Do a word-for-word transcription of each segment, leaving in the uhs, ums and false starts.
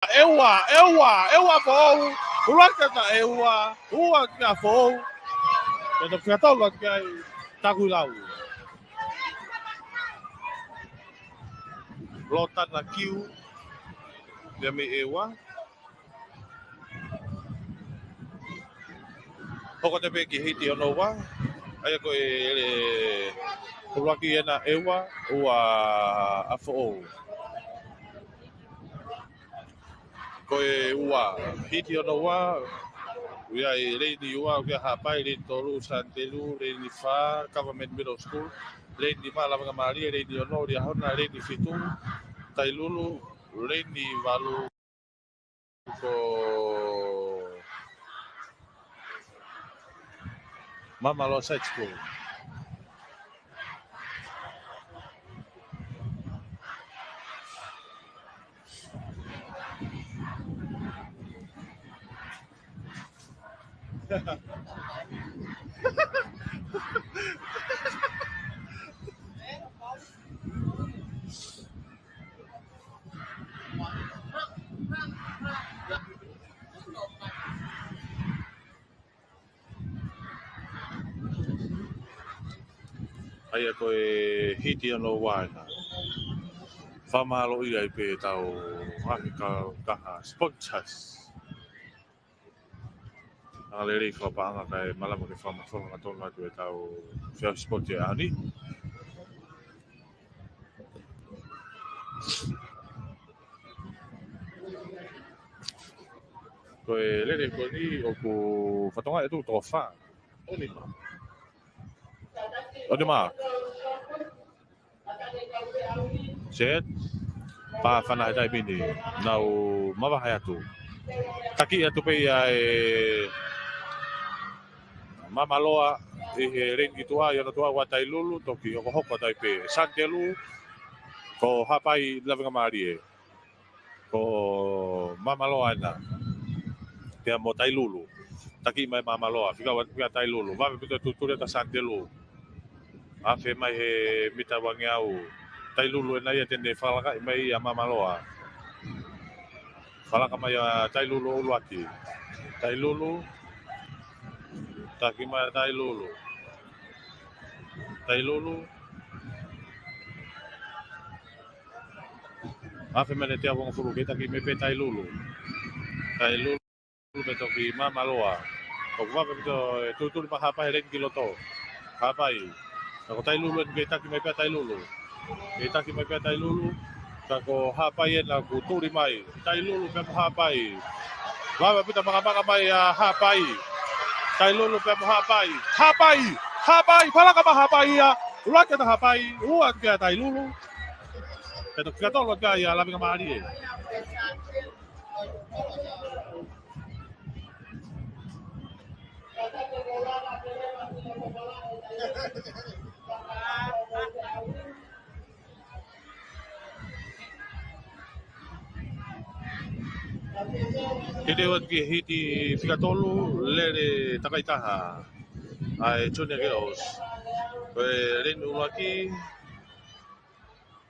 ʻEua, ʻEua, ʻEua Foʻou. ʻUluaki ʻa ʻEua, ua kia Foʻou. Pea toki fika tolu atu ki ai Takuilau. Lotana Kiu, pea mei ʻEua. Hoko atu pē ki he hiti hono ua. ʻA ia ko e, e, ʻuluaki ena ʻEua, ua ʻa Foʻou. Ko e ua, hiti hono ua, ʻoku ʻi ai e leini ua, ʻoku ʻi ai Haʻapai, leini tolu, Santelu, leini fā, Government Middle School, leini nima, Lavengamālie, leini ono, Liahona, leini fitu, Tailulu, leini valu, ko Māmaloa Side School. ʻA ia ko e hiti hono ua ena. Fakamālō ai pē ʻetau ngaahi ka-, kaha sponsors. Angalelei fakapaʻanga kae malava ke fakamafola hangatonu atu ʻetau feʻauhi sipoti ʻaho ni. Ko e lele ko eni ʻoku fatongia ʻe tuʻu toko fā. ʻO nima. ʻO nima. Set. Pāfana he taimi ni. Nau mavahe atu. Taki atu pē ia ʻe Māmaloa ʻi he leini ki tuʻa, ʻi hono tuʻa ʻa Tailulu, toki hokohoko atu ai pē Santelu, ko Haʻapai Lavengamālie. Ko Māmaloa ena. Pea mo Tailulu. Taki mai Māmaloa. Fika ua kia Tailulu. Vave pito e tutuli atu ʻa Santelu. Afe mai he mita uangeau. Tailulu ena ia te ne fakalakaʻi mai ʻa Māmaloa. Fakalaka mai ʻa Tailulu ʻuluaki. Tailulu. Taki mai ʻa Tailulu. Tailulu. Afe mai he teau hongofulu, kei taki mai pē Tailulu. Tailulu pea toki Māmaloa. ʻOku vave pito e tutuli mai Haʻapai he leini ki loto. Haʻapai. Ka ko Tailulu ena kei taki mai pē Tailulu. Kei taki mai pē Tailulu. Ka ko Haʻapai ena kuo tuli mai. Tailulu pea mo Haʻapai. Vave pito makamaka mai ʻa Haʻapai. Tailulu pea mo Haʻapai. Haʻapai. Haʻapai. Fakalaka mai Haʻapai ia. ʻUluaki ʻa Haʻapai. Ua kia Tailulu. Pea toki fika tolu atu ki ai ʻa Lavengamālie. Hiti atu ki he hiti fika tolu, lele takai taha ʻa e Junior Girls. Ko e leini ʻuluaki,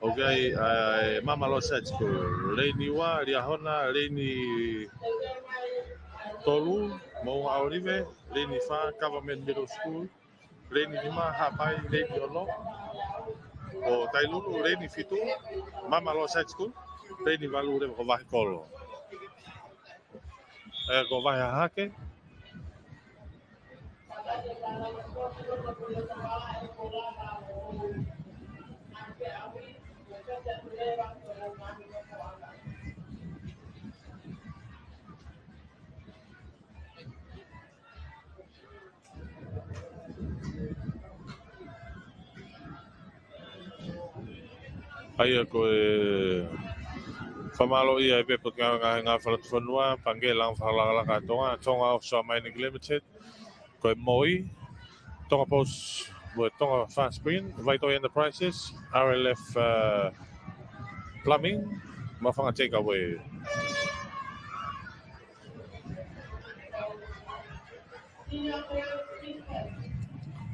ʻoku ʻi ai ʻa e Māmaloa Side School, leini ua, Liahona, leini tolu, Moʻunga ʻŌlive, leini fā, Government Middle School, leini nima, Haʻapai, leini ono, ko Tailulu, leini fitu, Māmaloa Side School, leini valu leva ko Vahekolo. ʻE, ko Vahe Hahake. ʻA ia ko e fakamālō ia ʻe he Potungāue Ngāue Fakalotofonua, Pangikē Langa Fakalakalaka ʻa Tonga, Tonga Offshore Mining Limited, ko e M O I, Tonga Post, mo e Tonga Fast Print, Vaitoʻi Enterprises, R L F, uh, Plumbing, Maʻufanga Takeaway.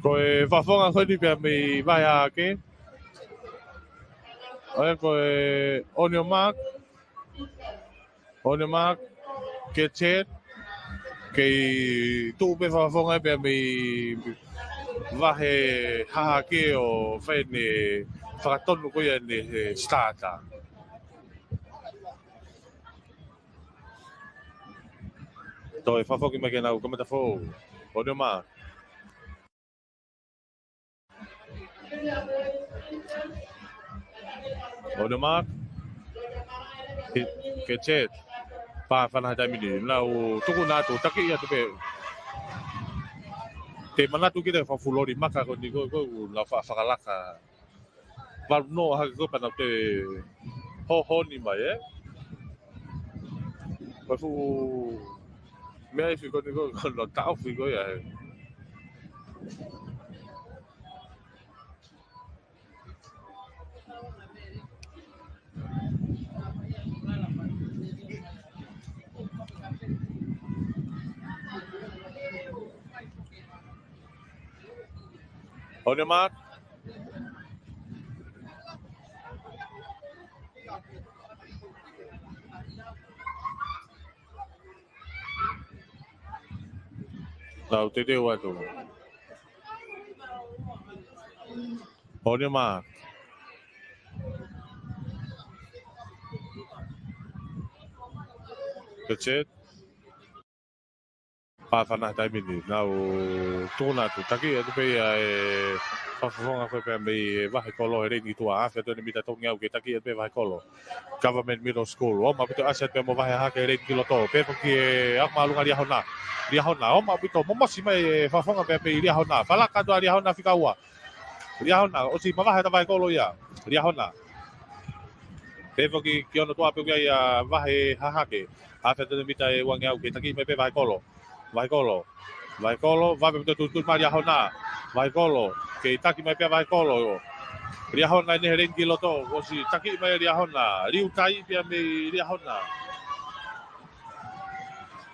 Ko e fafonga ko eni pea mei Vahe Hahake. ʻA ia ko e On Your Mark. On your mark, get set. Kei tuʻu pē fakafofonga pea mei vahe hahake ʻo fai ʻene fakatonu ko ia ʻene starter. Toe fakafoki mai ke nau kamata fou. On your mark. On your mark. Hit, get set. Pā fana he taimi ni. Nau tuku atu, taki atu pē. Te manatu kita fakafulori maka ko eni ko, ko, nau fa-, fakalaka. Valu noa hake ko pea nau toe hohoni mai, ē? Ko e fuʻu meʻa ʻi fē ko eni ko, ko nau taʻofi ko ia, ē? On your mark. Nau teuteu atu. On your mark. Get set. Pā fana he taimi ni. Nau tuku atu. Taki atu pē ia e fakafofonga ko ē pea mei vahe kolo he leini tuʻa, afe atu ʻene mita tolungeau ke taki atu pē vahe kolo. Government Middle School. Oma ʻaupito ʻasi atu pē mo vahe hahake leini ki loto. Pea foki e ako māʻolunga Liahona. Liahona. Oma ʻaupito momosi mai e fakafofonga pea mei Liahona. Fakalaka atu ʻa Liahona fika ua. Liahona. ʻOsi mavahe atu vahe kolo ia. Liahona. Pea foki ki hono tuʻa pē ia vahe hahake. Afe atu ʻene mita ʻe uangeau ke taki mai pē vahe kolo. Vahe kolo. Vahe kolo, vave ʻaupito tuitui mai Liahona. Vahe kolo, kei taki mai pē vahe kolo. Liahona ʻi he leini ki loto, ʻosi taki mai Liahona. Liutai pea mei Liahona.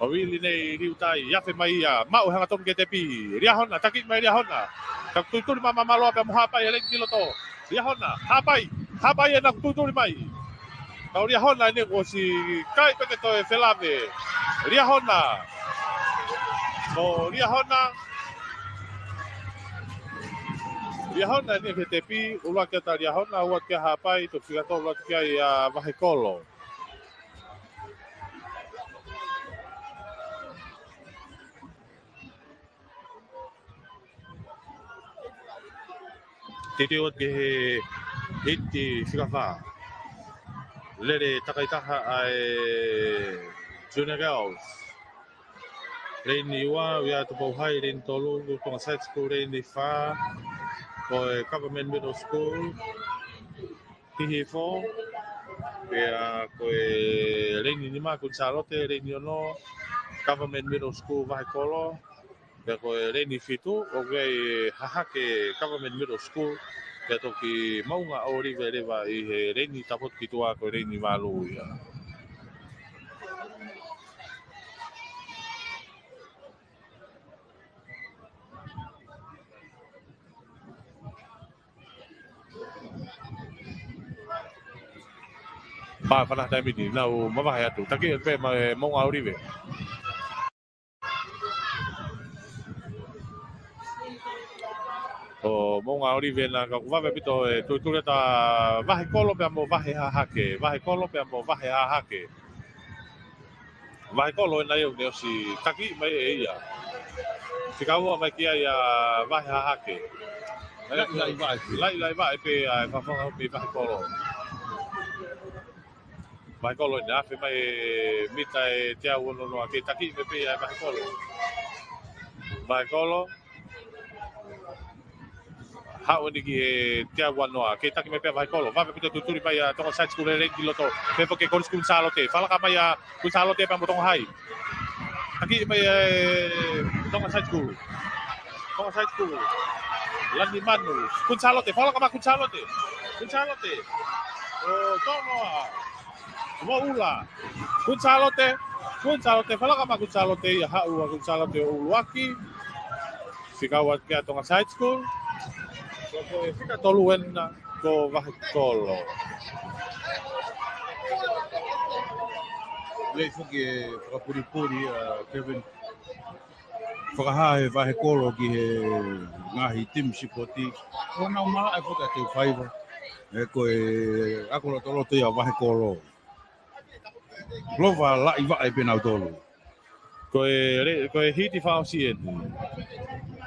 ʻO vili nei Liutai, afe mai ia, maʻu hangatonu ke tepi. Liahona, taki mai Liahona. Ka tuitui mai māmāloa pea mo Haʻapai he leini ki loto. Liahona, Haʻapai, Haʻapai ʻena tuitui mai. Ka ko Liahona ʻeni kuo ʻosi kai pē ke toe felave. Liahona. Ko Liahona. Liahona ʻeni ke tepi, ʻuluaki atu ʻa Liahona, ua atu kia Haʻapai, toe fika tolu atu ki ai ʻa Vahekolo. Teuteu atu ki he hiti fika fā. Lele takaitaha ʻa e Junior Girls. Leini ua, Via Tupou High, leini tolu, Tonga Side School, leini fā, ko e Government Middle School, Hihifo, pea ko e leini nima, Kuini Sālote, leini ono, Government Middle School, Vahekolo, pea ko e leini fitu, ʻoku ʻi ai Hahake Government Middle School, pea toki Moʻunga ʻŌlive leva ʻi he leini tapu ki tuʻa ko e leini valu ia. Pā fana taimi ni, nau mavahe atu. Taki pē mai Moʻunga ʻŌlive. ʻO Moʻunga ʻŌlive na ka ʻoku vave ʻaupito e tuitui atu ʻa Vahekolo pea mo Vahe Hahake. Vahekolo pea mo Vahe Hahake. Vahekolo ʻena ia ʻoku ne ʻosi taki mai ʻe ia. Fika ua mai ki ai ʻa Vahe Hahake. Laʻi, laʻi vaʻe. Laʻi, laʻi vaʻe pē ʻa e fakafofonga mei Vahekolo. Vahekolo ʻena afe mai e mita ʻe teau ono noa ke taki mai pē ʻa Vahekolo. Vahekolo. Haʻu ʻeni ki he teau ua noa, ke taki mai pē ʻa Vahekolo. Vave ʻaupito tuitui mai ʻa Tonga Side School he leini ki loto. Pea foki ko Kuini Sālote. Fakalaka mai ʻa Kuini Sālote pea mo Tonga High. Taki mai ʻe Tonga Side School. Tonga Side School. Lani Manu. Kuini Sālote. Fakalaka mai Kuini Sālote. Kuini Sālote. ʻO Tonga. Moʻula. Kuini Sālote. Kuini Sālote. Fakalaka mai Kuini Sālote ia haʻu ʻa Kuini Sālote ʻo ʻuluaki. Fika ua kia Tonga Side School. Ko e fika tolu ʻena ko Vahekolo. Lei foki e fakapulipuli ʻa Kevin. Fakahā he vahe kolo ki he ngaahi timi sipoti. ʻOku nau malaʻe foki ʻa Teufaiva. He ko e ako lotoloto ia vahe kolo. Lova laʻi vaʻe pē nautolu. Ko e le-, ko e hiti fakaʻosi eni.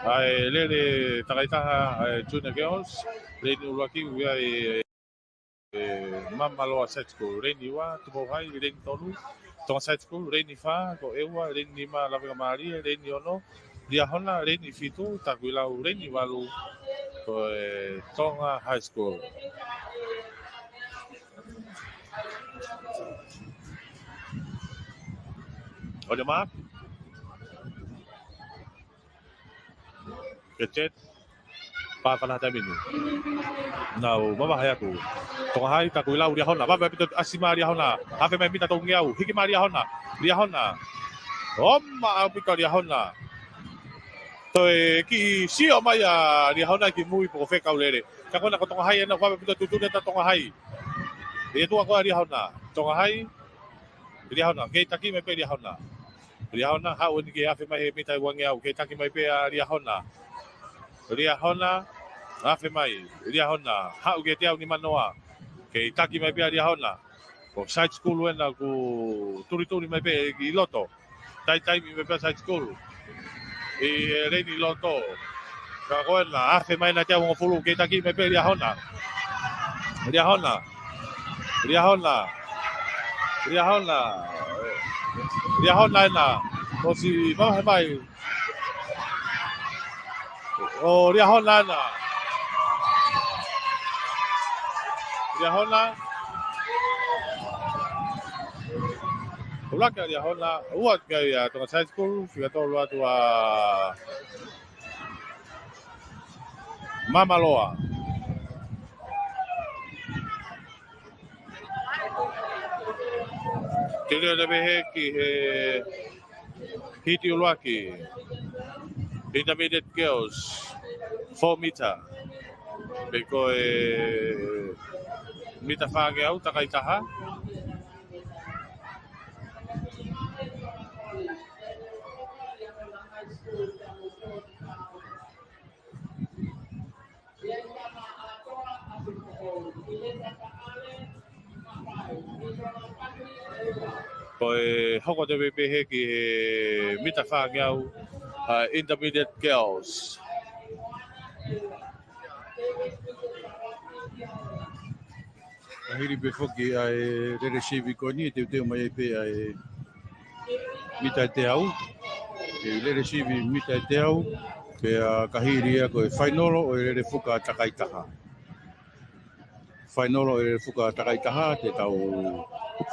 ʻA e lele takaitaha ʻa e Junior Girls, leini ʻuluaki ʻoku ʻi ai e, e, Mamaloa Side School, leini ua, Tupou High, leini tolu, Tonga Side School, leini fā, ko ʻEua, leini nima, Lavengamālie, leini ono, Liahona, leini fitu, Takuilau, leini valu, ko e Tonga High School. On the mark. Get set. Pā fana taimi ni. Nau mavahe atu. Tonga High, Takuilau, Liahona. Vave ʻaupito ʻasi mai Liahona. Afe mai mita tolungeau. Hiki mai Liahona. Liahona. Oma ʻaupito Liahona. Toe kiʻi sio mai ʻa Liahona ki mui pe ko fē kau lele. Ka ko ena ko Tonga High ena, vave ʻaupito tuʻutuʻuni ʻa Tonga High. ʻE tuʻa ko ē ʻa Liahona. Tonga High. Liahona. Kei taki mai pē Liahona. Liahona, haʻu eni ke afe mai he mita uangeau. Kei taki mai pē ʻa Liahona. Liahona, afe mai. Liahona, haʻu ki he teau nimanoa. Kei taki mai pē ʻa Liahona. Ko Side School ena ʻoku tulituli mai pē ki loto. Taitaimi mai pē Side School. ʻI he leini loto. Ka ko ena, afe mai ena teau hongofulu, kei taki mai pē Liahona. Liahona. Liahona. Liahona. Liahona ena. ʻOsi mavahe mai. ʻO Liahona ena. Liahona. ʻUluaki ʻa Liahona, ua ki ai ʻa Tonga Side School, fika tolu atu ʻa Mamaloa. Ke lele pehē ki he hiti ʻuluaki. Intermediate Girls, four mita. Pe ko e mita fāngeau, takaitaha. Ko e hoko atu pē pehē ki he mita fāngeau, ʻa e Intermediate Girls. Ka hili pē foki ʻa e lele sivi ko eni, teuteu mai ai pē ʻa e mita ʻe teau. ʻE lele sivi mita ʻe teau. Pea ka hili ia ko e fainolo ʻo e lele fuka takaitaha. Fainolo ʻo e lele fuka takaitaha, te tau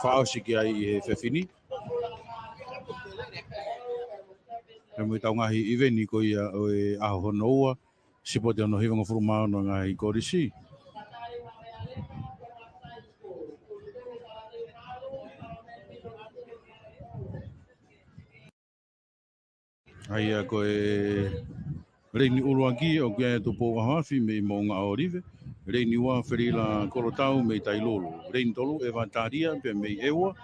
fakaʻosi ki ai ʻi he efiafi ni. Pea mo ʻetau ngaahi ʻiveni ko ia ʻo e ʻaho hono ua. Sipoti hono hivangofulu mā ono ngaahi kolisi. ʻA ia ko e leini ʻuluaki ʻoku ʻi ai ʻa Tupou ʻAhoafi mei Moʻunga ʻŌlive. Leini ua Felila Kolotau mei Tailulu. Leini tolu ʻEva Talia pea mei ʻEua.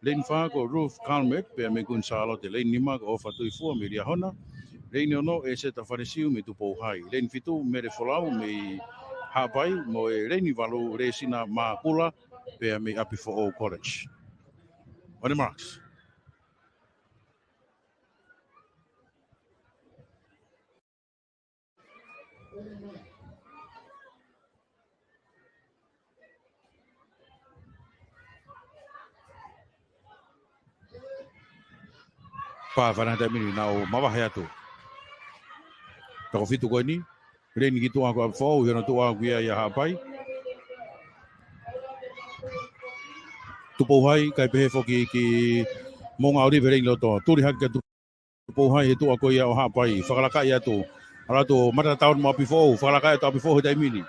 Leini fā ko Ruth Calmet pea mei Kuini Sālote. Leini nima ko ʻOfa Tuifua mei Liahona. Leini ono ʻEseta Falesiu mei Tupou High. Leini fitu Mele Folau mei Haʻapai, mo e leini valu Lesina Mākula pea mei ʻApifoʻou College. On the marks. Pā fana taimi ni nau mavahe atu. Toko fitu ko eni, leini ki tuʻa ko ʻApifoʻou, ʻi hono tuʻa ʻoku ʻi ai ʻa Haʻapai. Tupou High, kae pehē foki ki Moʻunga ʻŌlive leini loto. Tuli hake kia Tupou High he tuʻa ko ia ʻo Haʻapai. Fakalaka atu. ʻAlu atu ʻo mata tatau mo ʻApifoʻou. Fakalaka atu ʻApifoʻou he taimi ni.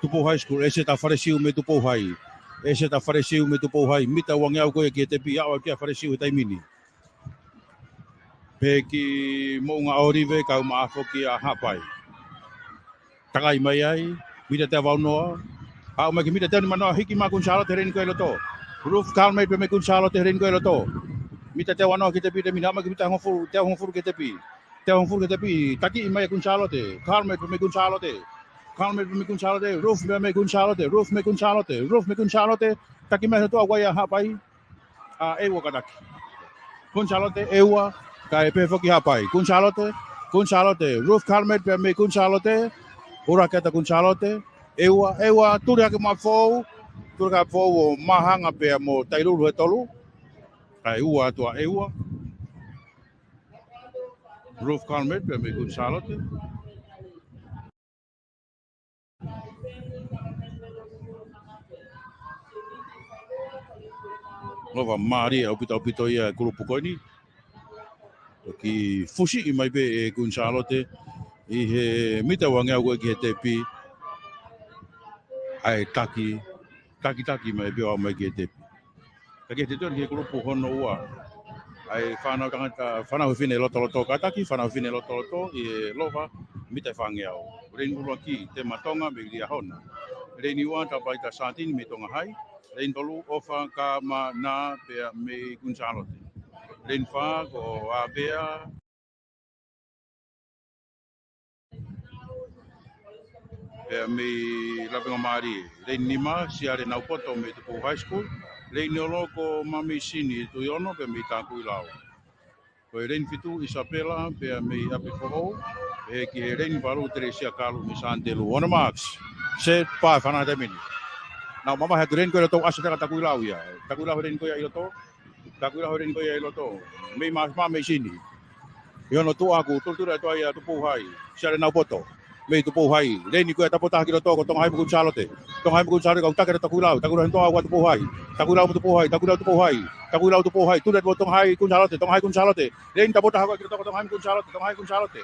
Tupou High School, ʻEseta Falesiu mei Tupou High. ʻEseta Falesiu mei Tupou High. Mita uangeau ko ia ki he tepi, aʻu atu kia Falesiu he taimi ni. Pehē ki Moʻunga ʻŌlive, kau maʻa foki ʻa Haʻapai. Takai mai ai, mita teau valu noa. Aʻu mai ki he mita teau nimanoa, hiki mai Kuini Sālote he leini ko ē ʻi loto. Ruth Calmet pea mei Kuini Sālote, he leini ko ē ʻi loto. Mita teau ua noa ki he tepi, tepi naʻa mai ki he mita hongofulu, teau hongofulu ki he tepi. Teau hongofulu ki he tepi, takiʻi mai ʻe Kuini Sālote. Calmet pea mei Kuini Sālote. Calmet pea mei Kuini Sālote, Ruth pea mei Kuini Sālote, Ruth mei Kuini Sālote, Ruth mei Kuini Sālote. Taki mai hono tuʻa ʻa Haʻapai. ʻA, ʻEua ka taki. Kuini Sālote, ʻEua, kae pehē foki Haʻapai. Kuini Sālote, Kuini Sālote, Ruth Calmet pea mei Kuini Sālote. ʻUluaki atu ʻa Kuini Sālote, ʻEua, ʻEua, tuli hake maʻa Foʻou, tuli hake maʻa Foʻou ʻo Mahanga pea mo Tailulu he tolu. Kae ua atu ʻa ʻEua. Ruth Calmet pea mei Kuini Sālote. Lova mālie ʻaupito ʻaupito ia e kulupu ko eni. Toki fusiʻi mai pē ʻe Kuini Sālote ʻi he mita uangeau ko ē ki he tepi. ʻAi taki, taki taki mai pē ʻo aʻu mai ki he tepi. Ka ke te tonu ki he kulupu hono ua. ʻAi fānau tangata, fānau fefine lotoloto kātaki, fānau fefine lotoloto ʻi he lova mita ʻe fāngeau. Leini ʻuluaki, Tema Tonga mei Liahona. Leini ua, Tāpaita Sātini mei Tonga Hai. Leini tolu, ʻOfa Kamana pea mei Kuini Sālote. Leini fā, ko ʻAvea pea mei Lavengamālie. Leini nima, Siale Naupoto mei Tupou High School. Leini ono ko Mamisini Tuiono pea mei Takuilau. Ko e leini fitu, ʻIsapela pea mei ʻApifoʻou. Pea ki he leini valu, Telesia Kalu mei Sānitelū. On the marks. Set, fā, fānau he taimi ni. Nau mavahe atu, leini ko ē ʻi loto, ʻasi atu ʻa Takuilau ia. Takuilau he leini ko ia ʻi loto. Takuilau he leini ko ia ʻi loto. Mei Mamisini. ʻI hono tuʻa ʻoku tulituli atu ai ʻa Tupou Hai. Siale Naupoto mei Tupou Hai. Leini ko ē ʻa Tapota ki loto ko Tonga Hai mo Kuini Sālote. Tonga Hai mo Kuini Sālote, kau taki atu ʻa Takuilau. Takuilau he toʻa ua Tupou Hai. Takuilau mo Tupou Hai. Takuilau Tupou Hai. Takuilau Tupou Hai. Tuli atu Tonga Hai Kuini Sālote. Tonga Hai Kuini Sālote. Leini Tapota hake ki loto ko Tonga Hai mo Kuini Sālote. Tonga Hai Kuini Sālote.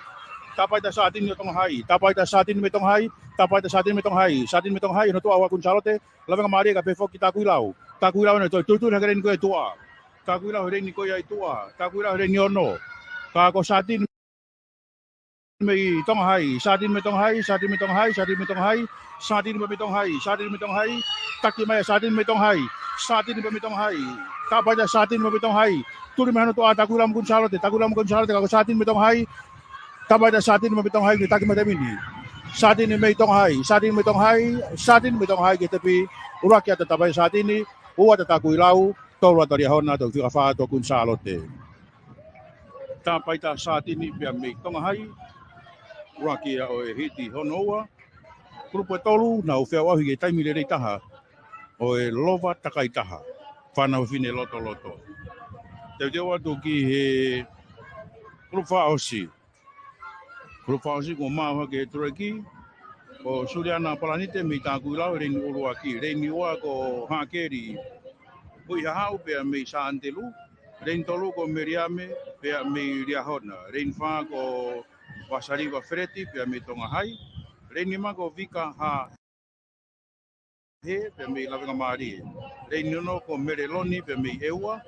Tāpaita Sātini ʻo Tonga Hai. Tāpaita Sātini mei Tonga Hai. Tāpaita Sātini mei Tonga Hai. Sātini mei Tonga Hai, hono tuʻa ua Kuini Sālote. Lavengamālie kae pehē foki ki Takuilau. Takuilau ʻoku ne toe tulituli hake leini ko ē ʻi tuʻa. Takuilau he leini ko ia ʻi tuʻa. Takuilau he leini ono. Ka ko Sātini mei Tonga Hai, Sātini mei Tonga Hai, Sātini mei Tonga Hai, Sātini mei Tonga Hai, Sātini mei Tonga Hai, Sātini mei Tonga Hai, taki mai ʻa Sātini mei Tonga Hai, Sātini mei Tonga Hai, Tāpaita Sātini mei Tonga Hai, tuli mai hono tuʻa ʻa Takuilau mo Kuini Sālote, Takuilau mo Kuini Sālote, ka ko Sātini mei Tonga Hai, Tāpaita Sātini mei Tonga Hai, ne taki mai he taimi ni. Sātini mei Tonga Hai, Sātini mei Tonga Hai, Sātini mei Tonga Hai ki he tepi, ʻuluaki atu ʻa Tāpaita Sātini, ua atu ʻa Takuilau, tolu atu ʻa Liahona, toki fika fā atu ʻa Kuini Sālote. Tāpaita Sātini pea mei Tonga Hai, ʻuluaki ia ʻo e hiti hono ua, kulupu ʻe tolu, nau feʻauʻauhi ki he taimi lelei taha, ʻo e lova takai taha, fānau fefine lotoloto. Teuteu atu ki he kulupu fakaʻosi. Kulupu fakaʻosi kuo maʻu hake ʻe he tuleki, ko Suliana Palanite mei Takuilau, leini ʻuluaki, leini ua ko Haʻakeli Huihahaʻu pea mei Sānitelū, leini tolu ko Meliame pea mei Liahona, leini fā ko Vasaliva Feleti pea mei Tonga Hai, leini nima ko Vika Ha- he pea mei Lavengamālie. Leini ono ko Mele Loni pea mei ʻEua.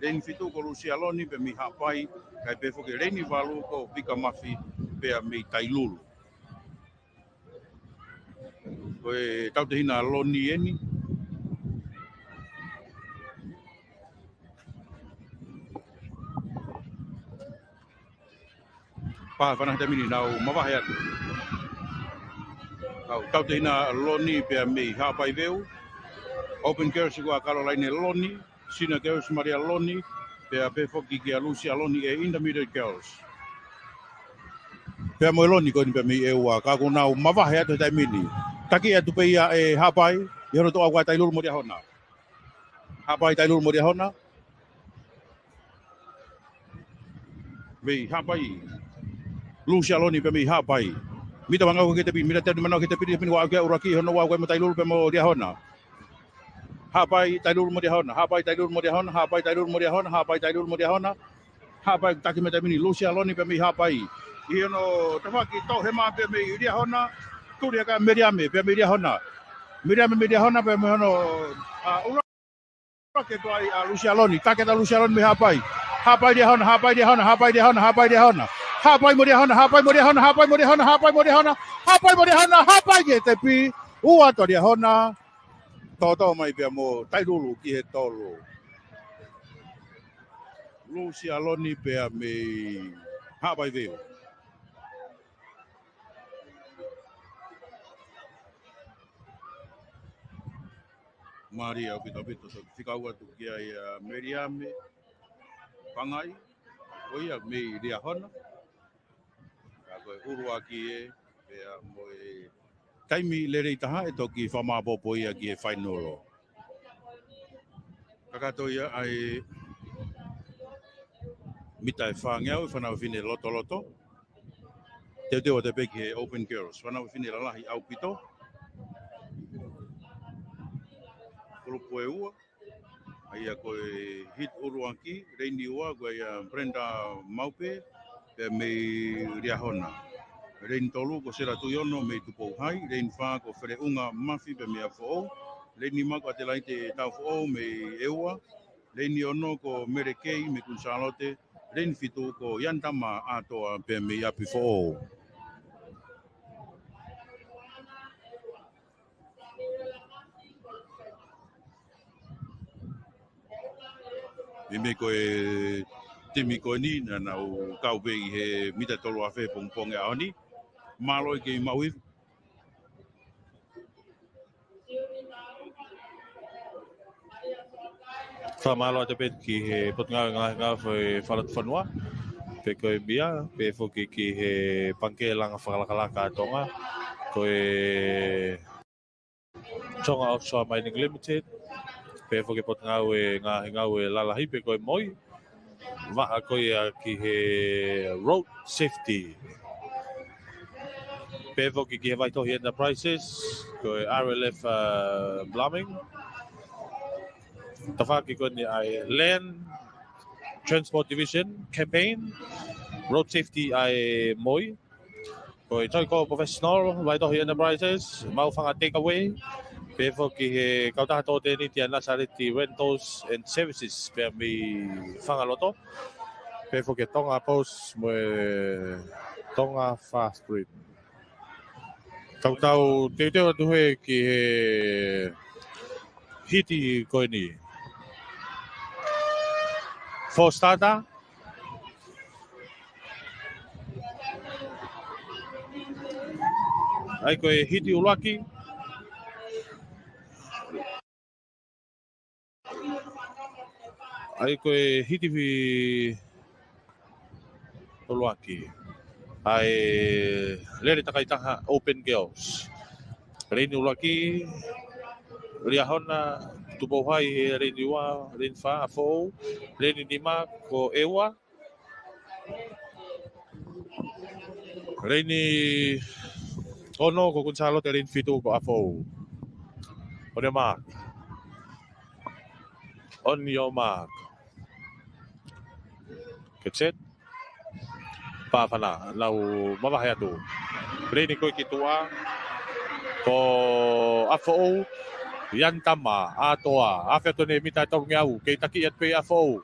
Leini fitu ko Lusia Loni pea mei Haʻapai. Kae pehē foki leini valu ko Vika Mafi pea mei Tailulu. Ko e tautehina ʻa Loni eni. Pā fānau he taimi ni nau mavahe atu. Kau tautehina Loni pea mei Haʻapai Veu. Open girls ko ʻa Caroline Loni. Senior girls Maria Loni. Pea pehē foki kia Lusia Loni ʻe intermediate girls. Pea mo e Loni ko eni pea mei ʻEua. Ka kuo nau mavahe atu he taimi ni. Taki atu pē ia ʻe Haʻapai. ʻI hono toʻa ua Tailulu mo Liahona. Haʻapai Tailulu mo Liahona. Mei Haʻapai. Lusia Loni pea mei Haʻapai. Mita uangeau ki he tepi, mita teau nimangofulu ki he tepi, tepi ni ua ʻoku ʻuluaki, hono ua ʻoku mo Tailulu pea mo Liahona. Haʻapai Tailulu mo Liahona, Haʻapai Tailulu mo Liahona, Haʻapai Tailulu mo Liahona, Haʻapai Tailulu mo Liahona. Haʻapai taki mai he taimi ni, Lusia Loni pea mei Haʻapai. ʻI hono tafaʻaki toʻohema pea mei Liahona, tuli hake ʻa Meliame pea mei Liahona. Meliame mei Liahona pea mei hono, ʻa, ʻuluaki atu ai ʻa Lusia Loni, taki atu ʻa Lusia Loni mei Haʻapai. Haʻapai Liahona, Haʻapai Liahona, Haʻapai Liahona, Haʻapai Liahona. Haʻapai mo Liahona, Haʻapai mo Liahona, Haʻapai mo Liahona, Haʻapai mo Liahona, Haʻapai mo Liahona, Haʻapai ki he tepi, ua atu ʻa Liahona. Toto mai pea mo Tailulu ki he tolu. Lusialoni pea mei Haʻapai Veu. Mālie ʻaupito ʻaupito, so fika ua tukia ia Meriame Pangai, ko ia mei Liahona. Ka ko e ʻuluaki ē, pea mo e taimi lelei taha ʻe toki fakamāpopo ia ki he fainolo. Kakato ia ʻa e mita ʻe fāngeau ʻa e fānau fefine lotoloto. Teuteu atu pē ki he Open Girls. Fānau fefine lalahi ʻaupito. Kulupu ʻe ua. ʻA ia ko e hiti ʻuluaki, leini ua, ko ia Brenda Maupe, pea mei Liahona. Leini tolu, ko Sela Tuiono, mei Tupou Hai. Leini fā, ko Feleʻunga Mafi, pea mei ʻApifoʻou. Leini nima, ko ʻAtelaite Taufoʻou, mei ʻEua. Leini ono, ko Mele Kei, mei Kuini Sālote. Leini fitu, ko Ianitama ʻAtoa, pea mei ʻApifoʻou. Meimei ko e timi ko eni naʻa nau kau pē ʻi he mita tolu afe pongipongi ʻaho ni. Mālō e kei maʻu ivi. Fakamālō atu pē ki he Potungāue Ngaahi Ngāue Fakalotofonua, pea ko e meʻa, pea foki ki he Pangikē Langa Fakalakalaka ʻa Tonga, ko e Tonga Offshore Mining Limited, pea foki Potungāue Ngaahi Ngāue Lalahi, pea ko e MOI, vaʻa ko ia ki he Road Safety. Pea foki ki he Vaitohi Enterprises, ko e R L F, uh, Plumbing. Tafaʻaki ko eni ʻa e Land Transport Division Campaign, Road Safety ʻa e MOI. Ko e Joico Professional, Vaitohi Enterprises, Maʻufanga Takeaway, pea foki he kautaha tō tēniti ʻa Nasaleti Rentals and Services, pea mei Fangaloto, pea foki Tonga Post mo e Tonga Fast Print. Tau tau teuteu atu hē ki he hiti ko eni. Four starter. ʻA ia ko e hiti ʻuluaki. ʻA ia ko e hiti ʻuluaki ʻa e lele takaitaha Open Girls. Leini ʻuluaki, Liahona, Tupou Hai he leini ua, leini fā, ʻApifoʻou, leini nima, ko ʻEua. Leini ono ko Kuini Sālote, leini fitu ko ʻApifoʻou. On your mark. On your mark. Get set. Pāfana, nau mavahe atu. Leini ko ē ki tuʻa, ko ʻApifoʻou, Ianitama ʻAtoa, afe atu eni mita ʻe tolungeau, kei takiʻi atu pē ʻApifoʻou.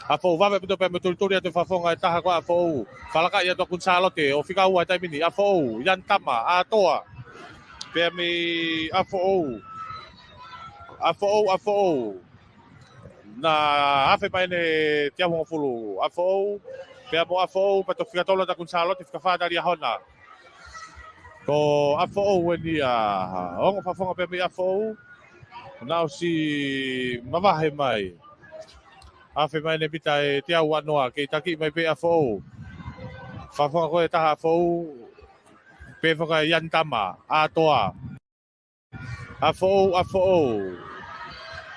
ʻApifoʻou vave ʻaupito pea mo e tulituli atu e fafonga ʻe taha ko ʻApifoʻou. Falakaʻi atu ʻa Kuini Sālote, ʻo fika ua he taimi ni, ʻApifoʻou, Ianitama ʻAtoa. Pea mei ʻApifoʻou. ʻApifoʻou, ʻApifoʻou. Naʻe afe mai ʻene teau hongofulu ʻApifoʻou, pea mo ʻApifoʻou, pea toki fika tolu atu ʻa Kuini Sālote, fika fā atu ʻa Liahona. Ko ʻApifoʻou eni ia, ongo fafonga pea mei ʻApifoʻou, naʻe ʻosi mavahe mai. Afe mai ʻene mita ʻe teau uanoa, kei takiʻi mai pē ʻApifoʻou. Fafonga ko ē ʻe taha ʻApifoʻou, pea foki ʻa Ianitama ʻAtoa. ʻApifoʻou, ʻApifoʻou.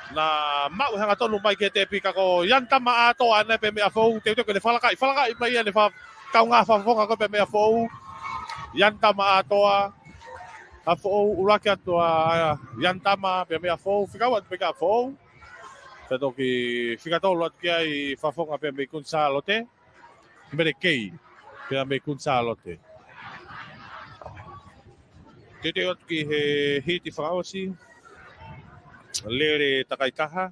Naʻe maʻu e hangatonu mai ki he tepi ka ko Ianitama ʻAtoa ʻanenai pea mei ʻApifoʻou, teuteu ke ne falakaʻi, falakaʻi mai ia ʻene fa-, kaungā fafonga ko ē pea mei ʻApifoʻou. Ianitama ʻAtoa. ʻApifoʻou, ʻuluaki atu ʻa Ianitama pea mei ʻApifoʻou, fika ua atu pē ki ʻApifoʻou. Pea toki fika tolu atu ki ai fafonga pea mei Kuini Sālote. Mele Kei, pea mei Kuini Sālote. Teuteu atu ki he hiti fakaʻosi, lele takaitaha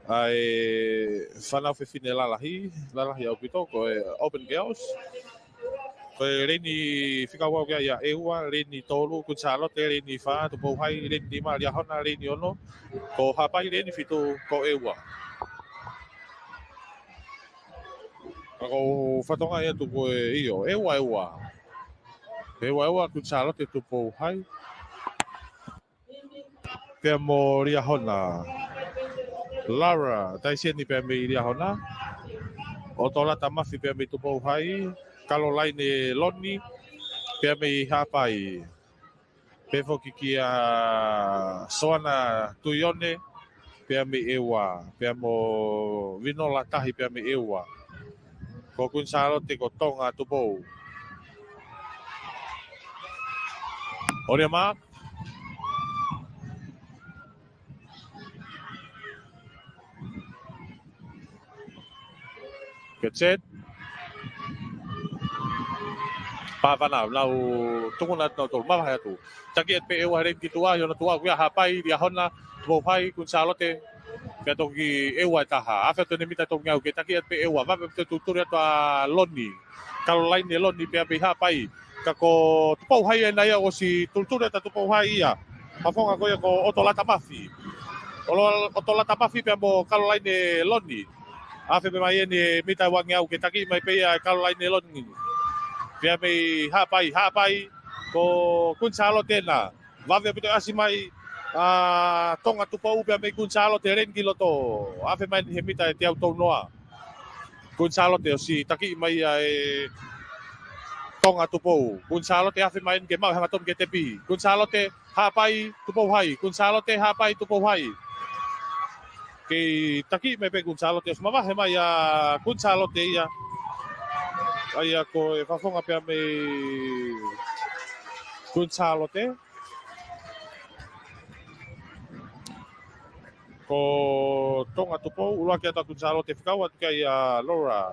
ʻa e fānau fefine lalahi, lalahi ʻaupito, ko e Open Girls. Ko e leini fika ua ʻoku ʻi ai ʻa ʻEua, leini tolu Kuini Sālote, leini fā Tupou Hai, leini nima Liahona, leini ono ko Haʻapai, leini fitu ko ʻEua. Ka ko e fatongia atu ko e ʻio, ʻEua, ʻEua. ʻEua, ʻEua, Kuini Sālote, Tupou Hai. Pea mo Liahona. Laura Taisieni pea mei Liahona. ʻOtolata Mafi pea mei Tupou Hai. Kalolaine Loni pea mei Haʻapai. Pea foki kia Soana Tuione pea mei ʻEua. Pea mo Vinola Tahi pea mei ʻEua. Ko Kuini Sālote ko Tonga Tupou. On your mark. Get set. Pāpana, nau tuku na, nau tolu, mavahe atu. Taki atu pē ʻEua he leini ki tuʻa, ʻi hono tuʻa ʻoku ʻi ai Haʻapai, Liahona, Tupou Hai, Kuini Sālote. Pea toki ʻEua ʻe taha. Afe atu ʻene mita tolungeau ke taki atu pē ʻEua. Vave ʻaupito e tulituli atu ʻa Loni. Kalolaine Loni pea mei Haʻapai. Ka ko Tupou Hai ʻena ia ʻosi tulituli atu ʻa Tupou Hai ia. Fakafofonga ko ia ko ʻOtolata Mafi. ʻOlo-, ʻOtolata Mafi pea mo Kalolaine Loni. Afe mai ʻene mita ʻe uangeau ke taki mai pē ia ʻe Kalolaine Loni. Pea mei Haʻapai, Haʻapai. Ko Kuini Sālote ʻena. Vave ʻaupito e ʻasi mai ʻa Tonga Tupou pea mei Kuini Sālote, leini ki loto. Afe mai he mita ʻe teau tolu noa. Kuini Sālote ʻosi taki mai ia ʻe Tonga Tupou. Kuini Sālote afe mai ke maʻu hangatonu ke tepi. Kuini Sālote, Haʻapai, Tupou Hai. Kuini Sālote, Haʻapai, Tupou Hai. Kei taki mai pē Kuini Sālote, ʻosi mavahe mai ʻa Kuini Sālote ia. ʻA ia ko e fakafofonga pea mei Kuini Sālote. Ko Tonga Tupou, ʻuluaki atu ʻa Kuini Sālote, fika ua atu ki ai ʻa Laura.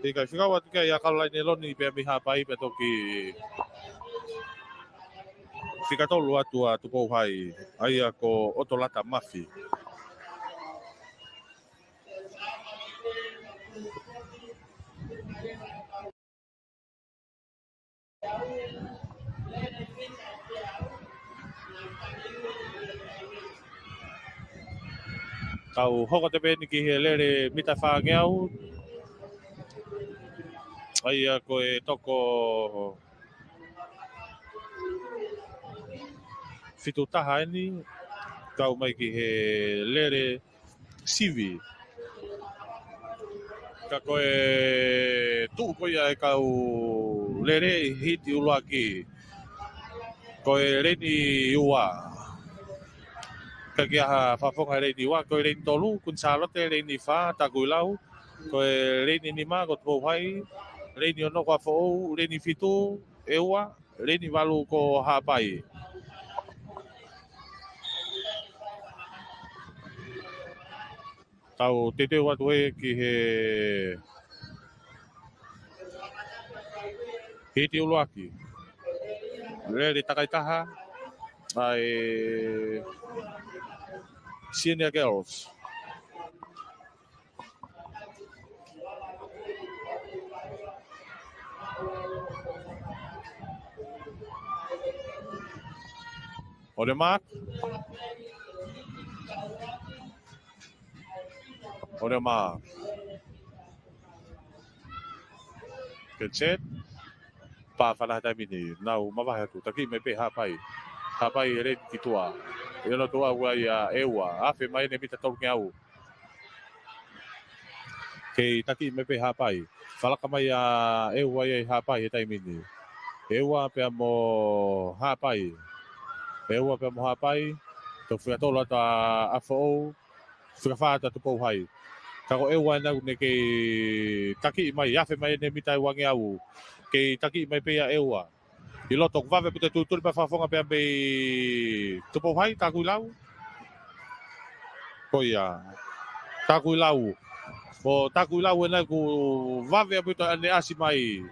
Fika, fika ua atu ki ai ʻa Kalolaine Loni pea mei Haʻapai pea toki fika tolu atu ʻa Tupou Hai, ʻa ia ko ʻOtolata Mafi. Tau hoko atu pē eni ki he lele mita fāngeau. ʻA ia ko e toko fitu taha eni, kau mai ki he lele sivi. Ka ko e tuʻu ko ia ʻa e kau lele ʻi he hiti ʻuluaki. Ko e leini ua. Ka ʻoku ʻi ai ha fakafofonga he leini ua, ko e leini tolu, Kuini Sālote, leini fā, Takuilau. Ko e leini nima, ko Tupou Hai, leini ono, ko ʻApifoʻou, leini fitu, ʻEua, leini valu ko Haʻapai. Tau teuteu atu ē ki he hiti ʻuluaki. Lele takaitaha ʻa e Senior Girls. On your mark. On your mark. Get set. Pāpana he taimi ni. Nau mavahe atu. Taki mai pē Haʻapai. Haʻapai he leini ki tuʻa. ʻI hono tuʻa ʻoku ʻi ai ʻa ʻEua. Afe mai ʻene mita tolungeau. Kei taki mai pē Haʻapai. Falaka mai ʻa ʻEua ia ʻi Haʻapai he taimi ni. ʻEua pea mo Haʻapai. ʻEua pea mo Haʻapai. Toki fika tolu atu ʻa ʻApifoʻou. Fika fā atu ʻa Tupou Hai. Ka ko ʻEua ʻena ʻoku ne kei taki mai. Afe mai ʻene mita ʻe uangeau. Kei taki mai pē ia ʻEua. ʻI loto ʻoku vave ʻaupito e tulituli pea fakafofonga pea mei Tupou Hai, Takuilau. Ko ia. Takuilau. Ko Takuilau ʻena ʻoku vave ʻaupito ʻene ʻasi mai.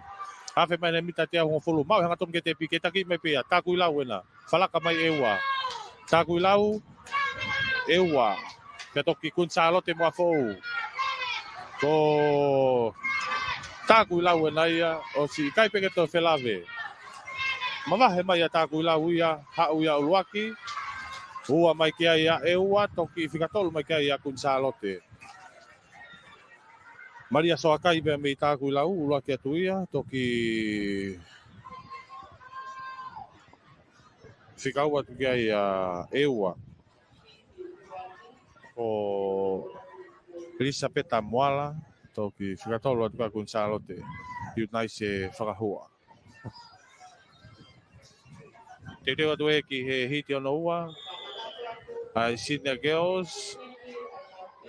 Afe mai ʻene mita ʻe teau hongofulu. Maʻu hangatonu ke tepi, kei taki mai pē ia. Takuilau ʻena. Falaka mai ʻEua. Takuilau. ʻEua. Pea toki Kuini Sālote mo ʻApifoʻou. Ko Takuilau ena ia, ʻosi ʻikai pē ke toe felave. Mavahe mai ʻa Takuilau ia, haʻu ia ʻuluaki. Ua mai ki ai ʻa ʻEua, toki fika tolu mai ki ai ʻa Kuini Sālote. Malia Soakai pea mei Takuilau, ʻuluaki atu ia, toki fika ua atu ki ai ʻa ʻEua. Ko Elisapeta Moala, toki fika tolu atu ki ai ʻa Kuini Sālote. ʻIo, naʻe ʻi ai e fakahua. Teuteu atu ē ki he hiti hono ua. ʻA e Senior Girls.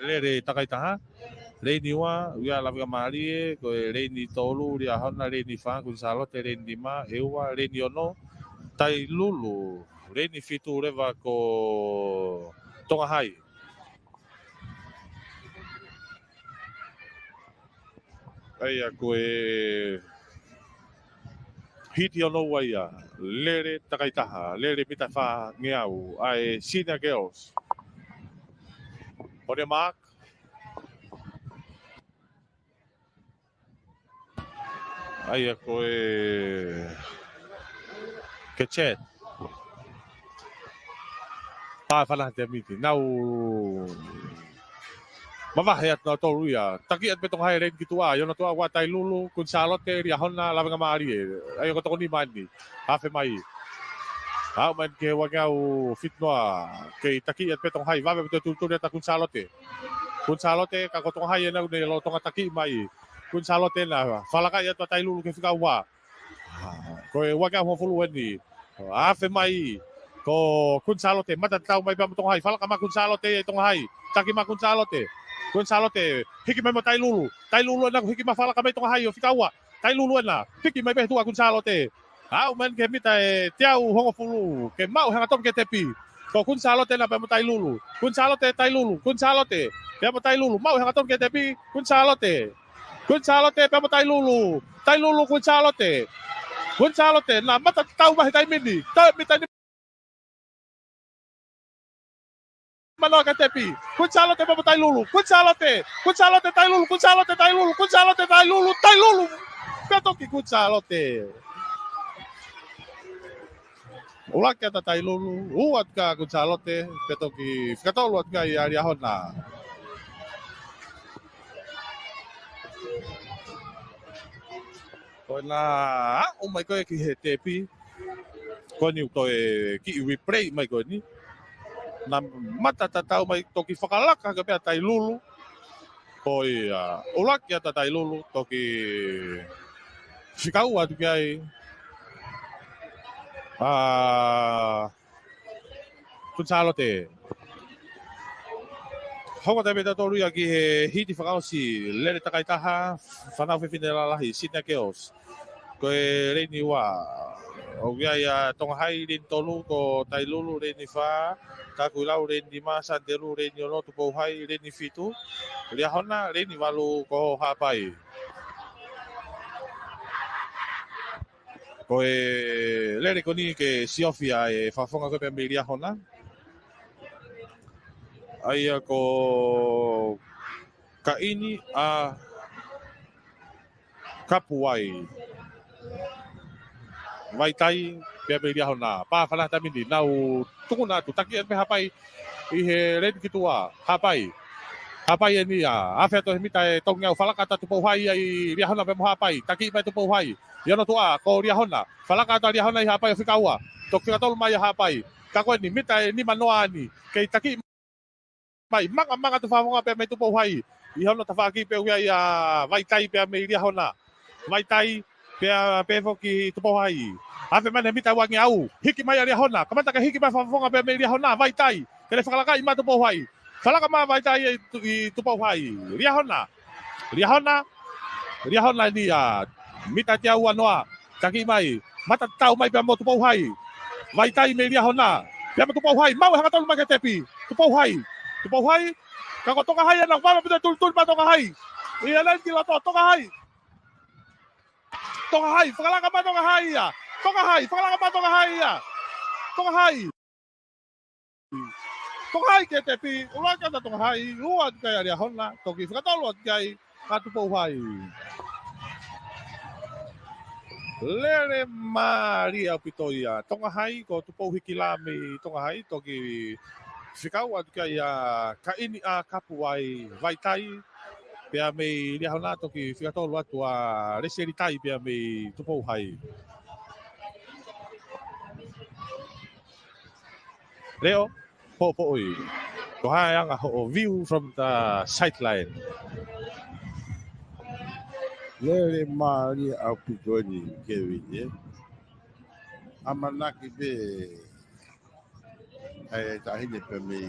Lele takai taha. Leini ua, ʻoku ʻi ai ʻa Lavengamālie, ko e leini tolu, Liahona, leini fā, Kuini Sālote, leini nima, ʻEua, leini ono, Tailulu, leini fitu leva ko Tonga Hai. ʻA ia ko e hiti hono ua ia, lele takai taha, lele mita fāngeau, ʻa e Senior Girls. On your mark. ʻA ia ko e Kechet. Pā fana te miti. Nau mavahe atu nautolu ia. Taki atu pē Tonga Hai leini ki tuʻa. ʻI hono tuʻa ʻa Tailulu, Kuini Sālote, Liahona, Lavengamālie. ʻA ia ko e toko nima eni. Afe mai. Aʻu mai ki he uangeau fitu noa. Kei taki atu pē Tonga Hai. Vave pē toe tulituli atu ʻa Kuini Sālote. Kuini Sālote, ka ko Tonga Hai ena ʻoku ne lolotonga taki mai. Kuini Sālote ena, fakalaka atu ʻa Tailulu ki he fika ua. Ko e uangeau hongofulu eni. Afe mai. Ko Kuini Sālote, mata tatau mai pea mo Tonga Hai. Fakalaka mai Kuini Sālote ʻi Tonga Hai. Taki mai Kuini Sālote. Kuini Sālote, hiki mai mo Tailulu. Tailulu ena ʻoku hiki mai fakalaka mai Tonga Hai ʻo fika ua. Tailulu ena, hiki mai pē tuʻa Kuini Sālote. Aʻu mai ki he mita ʻe teau hongofulu, ke maʻu hangatonu ki he tepi. Ko Kuini Sālote ena pea mo Tailulu. Kuini Sālote, Tailulu, Kuini Sālote. Pea mo Tailulu, maʻu hangatonu ki he tepi, Kuini Sālote. Kuini Sālote, pea mo Tailulu. Tailulu, Kuini Sālote. Kuini Sālote, naʻe mata tatau mai he taimi ni. Toe mita ni manoa ki he tepi. Kuini Sālote pea mo Tailulu. Kuini Sālote. Kuini Sālote Tailulu. Kuini Sālote Tailulu. Kuini Sālote Tailulu. Tailulu. Pea toki Kuini Sālote. ʻUluaki atu ʻa Tailulu. Ua atu kia Kuini Sālote. Pea toki fika tolu atu kia Liahona. Ko ena aʻu mai ko ē ki he tepi. Ko eni ʻoku toe kiʻi replay mai ko eni. Naʻe mata tatau mai toki fakalaka hake pē ʻa Tailulu. Ko ia, ʻuluaki atu ʻa Tailulu, toki fika ua atu ki ai. ʻA, Kuini Sālote. Hoko atu pē tautolu ia ki he hiti fakaʻosi, lele takai taha, fānau fefine lalahi, Senior Girls. Ko e leini ua, ʻoku ʻi ai ʻa Tonga Hai, leini tolu, ko Tailulu, leini fā, Takuilau, leini nima, Sānitelū, leini ono, Tupou Hai, leini fitu, Liahona, leini valu, ko Haʻapai. Ko e lele ko eni ke siofi ʻa e fakafofonga ko ē pea mei Liahona. ʻA ia ko Kaini ʻa Kapuai. Vaitai pea mei Liahona. Pā fana taimi ni, nau tukuna atu, taki atu pē Haʻapai ʻi he leini ki tuʻa. Haʻapai. Haʻapai eni ia. Afe atu he mita ʻe tolungeau, fakalaka atu ʻa Tupou Hai ia ʻi Liahona pea mo Haʻapai. Taki mai Tupou Hai. ʻI hono tuʻa, ko Liahona. Fakalaka atu ʻa Liahona ʻi Haʻapai ʻo fika ua. Toki fika tolu mai ʻa Haʻapai. Ka ko eni, mita ʻe nima noa eni. Kei taki mai, mangamanga atu fakafofonga pea mei Tupou Hai. ʻI hono tafaʻaki pē ʻoku ʻi ai ʻa Vaitai pea mei Liahona. Vaitai pea pē foki Tupou Hai. Afe mai he mita ʻe uangeau. Hiki mai ʻa Liahona. Kamata ke hiki mai fakafofonga pea mei Liahona. Vaitai. Ke ne fakalakaʻi mai Tupou Hai. Fakalaka mai Vaitai ʻi Tu-, ʻi Tupou Hai. Liahona. Liahona. Liahona eni ia. Mita ʻe teau ua noa. Taki mai. Mata tatau mai pea mo Tupou Hai. Vaitai mei Liahona. Pea mo Tupou Hai. Maʻu hangatonu mai ki he tepi. Tupou Hai. Tupou Hai. Ka ko Tonga Hai ena, vave pē toe tulituli mai Tonga Hai. ʻI he leini ki loto, Tonga Hai. Tonga Hai. Fakalaka mai Tonga Hai ia. Tonga Hai. Fakalaka mai Tonga Hai ia. Tonga Hai. Tonga Hai ki he tepi, ʻuluaki atu ʻa Tonga Hai, ua atu ki ai ʻa Liahona, toki fika tolu atu ki ai ʻa Tupou Hai. Lele mālie ʻaupito ia. Tonga Hai, ko Tupou Hikila mei Tonga Hai, toki fekau atu ki ai ʻa Kaini ʻa Kapuai Vaitai, pea mei Liahona toki fika tolu atu ʻa Lesieli Tai pea mei Tupou Hai. Leo, Poʻopoʻoi. Ko e hā e anga hoʻo view from the sideline? Lele mālie ʻaupito eni, Kevin, ē. ʻAmanaki pē ʻa e taʻahine pē mei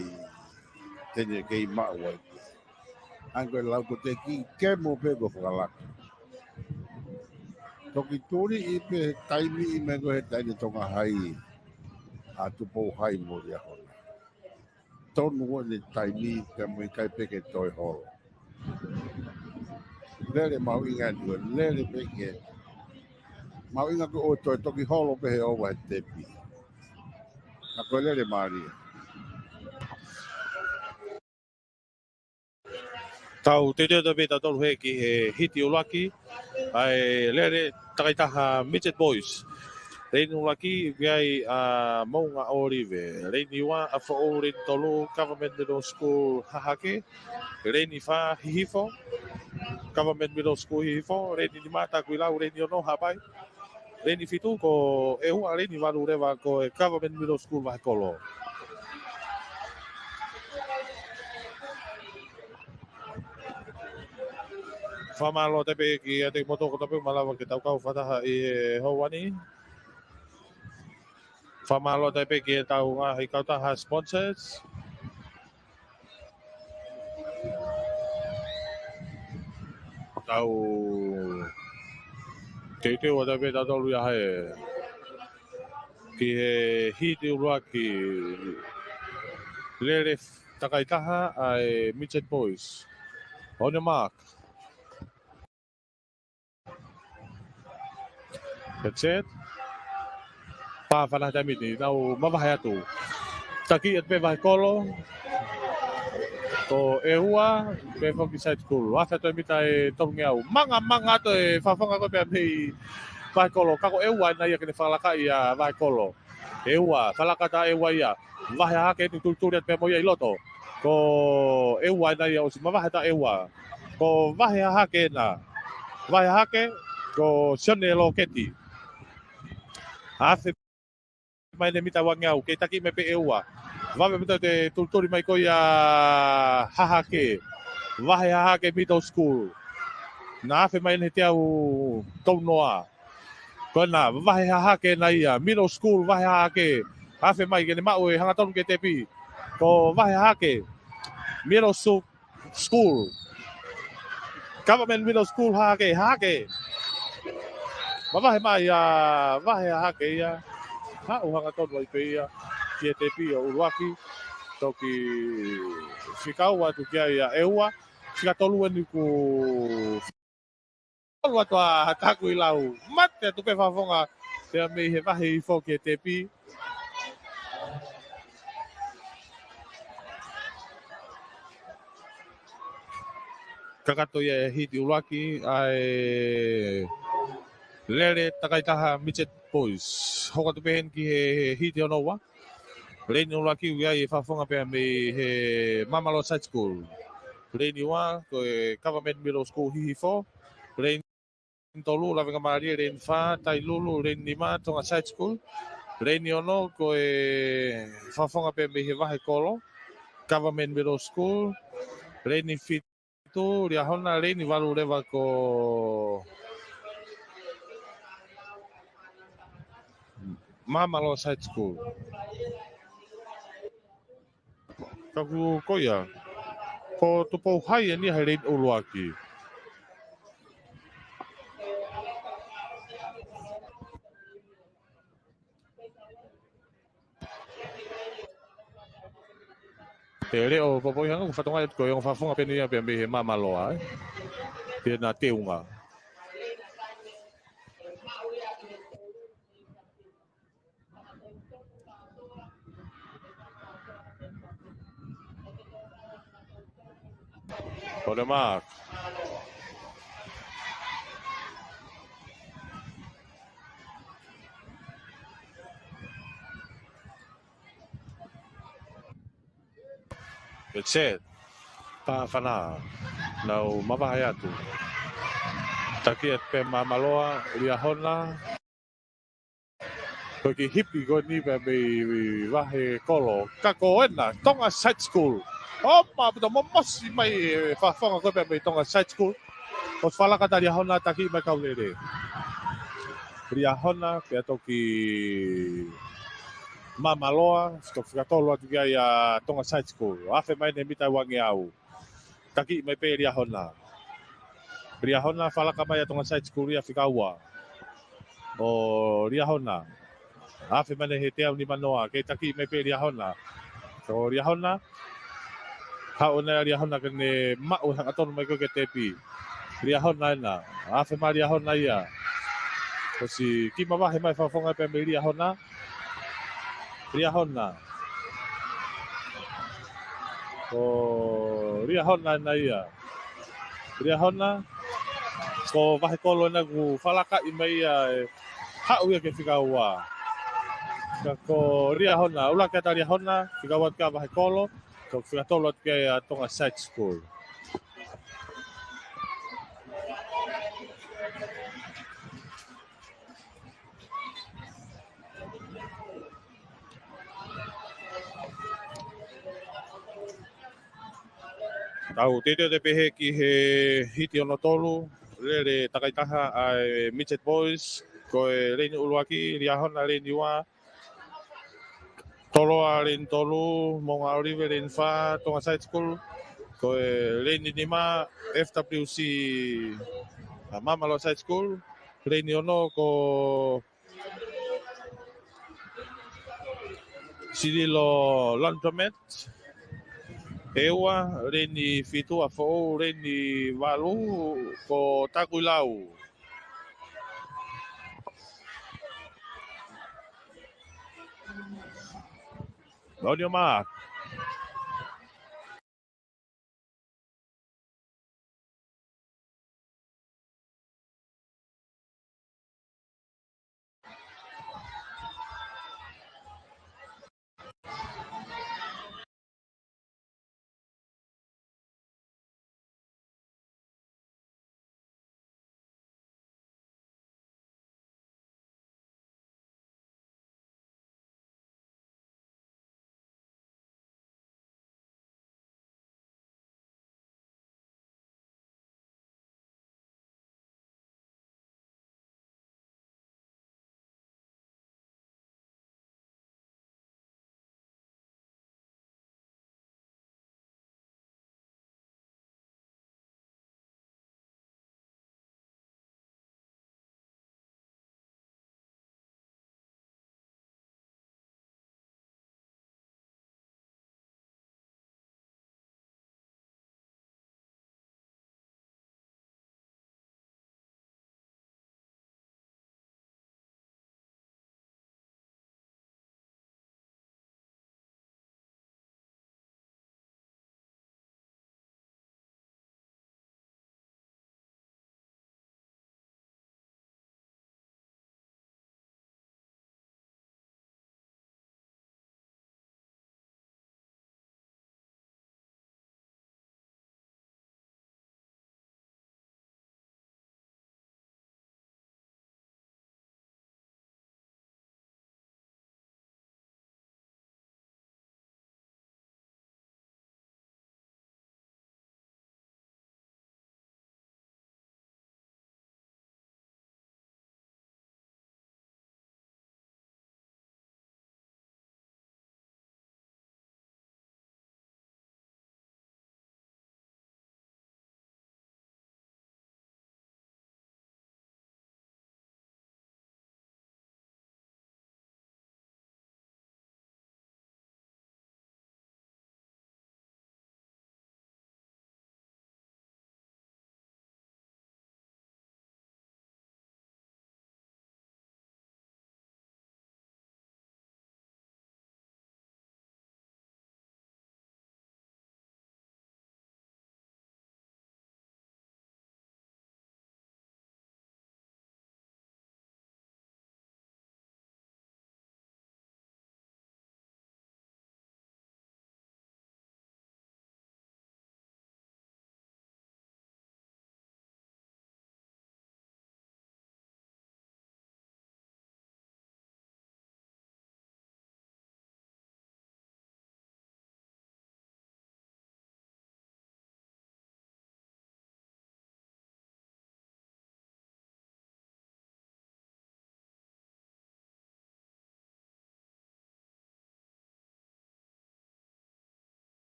Tene kei maʻu ai. ʻA ia ko e lau ko e teki kemo pē ko e fakalaka. Toki tuli ʻi pē taimi ʻi mei ko e he taʻahine Tonga Hai ʻa Tupou Hai mo Liahona. Tonu ʻene taimi ka mo e kai pē ke toe holo. Lele mahuʻinga ʻeni, lele pē ke. Mahuʻinga ko e ʻoua toe toki holo pē he ʻova he tepi. Ka ko e lele mālie. Tau teuteu atu pē tautolu hē ki he hiti ʻuluaki ʻa e lele takaitaha Midget Boys. Leini ʻuluaki, ʻoku ʻi ai ʻa Moʻunga ʻŌlive. Leini ua, ʻa Foʻou. Leini tolu, Government Middle School Hahake. Leini fā, Hihifo, Government Middle School Hihifo. Leini nima, Takuilau. Leini ono, Haʻapai. Leini fitu ko ʻEua, leini valu leva ko e Government Middle School Vahekolo. Fakamālō atu pē kiate kimoutolu kotoa pē ʻoku malava ke tau kau fakataha ʻi he houa ni. Fakamālō atu pē ki heʻetau ngaahi kautaha sponsors. Tau teuteu atu pē tautolu ia hē ki he hiti ʻuluaki lele takaitaha ʻa e Midget Boys. On your mark. Get set. Pā fana taimi ni, nau mavahe atu. Taki atu pē Vahekolo. Ko ʻEua, pē foki Side School. Afe atu e mita ʻe tolungeau. Manga, manga atu e fafonga ko ē pea mei Vahekolo. Ka ko ʻEua ʻena ia ke ne fakalakaʻi ʻa Vahekolo. ʻEua, fakalaka atu ʻa ʻEua ia. Vahe Hahake ʻeni, tulituli atu pē mo ia ʻi loto. Ko ʻEua ʻena ia, ʻosi mavahe atu ʻa ʻEua. Ko Vahe Hahake ʻena. Vahe Hahake, ko Sione Loketi. Afe mai ʻene mita uangeau, kei taki mai pē ʻEua. Vave mita te tulituli mai ko ia Hahake. Vahe Hahake Middle School. Naʻe afe mai ʻene teau tolunoa. Ko ʻena, Vahe Hahake ʻena ia. Middle School, Vahe Hahake. Afe mai ke ne maʻu e hangatonu ki he tepi. Ko Vahe Hahake. Middle Su-, School. Government Middle School Hahake, Hahake. Mavahe mai ʻa Vahe Hahake ia. Haʻu hangatonu ai pē ia ki he tepi ʻo ʻuluaki. Toki fekau atu ki ai ʻa ʻEua. Fika tolu ʻeni kuo tolu atu ʻa Takuilau. Mate atu pē fafonga pea mei he vahe hifo ki he tepi. Kakato ia e hiti ʻuluaki ʻa e lele takaitaha Midget Boys. Hoko atu pē heni ki he hiti hono ua. Leini ʻuluaki ʻoku ʻi ai e fafonga pea mei he Māmaloa Side School. Leini ua ko e Government Middle School Hihifo. Leini tolu, Lavengamālie. Leini fā, Tailulu. Leini nima, Tonga Side School. Leini ono ko e fafonga pea mei he Vahekolo, Government Middle School. Leini fitu, Liahona. Leini valu leva ko Māmaloa Side School. Ka ko ia, ko Tupou Hai ʻeni ia he leini ʻuluaki. Te leʻo popoʻi hangē ʻoku fatongia atu ko e ongo fafonga pē ʻeni ia pea mei he Māmaloa, ē. Pea na teunga. On the mark. Set. Pāfana. Nau mavahe atu. Taki atu pē Māmaloa, Liahona. Ko e kiʻi hipi ko eni pē mei Vahekolo. Ka ko ena, Tonga Side School. Opa, pita momosi mai e fafonga ko ē pē mei Tonga Side School. ʻOsi falaka atu ʻa Liahona, taki mai kau lele. Liahona, pea toki Māmaloa, toki fika tolu atu ki ai ʻa Tonga Side School. Afe mai ʻene mita ʻe uangeau. Taki mai pē Liahona. Liahona, falaka mai ʻa Tonga Side School ia fika ua. ʻO Liahona. Afe mai ʻene teau nimanoa, kei taki mai pē Liahona. Ko Liahona. Haʻu ena ʻa Liahona ke ne maʻu hangatonu mai ko ē ke tepi. Liahona ena. Afe mai Liahona ia. ʻOsi kiʻi mavahe mai fafonga pē mei Liahona. Liahona. Ko Liahona ena ia. Liahona. Ko Vahekolo ena kuo falakaʻi mai ia ʻe haʻu ia ke fika ua. Ka ko Liahona, ʻuluaki atu ʻa Liahona, fika ua atu kia Vahekolo, ko e fika tolu atu kia Tonga Side School. Tau teuteu atu pē ki he hiti ono tolu, lele takaitaha ʻa e Midget Boys, ko e leini ʻuluaki, Liahona leini ua, Toloa leini tolu, Moʻunga ʻŌlive leini fā, Tonga Side School, ko e leini nima, F W C, ʻa Māmaloa Side School, leini ono, ko Sililo Laundromat, ʻEua, leini fitu ʻa Foʻou, leini valu, ko Takuilau. Maunio mā.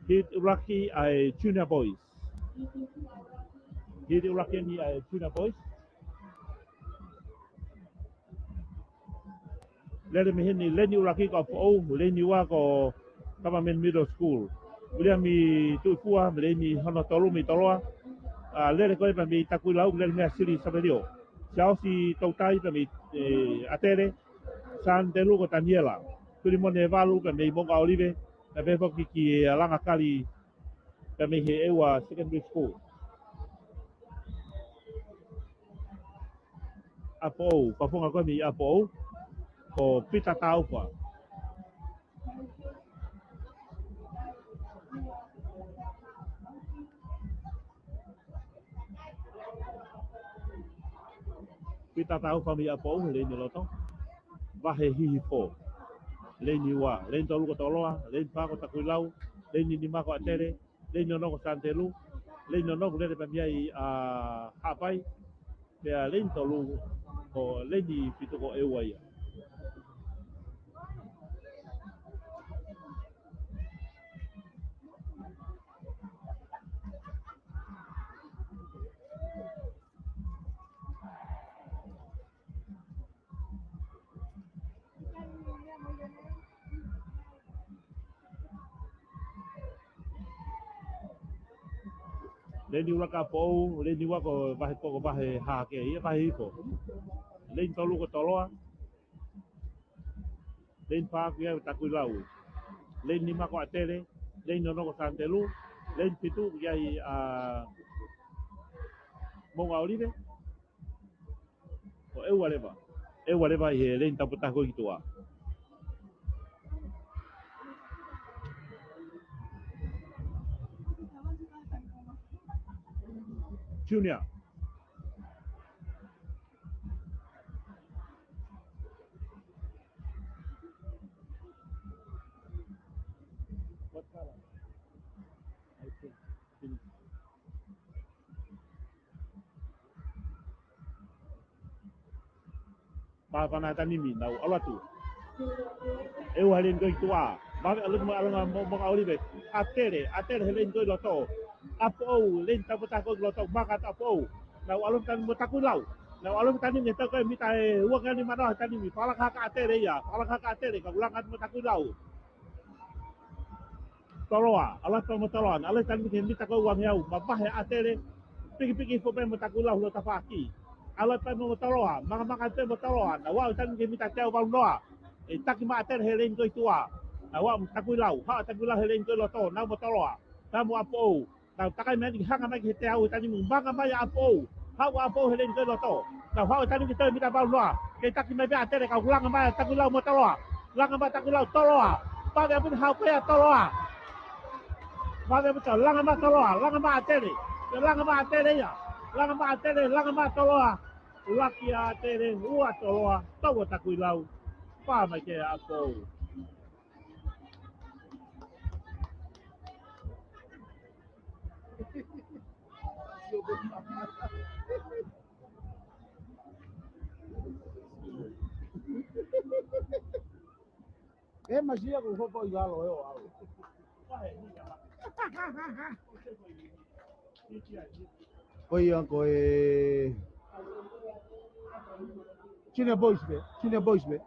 Hit ʻuluaki ʻa e Junior Boys. Hit ʻuluaki eni ʻa e Junior Boys. Lele mei heni, leni ʻuluaki ko ʻApifoʻou, leni ua ko Government Middle School. Viliami Tuʻifua, leni hono tolu mei Toloa. ʻA, lele ko ē pea mei Takuilau, lele mei Sili Savelio. Siaosi Toutai pea mei, ē, ʻAtele, Santelu ko Taniela. Tulimone Valu pea mei Moʻunga ʻŌlive, pea pehē foki kia Langa Kali pea mei he ʻEua Secondary School. ʻApifoʻou, fafonga ko ē mei ʻApifoʻou, ko Pita Taufa. Pita Taufa mei ʻApifoʻou, leni loto. Vahe Hihifo. Leni ua, leni tolu ko Toloa, leni fā ko Takuilau, leni nima ko ʻAtele, leni ono ko Santelu, leni ono ko lele pea mei ai ʻa Haʻapai, pea leni tolu ko leni fitu ko ʻEua ia. Leni ʻuluaki ʻApifoʻou, leni ua ko vahe, ko vahe hake, ia vahe iko. Leni tolu ko Toloa. Leni fā ko ia Takuilau. Leni nima ko ʻAtele, leni ono ko Santelu, leni fitu ko ia ʻa Moʻunga ʻŌlive. Ko ʻEua leva. ʻEua leva ʻi he leni taupotu ko ē ki tuʻa. Junior. What color? I think. Māfana he taimi ni, nau ʻalu atu. ʻEua he leni ko ē ki tuʻa. Māfana ʻalu atu mo ʻAlonga mo, mo ʻAlive. ʻAtele, ʻAtele he leni ko ē loto. ʻApifoʻou, leni taupotu ko ē ki loto, maka atu ʻApifoʻou. Nau ʻalu atu mo Takuilau. Nau ʻalu atu he taimi ni he tau ko ē mita ʻe ua ngeau nima noa he taimi ni. Fakalaka hake ʻa ʻAtele ia, fakalaka hake ʻa ʻAtele, ka ʻoku langa atu mo Takuilau. Toloa, ʻalu atu mo Toloa, ʻalu atu he taimi ni he mita ko ē ua ngeau, mavahe ʻa ʻAtele, pikipiki hifo pē mo Takuilau ʻi loto tafaʻaki. ʻAlu atu mo Toloa, makamaka atu mo Toloa, nau aʻu he taimi ni he mita teau valu noa. ʻE taki mai ʻa ʻAtele he leni ko ē ki tuʻa. Nau aʻu mo Takuilau, haʻu ʻa Takuilau he leni ko ē ki loto, nau mo Toloa, nau mo ʻApifoʻou. Nau takai mai ni ke hanga mai ki he teau he taimi ni, maka mai ʻa ʻApifoʻou. Haʻu ʻa ʻApifoʻou he leni ko ē ki loto. Nau haʻu he taimi ni ki he toe mita valu noa. Kei taki mai pē ʻa ʻAtele ka ʻoku langa mai ʻa Takuilau mo Toloa. Langa mai Takuilau, Toloa. Pave ʻaupito, haʻu pē ʻa Toloa. Pave ʻaupito, langa mai Toloa, langa mai ʻAtele. Langa mai ʻAtele ia. Langa mai ʻAtele, langa mai Toloa. ʻUluaki ʻa ʻAtele, ua Toloa, tolu ʻa Takuilau. Pā mai ki ʻApifoʻou. E masia ko hopo i lalo e o au. Ko ia ko e Junior Boys pē, Junior Boys pē.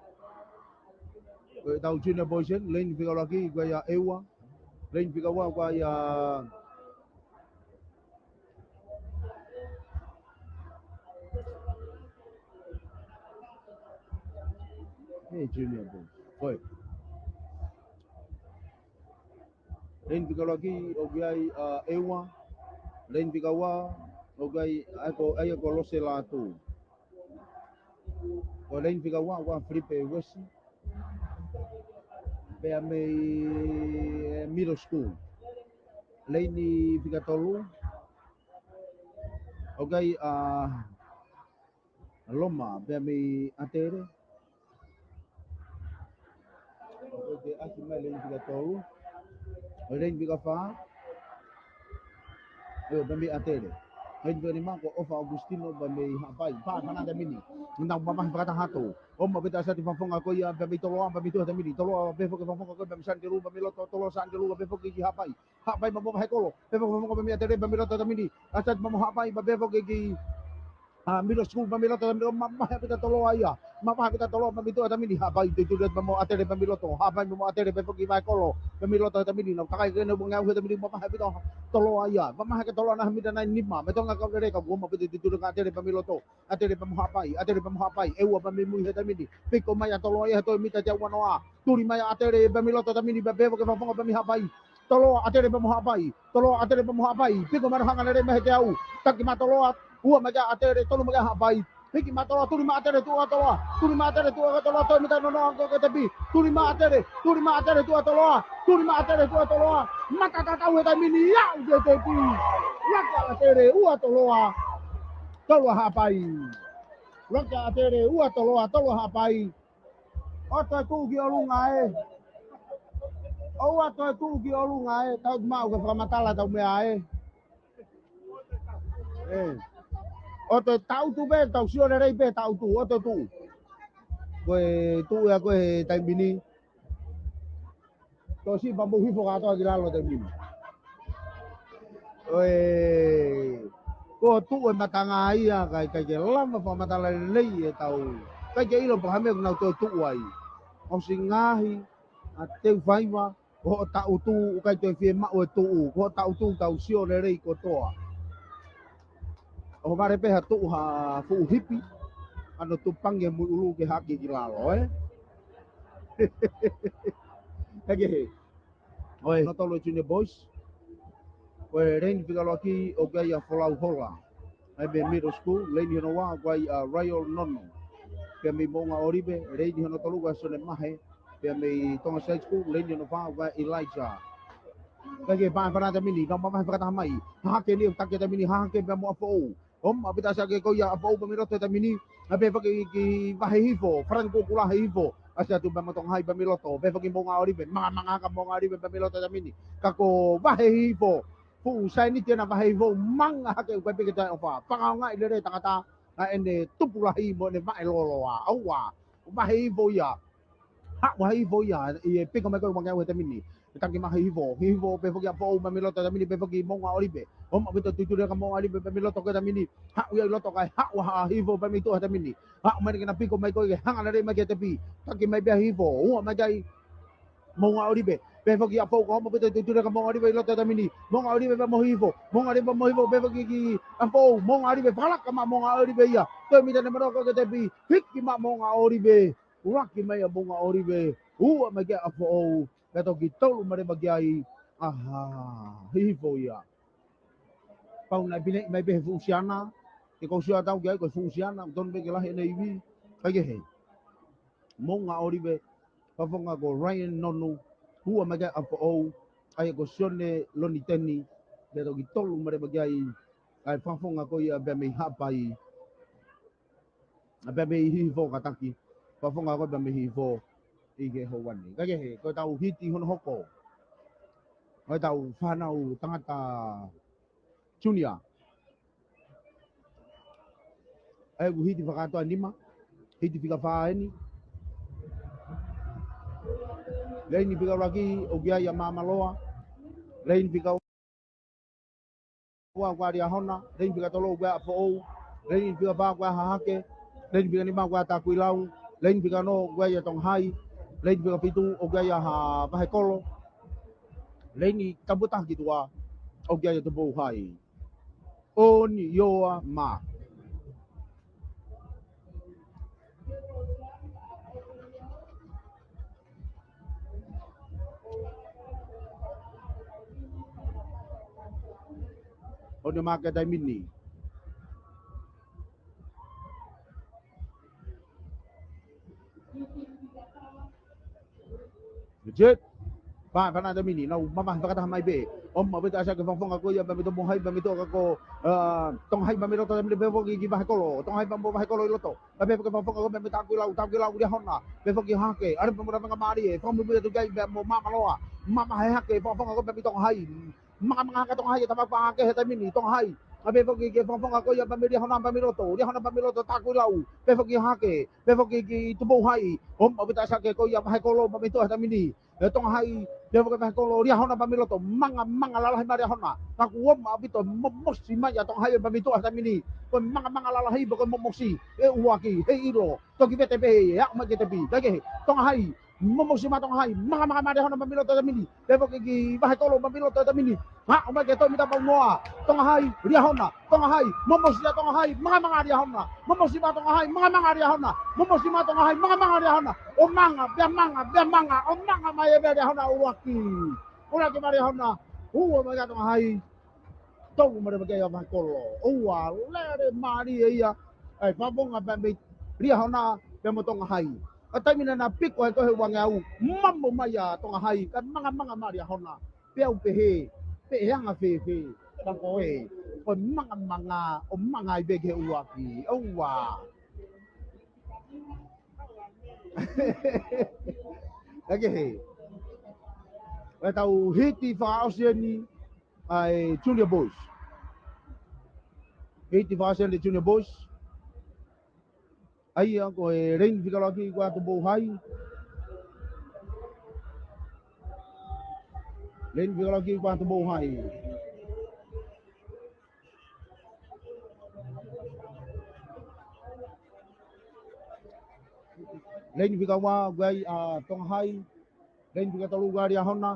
Ko e tau Junior Boys eni, leni fika ʻuluaki, ko ia ʻEua. Leni fika ua, ko ia he Junior Boys. Ko e. Leni fika ʻuluaki, ʻoku ʻi ai ʻa ʻEua. Leni fika ua, ʻoku ʻi ai ʻa e ko, ʻa e ko Lose Lātū. Ko leni fika ua, ʻoku ʻa Filipe Uesi. Pea mei, ē, Middle School. Leni fika tolu, ʻoku ʻi ai ʻa Loma, pea mei ʻAtele. ʻOku ʻikai ke ʻasi mai leni fika tolu. ʻO leni fika fā. ʻIo, pea mei ʻAtele. Hei, pea ni mako ʻOfa ʻAukusitino pea mei Haʻapai. Pā, pā na taimi ni. Nau mamahi fakataha atu. ʻOmai pē ʻa Sati, fakafofonga ko ia pea mei Toloa, pea mei tuʻa taimi ni. Toloa, pea foki fakafofonga ko ia pea mei Sani Telū, pea mei loto, Toloa, Sani Telū, pea foki ki Haʻapai. Haʻapai pea mo Vahekolo. Pea foki fakafofonga pea mei ʻAtele, pea mei loto taimi ni. ʻA Sati pea mo Haʻapai, pea foki ki ʻa Middle School, pea mei loto taimi ni, ʻo mamahi ʻaupito Toloa ia. Mamahi ʻaupito Toloa, pea mei tuʻa taimi ni, Haʻapai, te tule pea mo ʻAtele, pea mei loto, Haʻapai pea mo ʻAtele, pea foki Vahekolo, pea mei loto taimi ni, nau takai ke ne bunga uhe taimi ni, mamahi ʻaupito Toloa ia. Mamahi ke Toloa na mita nai nima, mei Tonga kau lele ka kuo ʻomai ʻaupito te tule ka ʻAtele pea mei loto, ʻAtele pea mo Haʻapai, ʻAtele pea mo Haʻapai, ʻe ua pea mei mui he taimi ni, piko mai ʻa Toloa ia, toe mita te ua noa. Tuli mai ʻa ʻAtele pea mei loto taimi ni, pea pea foki fakafofonga pea mei Haʻapai. Toloa, ʻAtele pea mo Haʻapai. Toloa, ʻAtele pea mo Haʻapai. Piko mai ʻo hanga lele mai he teau. Taki mai Toloa, ua mai kia ʻAtele, tonu mai kia Haʻapai. Hiki mai Toloa, tuli mai ʻAtele tuʻa Toloa. Tuli mai ʻAtele tuʻa Toloa, toe mita noa noa ko ke tepi. Tuli mai ʻAtele, tuli mai ʻAtele tuʻa Toloa. Tuli mai ʻAtele tuʻa Toloa. Mata tatau he taimi ni, aʻu ki he tepi. Laka ʻAtele, ua Toloa. Tolu ʻa Haʻapai. Laka ʻAtele, ua Toloa, tolu ʻa Haʻapai. ʻOua toe tuʻu ki ʻolunga ē. ʻOua toe tuʻu ki ʻolunga ē. Tau maʻu ke fakamatala tau meʻa ē. ʻE. ʻOua toe taʻutu pē, tau sio lelei pē, taʻutu, ʻoua toe tuʻu. Ko e tuʻu ia ko ē he taimi ni. Tau siʻi pea mou hifo kātoa ki lalo taimi ni. ʻOe, ko e tuʻu e matanga ia, ʻikai, ʻikai ke lava fakamatala lelei e tau. ʻIkai ke ʻilo pe ko e hā e meʻa ʻoku nau toe tuʻu ai. ʻOsi ngaahi ʻa e teu faiva, ko hoʻo taʻutu, ʻikai toe fiemaʻu e tuʻu, ko hoʻo taʻutu tau sio lelei kotoa. ʻOho vale pē ha tuʻu ha fuʻu hipi, ʻa hono tupangi e muiʻulu ke hake ki lalo, ē? Hake he. ʻOe, hono tolu e Junior Boys. Ko e leini fika ʻuluaki, ʻoku ʻi ai ʻa Folau Hola. ʻA ia mei Middle School, leini hono ua, ʻoku ʻi ai ʻa Ryan Nonu. Pea mei Moʻunga ʻŌlive, leini hono tolu, ʻoku ʻi ai ʻa Sione Mahe. Pea mei Tonga Side School, leini hono fā, ʻoku ʻi ai ʻa Elijah. Kae kehe, pā, pā na taimi ni, nau mamahi fakataha mai. Hahake ni, ʻo taki taimi ni, Hahake pea mo ʻApifoʻou. ʻOmai ʻaupito ʻa Saki ko ia, ʻApifoʻou pea mei loto taimi ni. Pea pea foki ki Vahehihifo, Frank Kukula Hehifo. ʻAsi atu pea mo Tonga Hai pea mei loto. Pea foki Moʻunga ʻŌlive, manga, manga hake Moʻunga ʻŌlive pea mei loto taimi ni. Ka ko Vahehihifo, fuʻu saianiti ʻena Vahehihifo, manga hake ʻoku ʻikai pē ke taʻeʻofa. Fakaongaʻi lelei tangata, ʻa ʻene tupulahi mo ʻene vaʻe lōloa. ʻAua, Vahehihifo ia. Haʻu Vahehihifo ia, ʻi he piko mai ko ē ʻo e manga uhe taimi ni. Taki mai Hehifo, Hehifo pea foki ʻApifoʻou pea mei loto taimi ni pea foki Moʻunga ʻŌlive. ʻOmai ʻaupito tuitui lelei ka Moʻunga ʻŌlive pea mei loto ko ē taimi ni. Haʻu ia ʻi loto kae haʻu ʻa Hehifo pea mei tuʻa taimi ni. Haʻu mai ke na piko mai ko ē ke hanga lelei mai ki he tepi. Taki mai pē ʻa Hehifo, ua mai ki ai Moʻunga ʻŌlive. Pea foki ʻApifoʻou ka ʻomai ʻaupito tuitui lelei ka Moʻunga ʻŌlive ʻi loto taimi ni. Moʻunga ʻŌlive pea mo Hehifo. Moʻunga ʻŌlive pea mo Hehifo pea foki ki ʻApifoʻou. Moʻunga ʻŌlive fakalaka mai Moʻunga ʻŌlive ia. Toe mita nima noa ko ē ki he tepi. Hiki mai Moʻunga ʻŌlive. ʻUluaki mai ʻa Moʻunga ʻŌlive, ua mai ki ai ʻApifoʻou, pea toki tolu mai leva ki ai ʻa Hehifo ia. Pau naʻe pine mai pē he fuʻu siana, ke kou sio atu au ki ai ko e fuʻu siana, ʻoku tonu pē ke lahi ʻene ivi, kae kehe. Moʻunga ʻŌlive, fakafofonga ko Ryan Nonu, ua mai ki ai ʻApifoʻou, ʻa ia ko Sione Loniteni, pea toki tolu mai leva ki ai, ʻa e fakafofonga ko ia pea mei Haʻapai. ʻA pea mei Hehifo kātaki. Fakafofonga ko ē pea mei Hehifo ʻi he houa ni. Kae kehe, ko e tau hiti hono hoko. Ko e tau fānau tangata junior. ʻA ia ko e hiti fakakātoa nima. Hiti fika fā eni. Leini fika ʻuluaki, ʻoku ʻi ai ʻa Māmaloa. Leini fika ua ʻoku ʻi ai ʻa Liahona, leini fika tolu ʻoku ʻi ai ʻa ʻApifoʻou, leini fika fā ʻoku ʻi ai ʻa Hahake, leini fika nima ʻoku ʻi ai ʻa Takuilau, leini fika ono ʻoku ʻi ai ʻa Tonga Hai, leini fika fitu ʻoku ʻi ai ʻa Vahekolo, leini tapu taha ki tuʻa ʻoku ʻi ai ʻa Tupou Hai. ʻOni ʻoa mā. ʻOni ʻoa mā ki he taimi ni. Jet. Pā, pā na taimi ni, nau mamahi fakataha mai pē. ʻOmai ʻaupito ʻa Saki, fakafofonga ko ia pea mei Tupou Hai, pea mei tuʻa ka ko, ʻa, Tonga Hai pea mei loto taimi ni pea foki ki Vahekolo. Tonga Hai pea mo Vahekolo ʻi loto. Pea pea foki fakafofonga ko ē pea mei Takuilau, Takuilau Liahona. Pea foki Hahake, ʻalu pea mo Lavengamālie, fakamuimui atu ki ai pea mo Māmaloa. Mamahi Hahake, fakafofonga ko ē pea mei Tonga Hai. Manga, manga hake Tonga Hai, ʻe tama ko Hahake he taimi ni, Tonga Hai. ʻA pehē foki ki he fakafofonga ko ia pea mei Liahona pea mei loto, Liahona pea mei loto Takuilau, pehē foki Hahake, pehē foki ki Tupou Hai, ʻo maʻu ʻaupito ʻa e sake ko ia Vahekolo pea mei tuʻa he taimi ni. ʻE Tonga Hai, pehē foki Vahekolo, Liahona pea mei loto, manga, manga lalahi mai Liahona. Ka kuo ʻomi ʻaupito momosi mai ʻa Tonga Hai pea mei tuʻa he taimi ni. Ko e manga, manga lalahi pea ko e momosi, ʻe ʻuluaki, he ʻilo, toki vete pē, ʻe aʻu mai ki he tepi. Kaikehe, Tonga Hai, momosi mai Tonga Hai, manga, manga mai Liahona pea mei loto he taimi ni. Pehē foki ki Vahekolo pea mei loto he taimi ni. Aʻu mai ki he toe mita pau noa. Tonga Hai, Liahona, Tonga Hai, momosi ʻa Tonga Hai, manga, manga Liahona. Momosi mai Tonga Hai, manga, manga Liahona. Momosi mai Tonga Hai, manga, manga Liahona. ʻO manga, pea manga, pea manga, ʻo manga mai ʻe pea Liahona ʻuluaki. ʻUluaki mai Liahona, ua mai ʻa Tonga Hai. Tolu mai leva ki ai ʻa Vahekolo. Ua, lele mālie ia. ʻAi, fakafofonga pea mei Liahona pea mo Tonga Hai. ʻA e taimi naʻa na piko ai ko ē he uangeau, mamo mai ʻa Tonga Hai, kae manga, manga mai Liahona. Pea u pehē, pe ʻe anga fēfē, ka ko ē, ko e manga, manga, ʻo manga ai pē ki he ʻuluaki. ʻOua. Kaikehe. ʻE tau hiti fakaʻosi eni ʻa e Junior Boys. Hiti fakaʻosi eni Junior Boys. ʻA ia ko e leini fika ʻuluaki ko ia Tupou Hai. Leini fika ʻuluaki ko ia Tupou Hai. Leini fika ua ko ia ʻa Tonga Hai. Leini fika tolu ko ia Liahona.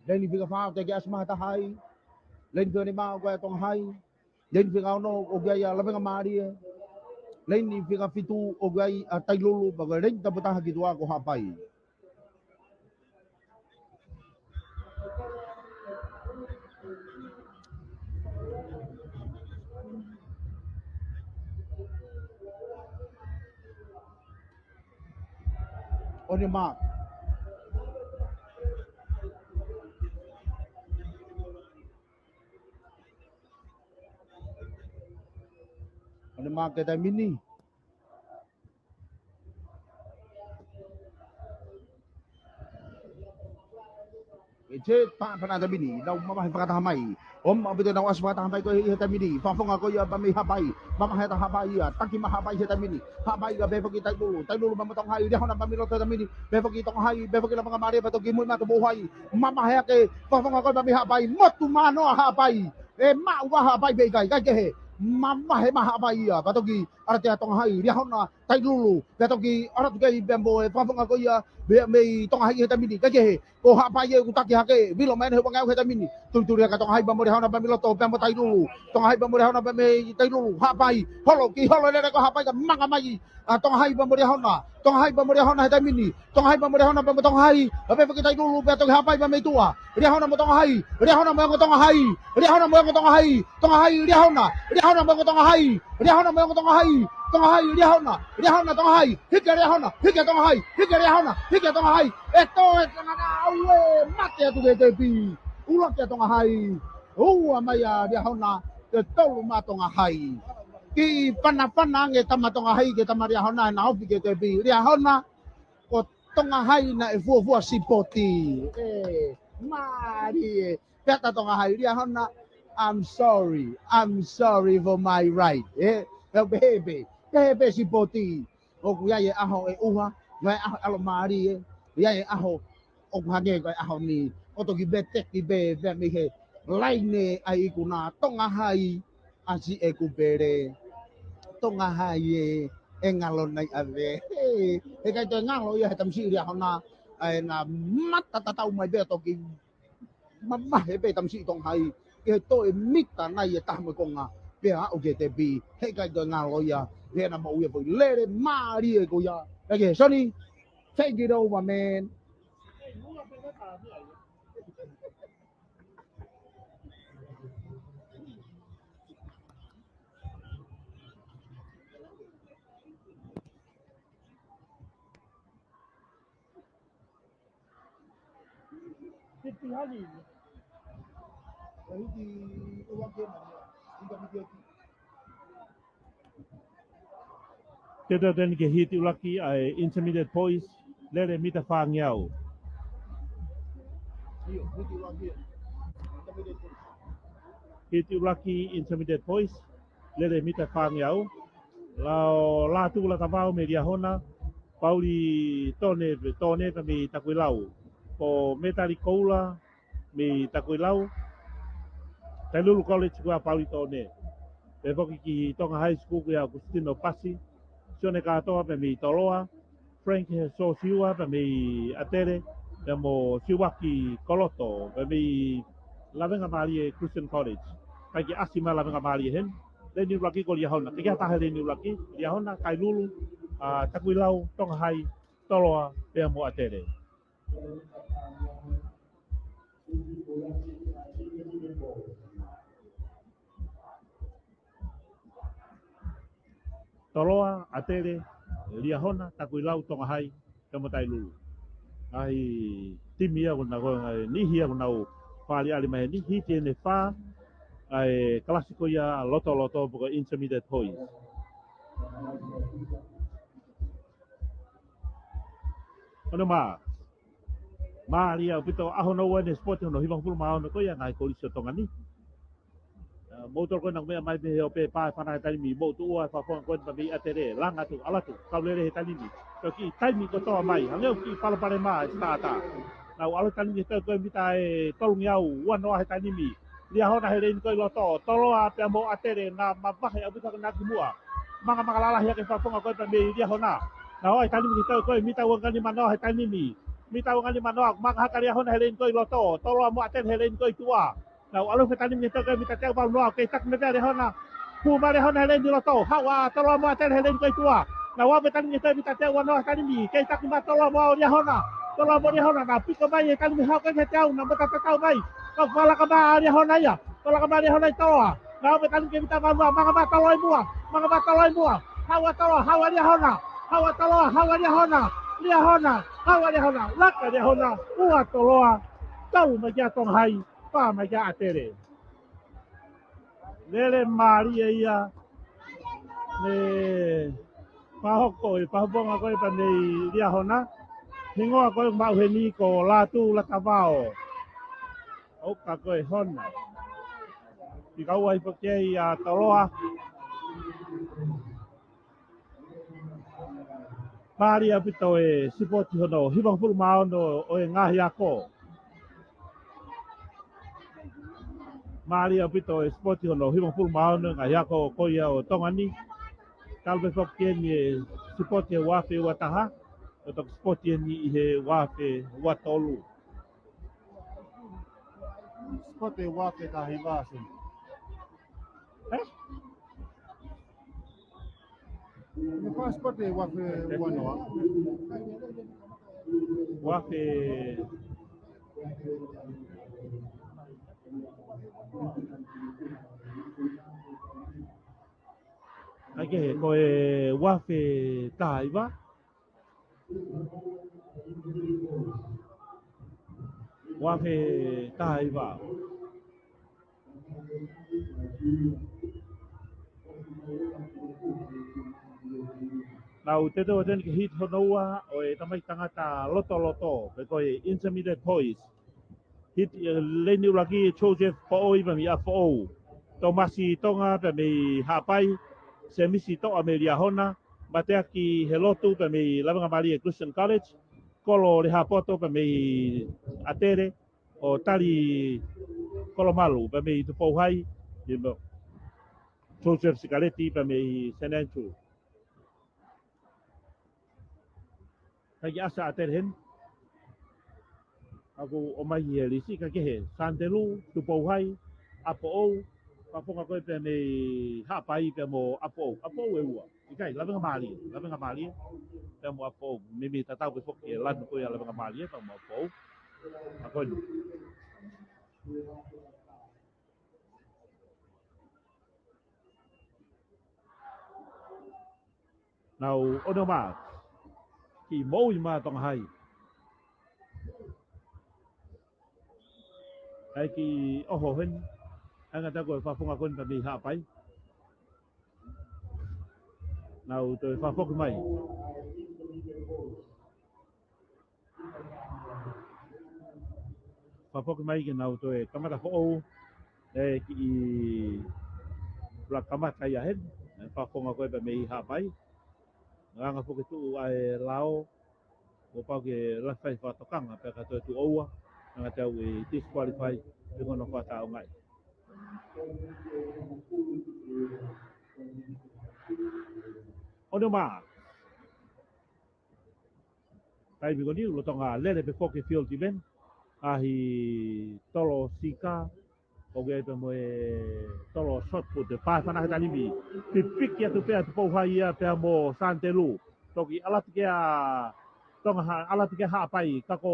Leini fika fā ʻoku teʻeki ʻasi mai ha taha ai. Leini fika nima ko ia Tonga Hai. Leini fika ono ʻoku ʻi ai ʻa Lavengamālie. Leini fika fitu ʻoku ʻi ai ʻa Tailulu, pea ko e leini taputaha ki tuʻa ko Haʻapai. On your mark. On your mark, get that mini. ʻE te pā pana tamini, nau mamahi fakataha mai. ʻOmi ʻaupito nau ʻasi fakataha mai ko ē he tamini. Fakafofonga ko ia pea mei Haʻapai. Mamahi ʻa Haʻapai ia, taki mai Haʻapai he tamini. Haʻapai ka pehē foki Tailulu. Tailulu pea mo Tonga Hai, Liahona pea mei loto he tamini. Pehē foki Tonga Hai, pehē foki Lavengamālie pea toki muimui mai Tupou Hai. Mamahi hake, fakafofonga ko ia pea mei Haʻapai. Motu manoa Haʻapai. ʻE maʻu ʻa Haʻapai pe ʻikai, kaikehe. Mamahi mai Haʻapai ia, pea toki ʻAlatea Tonga Hai, Liahona, Tailulu, pea toki ʻalu atu ki ai pea mo e fakafofonga ko ia, pea mei Tonga Hai he tamini, kaikehe, ko Haʻapai ʻoku taki hake, vilo mai ʻene he uangeau he tamini, tulituli hake Tonga Hai pea mo Liahona pea mei loto, pea mo Tailulu, Tonga Hai pea mo Liahona pea mei Tailulu, Haʻapai, holo, kiʻi holo lelei ko Haʻapai ka manga mai, ʻa Tonga Hai pea mo Liahona, Tonga Hai pea mo Liahona he tamini, Tonga Hai pea mo Liahona pea mo Tonga Hai, pea pehē foki Tailulu, pea toki Haʻapai pea mei tuʻa, Liahona mo Tonga Hai, Liahona mo e ongo Tonga Hai, Liahona mo e ongo Tonga Hai, Tonga Hai, Liahona, Liahona mo e ongo Tonga Hai, Liahona mo e ongo Tonga Hai, Tonga Hai, Liahona, Liahona, Tonga Hai, hiki ʻa Liahona, hiki ʻa Tonga Hai, hiki ʻa Liahona, hiki ʻa Tonga Hai, ʻe toe Tonga Hai, ʻoua, mate atu ki he tepi, ʻuluaki ʻa Tonga Hai, ua mai ʻa Liahona, ʻe tolu mai Tonga Hai. Kiʻi panapana ange tama Tonga Hai ki he tama Liahona, ʻe na ofi ki he tepi, Liahona, ko Tonga Hai naʻe fuofua sipoti. ʻE, mālie. Pea tā Tonga Hai Liahona, I'm sorry. I'm sorry for my right. ʻE, pea pehē pē. Pehē pē sipoti. ʻOku ʻi ai e ʻaho ʻe ʻuha, ʻi ai e ʻaho ʻalomālie, ʻi ai e ʻaho ʻoku hangē ko e ʻaho ni. ʻO toki veteki pē, pea mei he laine ʻa e ikuna Tonga Hai. ʻAsi ʻeku pele, Tonga Hai ē, ʻe ngalo nai ʻave. He, heʻikai toe ngalo ia he tamasiʻi Liahona, ʻa ē naʻa mata tatau mai pea toki mamahi pē tamasiʻi Tonga Hai, ke toe mita nai e taha mo e konga, pea aʻu ki he tepi, heʻikai toe ngalo ia, he naʻa maʻu ia foʻi lele mālie ko ia. Kaikehe, Soni, take it over, man. Hiti hali. Hiti ua kena. Hiti hali. Te tau teni ki he hiti ʻuluaki ʻa e Intermediate Boys, lele mita fāngeau. ʻIo, hiti ʻuluaki. Intermediate Boys. Hiti ʻuluaki Intermediate Boys, lele mita fāngeau. Lao Lātū Latavao mei Liahona, Pauli Tone, Tone pea mei Takuilau. Ko Metali Koula mei Takuilau. Tailulu College ko ia ʻa Pauli Tone. Pea foki ki Tonga High School ko ia ʻa Kusitino Pasi. Sione Kātoa pea mei Toloa. Frank Sosiua pea mei ʻAtele, pea mo Siuaki Koloto pea mei Lavengamālie Christian College. ʻIkai ke ʻasi mai Lavengamālie heni. Leni ʻuluaki ko Liahona. Ke kia tahe leni ʻuluaki, Liahona, Tailulu, ʻa, Takuilau, Tonga High, Toloa, pea mo ʻAtele. Toloa, ʻAtele, Liahona, Takuilau, Tonga High, pea mo Tailulu. ʻA e timi ia ʻoku nau, ʻa e niʻihi ia ʻoku nau fāʻaliʻali mai heni, hiti ʻeni e fā, ʻa e kalasi ko ia lotoloto pe ko e Intermediate Boys. Ono mā. Mālie ʻaupito ʻaho hono ua ʻeni e sipoti hono hivangofulu mā ono ko ia ngaahi kolisi ʻo Tonga ni. ʻA, mou tolo ko ena meʻa mai mei he ʻope pā e fana he taimi, mou tuʻu ʻa e fakafofonga ko ena pea mei ʻAtele, langa atu, ʻalu atu, kau lele he taimi ni. Ko e kiʻi taimi kotoa mai, hangē ʻoku kiʻi palopalema e stāta. Nau ʻalu he taimi ni he tau ko e mita ʻe tolungeau ua noa he taimi ni. Liahona he leni ko ē ʻi loto, Toloa pea mo ʻAtele, naʻa mavahe ʻaupito hake na ki muʻa. Mangamanga lalahi hake fakafofonga ko ena pea mei Liahona. Nau ʻalu he taimi ni he tau ko e mita ua nima noa he taimi ni. Mita ua nima noa, manga hake ʻa Liahona he leni ko ē ʻi loto, Toloa mo ʻAtele he leni ko ē ʻi tuʻa. Nau ʻalu he taimi ni he tau ko e mita teau valu noa, kei taki mai pē ʻa Liahona. Hū mai ʻa Liahona he leni ʻi loto, haʻu ʻa Toloa mo ʻAtele he leni ko ē ʻi tuʻa. Nau ʻalu he taimi ni he tau mita teau ua noa he taimi ni, kei taki mai ʻa Toloa mo Liahona. Toloa mo Liahona, nau piko mai he taimi ni haʻu ko ē ki he teau, nau mata tatau mai. Kau fakalaka mai ʻa Liahona ia, fakalaka mai ʻa Liahona ʻi Toloa. Nau ʻalu he taimi ni he mita valu noa, manga mai ʻa Toloa ʻi muʻa, manga mai ʻa Toloa ʻi muʻa. Haʻu ʻa Toloa, haʻu ʻa Liahona, haʻu ʻa Toloa, haʻu ʻa Liahona. Liahona, haʻu ʻa Liahona, laka ʻa Liahona, ua Toloa, tolu mai kia Tonga High, fā mai kia ʻAtele. Lele mālie ia, ne fakahoko e fakafofonga ko ē pea mei Liahona. Hingoa ko ē ʻoku maʻu heni ko Lātū Latavao. ʻOka ko ē hona. Fika ua hifo ki ai ʻa Toloa. Mālie ʻaupito e sipoti hono hivangofulu mā ono ʻo e ngaahi ako. Mālie ʻaupito e sipoti hono hivangofulu mā ono ngaahi ako ko ia ʻo Tonga ni. Talu pē foki ki heni e sipoti he ua afe ua taha, ʻo toki sipoti heni ʻi he ua afe ua tolu. Sipoti ua afe taha hiva, Sini. Eh? Ni fā sipoti ua afe ua noa. Ua afe. ʻIkai ke, ko e ua afe taha hiva. Ua afe taha hiva. Nau teuteu atu ʻeni ke hiti hono ua ʻo e tamaiki tangata lotoloto, pe ko e Intermediate Boys. Hiti, eh, leni ʻuluaki Joseph Poʻoi pea mei ʻApifoʻou. Tōmasi Tonga pea mei Haʻapai. Semisi Toʻa mei Liahona. Mateaki Helotu pea mei Lavengamālie Christian College. Kolo Lehaapoto pea mei ʻAtele. ʻO Tali Kolomalu pea mei Tupou High. Joseph Sikaleti pea mei Saint Andrew. ʻIkai ke ʻasi ʻa ʻAtele heni. ʻOku ʻomai he lisi, kae kehe, Santelu, Tupou High, ʻApifoʻou, fakafofonga ko ē pea mei Haʻapai pea mo ʻApifoʻou. ʻApifoʻou ʻe ua. ʻIkai, Lavengamālie, Lavengamālie, pea mo ʻApifoʻou. Meimei tatau pē foki e lanu ko ia ʻa Lavengamālie, pea mo ʻApifoʻou. ʻA ko eni. Nau ono mā. Kiʻi moʻui mā Tonga High. ʻAi kiʻi ʻoho heni. ʻAi ngata ko e fakafofonga ko eni pea mei Haʻapai. Nau toe fakafoki mai. Fakafoki mai ke nau toe kamata foʻou. ʻE kiʻi laka kamata ia heni, ʻe fakafofonga ko ē pea mei Haʻapai. Nganga foki tuʻu ʻa e lao, kuo pau ke lafai fakatokanga pea ka toe tuʻu ʻoua, nganga te au ʻe disqualify, pe ko hono fakataʻeʻaongaʻi. Ono mā. Taimi ko eni, lolotonga lele pē foki field event, ʻa e tolo sika, ʻo kei pē mo e tolo shot put, ʻe pae fana he taimi ni. Pipiki atu pē ʻa Tupou Hai ia pea mo Santelu. Toki ʻalu atu ki ai Tonga Ha-, ʻalu atu ki ai Haʻapai, ka ko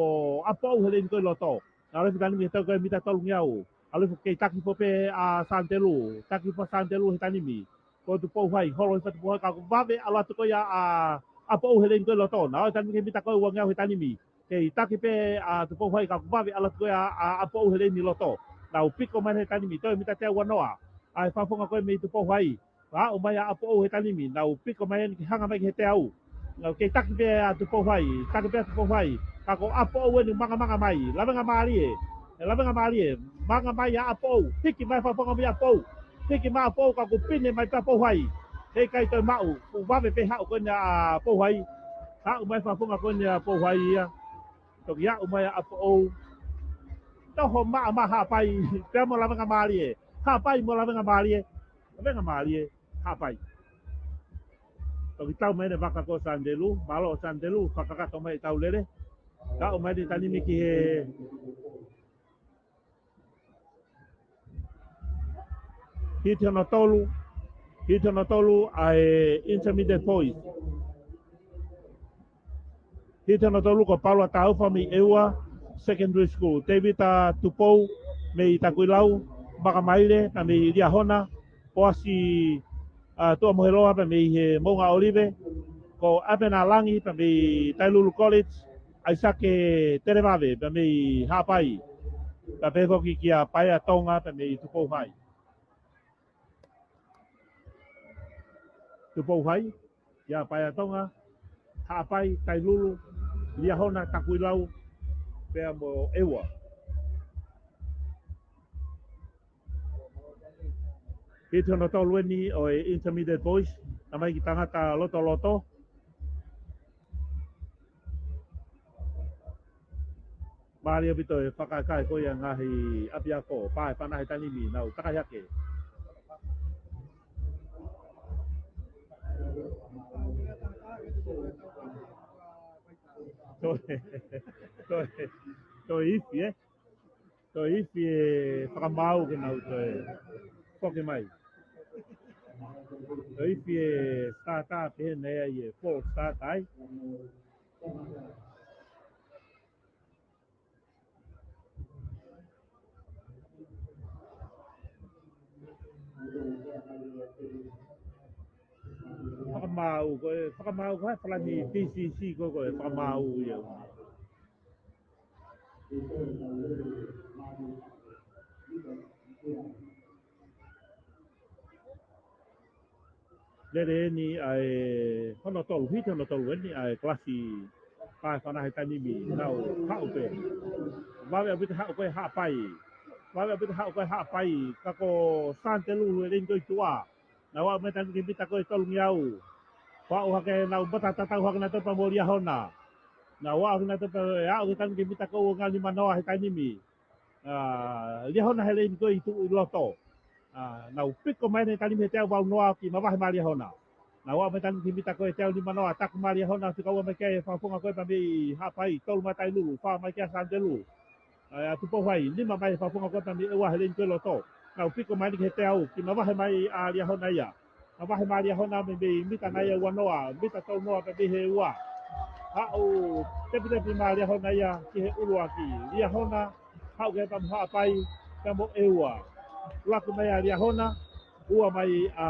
ʻApiʻou he leini ko ē ʻi loto. Naʻe ʻalu he taimi ni he tau ko ē mita tolungeau. ʻAlu foki kei taki foki pē ʻa Santelu, taki foki Santelu he taimi ni. Ko Tupou Hai, holo hifo ʻa Tupou Hai ka kuo vave ʻalu atu ko ia ʻa ʻApiʻou he leini ko ē ʻi loto. Naʻe ʻalu he taimi ni ki he mita ko ē uangeau he taimi ni. Kei taki pē ʻa Tupou Hai ka kuo vave ʻalu atu ko ia ʻa ʻApiʻou he leini ʻi loto. Naʻe ʻū piko mai he taimi ni, toe mita teau uanoa. ʻA e fakafofonga ko ē mei Tupou Hai. Aʻu mai ʻa ʻApiʻou he taimi ni, naʻe ʻū piko mai eni ke hanga mai ki he teau. Naʻe kei taki pē ʻa Tupou Hai, taki pē ʻa Tupou Hai. Ka ko ʻApiʻou eni mangamanga mai, lavengamālie. ʻE lavengamālie, manga mai ʻa ʻApiʻou, hiki mai fakafofonga mei ʻApiʻou. Hiki mai ʻApiʻou ka kuo pine mai pē ʻa Tupou Hai. Heʻikai toe maʻu, kuo vave pē haʻu ko eni ʻa Tupou Hai. Haʻu mai fakafofonga ko eni ʻa Tupou Hai ia. Toki aʻu mai ʻa ʻApiʻou. Toho maʻa mai Haʻapai, pea mo lavengamālie. Haʻapai mo lavengamālie. Lavengamālie, Haʻapai. Toki tau mai ʻene vaka ko Santelu, mālō Santelu, fakakakato mai ʻetau lele. Aʻu mai he taimi ni ki he hiti hono tolu, hiti hono tolu ʻa e intermediate boys. Hiti hono tolu ko Paula Taufa mei ʻEua Secondary School. Tēvita Tupou mei Takuilau, Makamaile, pea mei Liahona, Poasi, ʻa, Tuʻamoheloa pea mei he Moʻunga ʻŌlive, ko ʻApena Langi pea mei Tailulu College, ʻAisake Televave pea mei Haʻapai, pea pehē foki kia Paea Tonga pea mei Tupou Hai. Tupou Hai, kia Paea Tonga, Haʻapai, Tailulu, Liahona, Takuilau, pea mo ʻEua. Hiti hono tolu eni ʻo e intermediate boys, tamaiki tangata lotoloto. Mālie ʻaupito e fakakae ko ia ngaahi ʻapiako, pae fana he taimi ni, nau takai hake. Toe, toe, toe ifi, ē? Toe ifi e fakamaau ke nau toe foki mai. Toe ifi e starter pehē naʻe ʻi ai e false starter ai. Fakamaau ko ē, fakamaau ko ē, falani P C C ko ē, ko e fakamaau ia. Lele eni ʻa e hono tolu, hiti hono tolu eni ʻa e kalasi pae fana he taimi ni, nau haʻu pē. Vave ʻaupito haʻu ko ē Haʻapai. Vave ʻaupito haʻu ko ē Haʻapai, ka ko Santelu he leini ko ē ʻi tuʻa. Nau aʻu mai he taimi ni ki he mita ko ē tolungeau. Ko ʻalu hake nau mata tatau hake nautolu pea mo Liahona. Nau aʻu hake nautolu pea aʻu he taimi ni ki he mita ko ē uangeau nimanoa he taimi ni. ʻA, Liahona he leini ko ē ʻi tuʻa ʻi loto. ʻA, nau piko mai he taimi ni he teau valunoa ke mavahe mai Liahona. Nau aʻu mai he taimi ni ki he mita ko ē teau nimanoa, taki mai Liahona, fika ua mai ki ai e fakafofonga ko ē pea mei Haʻapai, tolu mai Tailulu, fā mai kia Santelu. ʻA, ʻa Tupou Hai, nima mai e fakafofonga ko ē pea mei ʻEua he leini ko ē ʻi loto. Nau piko mai eni ki he teau, ke mavahe mai ʻa Liahona ia. Mavahe mai Liahona mei, mei mita naʻe uanoa, mita tolunoa pea mei he ua. Haʻu tepitepi mai Liahona ia ki he ʻuluaki. Liahona, haʻu ki ai pea mo Haʻapai, pea mo ʻEua. Laku mai ʻa Liahona, ua mai ʻa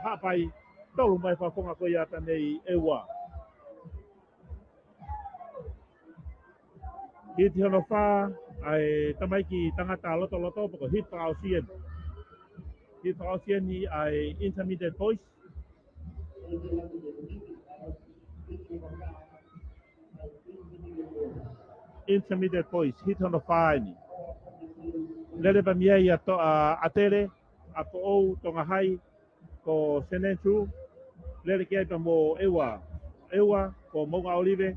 Haʻapai, tolu mai fakafofonga ko ia pea mei ʻEua. Hiti hono fā, ʻa e tamaiki tangata lotoloto, pe ko e hiti fakaʻosi eni. Hiti fakaʻosi eni ʻa e intermediate boys. Intermediate boys, hiti hono fā eni. Lele pē mei ai ʻa to-, ʻa, ʻAtele, ʻApifoʻou, Tonga Hai, ko Senensu, lele ki ai pea mo ʻEua, ʻEua, ko Moʻunga ʻŌlive,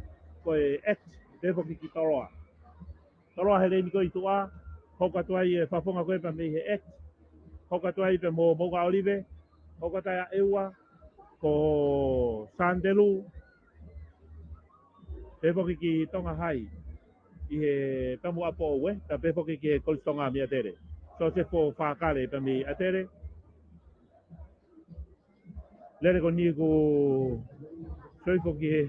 ko e X, pehē foki ki Toloa. Toloa he leini ko ē ʻi tuʻa, hoko atu ai e fafonga ko ē pea mei he X, hoko atu ai pea mo Moʻunga ʻŌlive, hoko atu ai ʻa ʻEua, ko Sandelu, pehē foki ki Tonga Hai, ʻi he pea mo ʻApifoʻou, ē, pea pehē foki ki he Kolisi Tonga mei ʻAtele. Sosefo Fakale pea mei ʻAtele. Lele ko eni kuo soifo ki he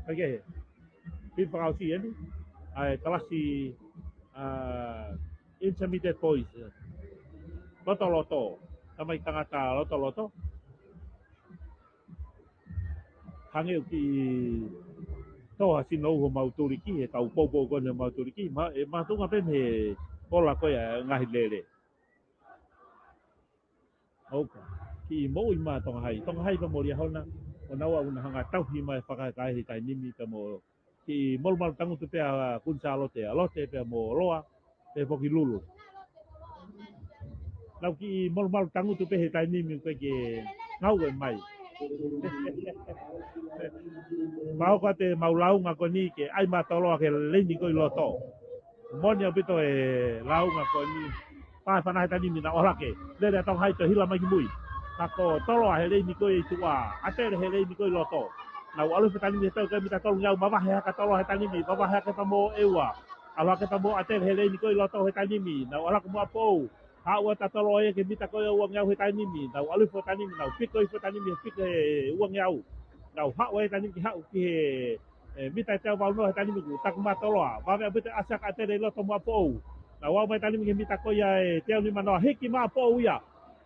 ʻAi ke he. Pili fakaʻosi eni. ʻAi kalasi, ʻa, intermediate boys. Lotoloto. Tamai tangata lotoloto. Hangē ʻoku kiʻi tō ha sino ʻo homau tuliki, he kau poupou ko eni homau tuliki. Ma, ʻe makatuʻunga pē mei he ola ko ia e ngaahi lele. ʻOka. Kiʻi moʻui mai Tonga Hai. Tonga Hai pea mo Liahona. ʻO nau ʻaʻu na hanga tauhi mai fakaekaehi taimi ni pea mo kiʻi molumalu tangutu pē ʻa Kuini Sālote, ʻa Lote pea mo Loa, pehē foki Lulu. Nau kiʻi molumalu tangutu pē he taimi ni ko ē ke ngāue mai. Mau ka te mau lāunga ko eni ke ʻai mai Toloa ki he leini ko ē ʻi loto. Moʻoni ʻaupito e lāunga ko eni. Pea fana he taimi ni naʻa ʻohake. Lele ʻa Tonga Hai pea hila mai ki mui. Ka ko Toloa he leini ko ē ʻi tuʻa. ʻAtele he leini ko ē ʻi loto. Nau ʻalu he taimi ni he tau ko e mita tolungeau, mavahe hake ʻa Toloa he taimi ni. Mavahe hake pea mo ʻEua. ʻAlu hake pea mo ʻAtele he leini ko ē ʻi loto he taimi ni. Nau ʻalu hake mo ʻApifoʻou. Haʻu atu ʻa Toloa ia ki he mita ko ē ʻo uangeau he taimi ni. Nau ʻalu hifo he taimi ni. Nau piko hifo he taimi ni. He piko he uangeau. Nau haʻu he taimi ni ke haʻu ki he ʻe, mita ʻe teau valu noa he taimi ni kuo taki mai ʻa Toloa. Vave ʻaupito e ʻasi ʻa ʻAtele ʻi loto mo ʻApifoʻou. Nau ō mai he taimi ni ki he mita ko ia ʻe teau nima noa. Hiki mai ʻa ʻApifoʻou ia.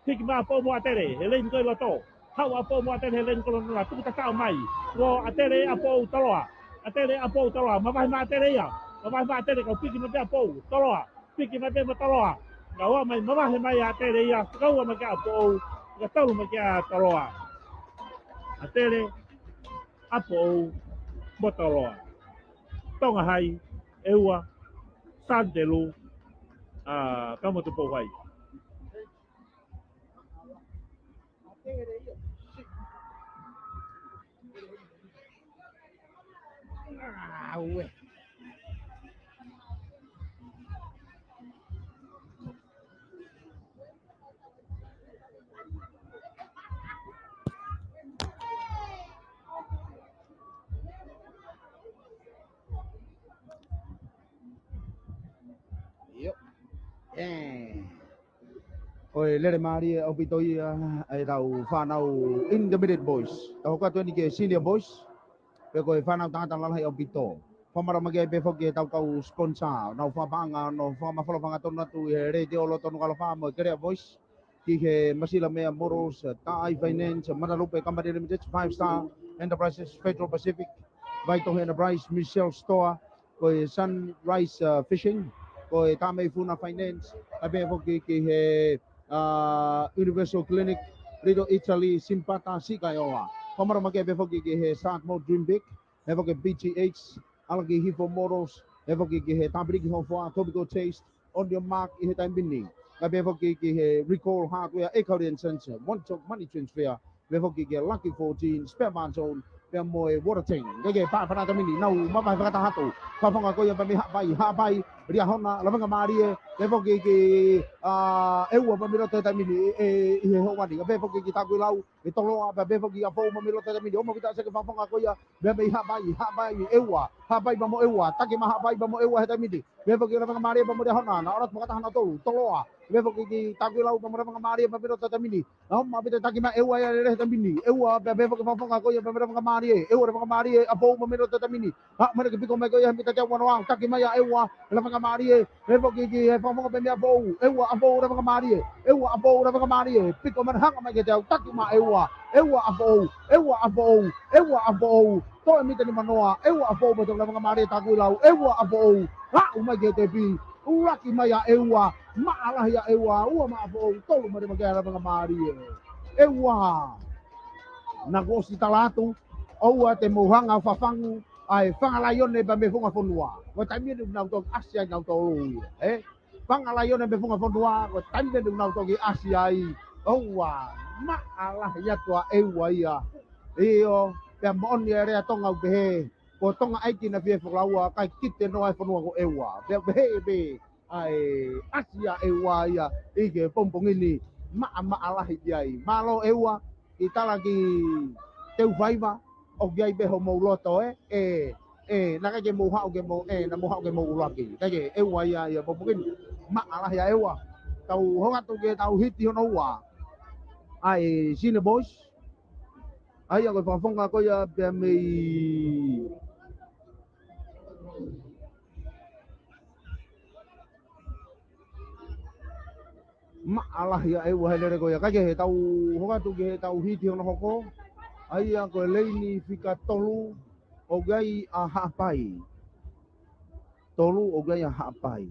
Hiki mai ʻa ʻApifoʻou mo ʻAtele he leini ko ē ʻi loto. Haʻu ʻa ʻApifoʻou mo ʻAtele he leini ko ē ʻi loto, nau tuku tatau mai. Ko ʻAtele, ʻApifoʻou, Toloa. ʻAtele, ʻApifoʻou, Toloa. Mavahe mai ʻa ʻAtele ia. Mavahe mai ʻa ʻAtele, kae piki mai pē ʻa ʻApifoʻou. Toloa. Piki mai pē mo Toloa. Nau ō mai, mavahe mai ʻa ʻAtele ia. Fakaua mai ki ai ʻa ʻApifoʻou. Fakatolu mai ki ai ʻa Toloa. ʻAtele, ʻApifoʻou mo Toloa. Tonga Hai, ʻEua, Sandelu, ʻa, pea mo Tupou Hai. ʻAue. ʻIo. ʻE. Ko e lele mālie ʻaupito ia ʻa e tau fānau intermediate boys. Tau hoko atu eni ki he senior boys. Pea ko e fānau tangata lalahi ʻaupito. Fakamolemole ki ai pē foki e tau kau sponsor. Nau fakapaʻanga, nau fakamafola fanga tonu atu ʻi he letiō loto Nukuʻalofa mo e Kelea Voice. Ki he Masila Mea Motors, Taʻai Finance, Matalupe Company Limited, Five Star Enterprises, Petro Pacific, Vaitohe Enterprise, Michelle Store, ko e Sunrise, uh, Fishing, ko e Tameifuna Finance, kae pehē foki ki he, uh, Universal Clinic, Little Italy, Simpata, Sikaioa. Fakamolemole ki ai pē foki ki he Start More Dream Big, pehē foki B T H, ʻAlaki Hifo Motors, pehē foki ki he Tāpiriki Hofoa, Tropical Taste, On Your Mark ʻi he taimi ni. Kae pehē foki ki he Recall Hardware, ʻEkaulian Centre, One Talk Money Transfer, pehē foki ki he Lucky Fourteen, Spare Parts Zone, pea mo e Water Tank. Ke ke pā fana taimi ni, nau mavahe fakataha atu. Fafonga ko ia pea mei Haʻapai, Haʻapai, Liahona, Lavengamālie, pehē foki ki, ʻa, ʻEua pea mei loto he taimi ni, ʻe, ʻi he hoʻatā ni. Kae pehē foki ki Takuilau, ʻe Toloa, pea pehē foki ʻApifoʻou pea mei loto he taimi ni. ʻOmai ʻaupito ʻa e seke fafonga ko ia, pea mei Haʻapai, Haʻapai, ʻEua, Haʻapai pea mo ʻEua, taki mai Haʻapai pea mo ʻEua he taimi ni. Pehē foki Lavengamālie pea mo Liahona, nau ō atu fakataha nautolu, Toloa. Pehē foki ki Takuilau pea mo Lavengamālie pea mei loto he taimi ni. Nau ōmai ʻaupito taki mai ʻEua ia lele he taimi ni. ʻEua, pea pehē foki fafonga ko ia pea mei Lavengamālie. ʻEua, Lavengamālie, ʻApifoʻou pea mei loto he taimi ni. Haʻu mai ke piko mai ko ia he mita teau uanoa, taki mai ʻa ʻEua, Lavengamālie, pehē foki ki he fafonga pea mei ʻApifoʻou, ʻEua, ʻApifoʻou, Lavengamālie, ʻEua, ʻApifoʻou, Lavengamālie, piko mai hanga mai ki he teau, taki mai ʻEua, ʻEua, ʻApifoʻou, ʻEua, ʻApifoʻou, ʻEua, ʻApifoʻou, toe mita nimanoa, ʻEua, ʻApifoʻou, mo e Lavengamālie, Takuilau, ʻEua, ʻApifoʻou, haʻu mai ki he tepi, ʻuluaki mai ʻa ʻEua, maʻa lahi ʻa ʻEua, ua maʻa ʻApifoʻou, tolu mai leva ki ai Lavengamālie, ʻEua, naʻa ku ʻosi tala atu, ʻoua te mou hanga fafangu, ʻa e fanga laione pea mei he funga fonua. Ko e taimi ʻeni ʻoku nau toki ʻasi ai nautolu ia, ē? Fanga laione mei he funga fonua, ko e taimi ʻeni ʻoku nau toki ʻasi ai. ʻOua, maʻa lahi atu ʻa ʻEua ia. ʻIo, pea moʻoni e lea Tonga ʻoku pehē, ko Tonga ʻeiki naʻe fie folaua, kae kite noa e fonua ko ʻEua. Pea pehē pē ʻa e ʻasi ʻa ʻEua ia ʻi he pongipongi ni, maʻa, maʻa lahi ki ai. Mālō ʻEua, ʻi tala ki Teufaiva, ʻoku ʻi ai pē homou loto, ē? ʻE, ʻe, naʻe ʻikai ke mou haʻu ke mou, ʻe, naʻa mou haʻu ke mou ʻuluaki. Kae kehe, ʻEua ia, ia pongipongi ni. Maʻa lahi ʻa ʻEua. Tau hoko atu ki heʻetau hiti hono ua. ʻA e Sine Boys. ʻA ia ko e fakafofonga ko ia pea mei Maʻa lahi ʻa ʻEua he lele ko ia. Kae kehe, tau hoko atu ki heʻetau hiti hono hoko. ʻA ia ko e leini fika tolu, ʻoku ʻi ai ʻa Haʻapai. Tolu, ʻoku ʻi ai ʻa Haʻapai.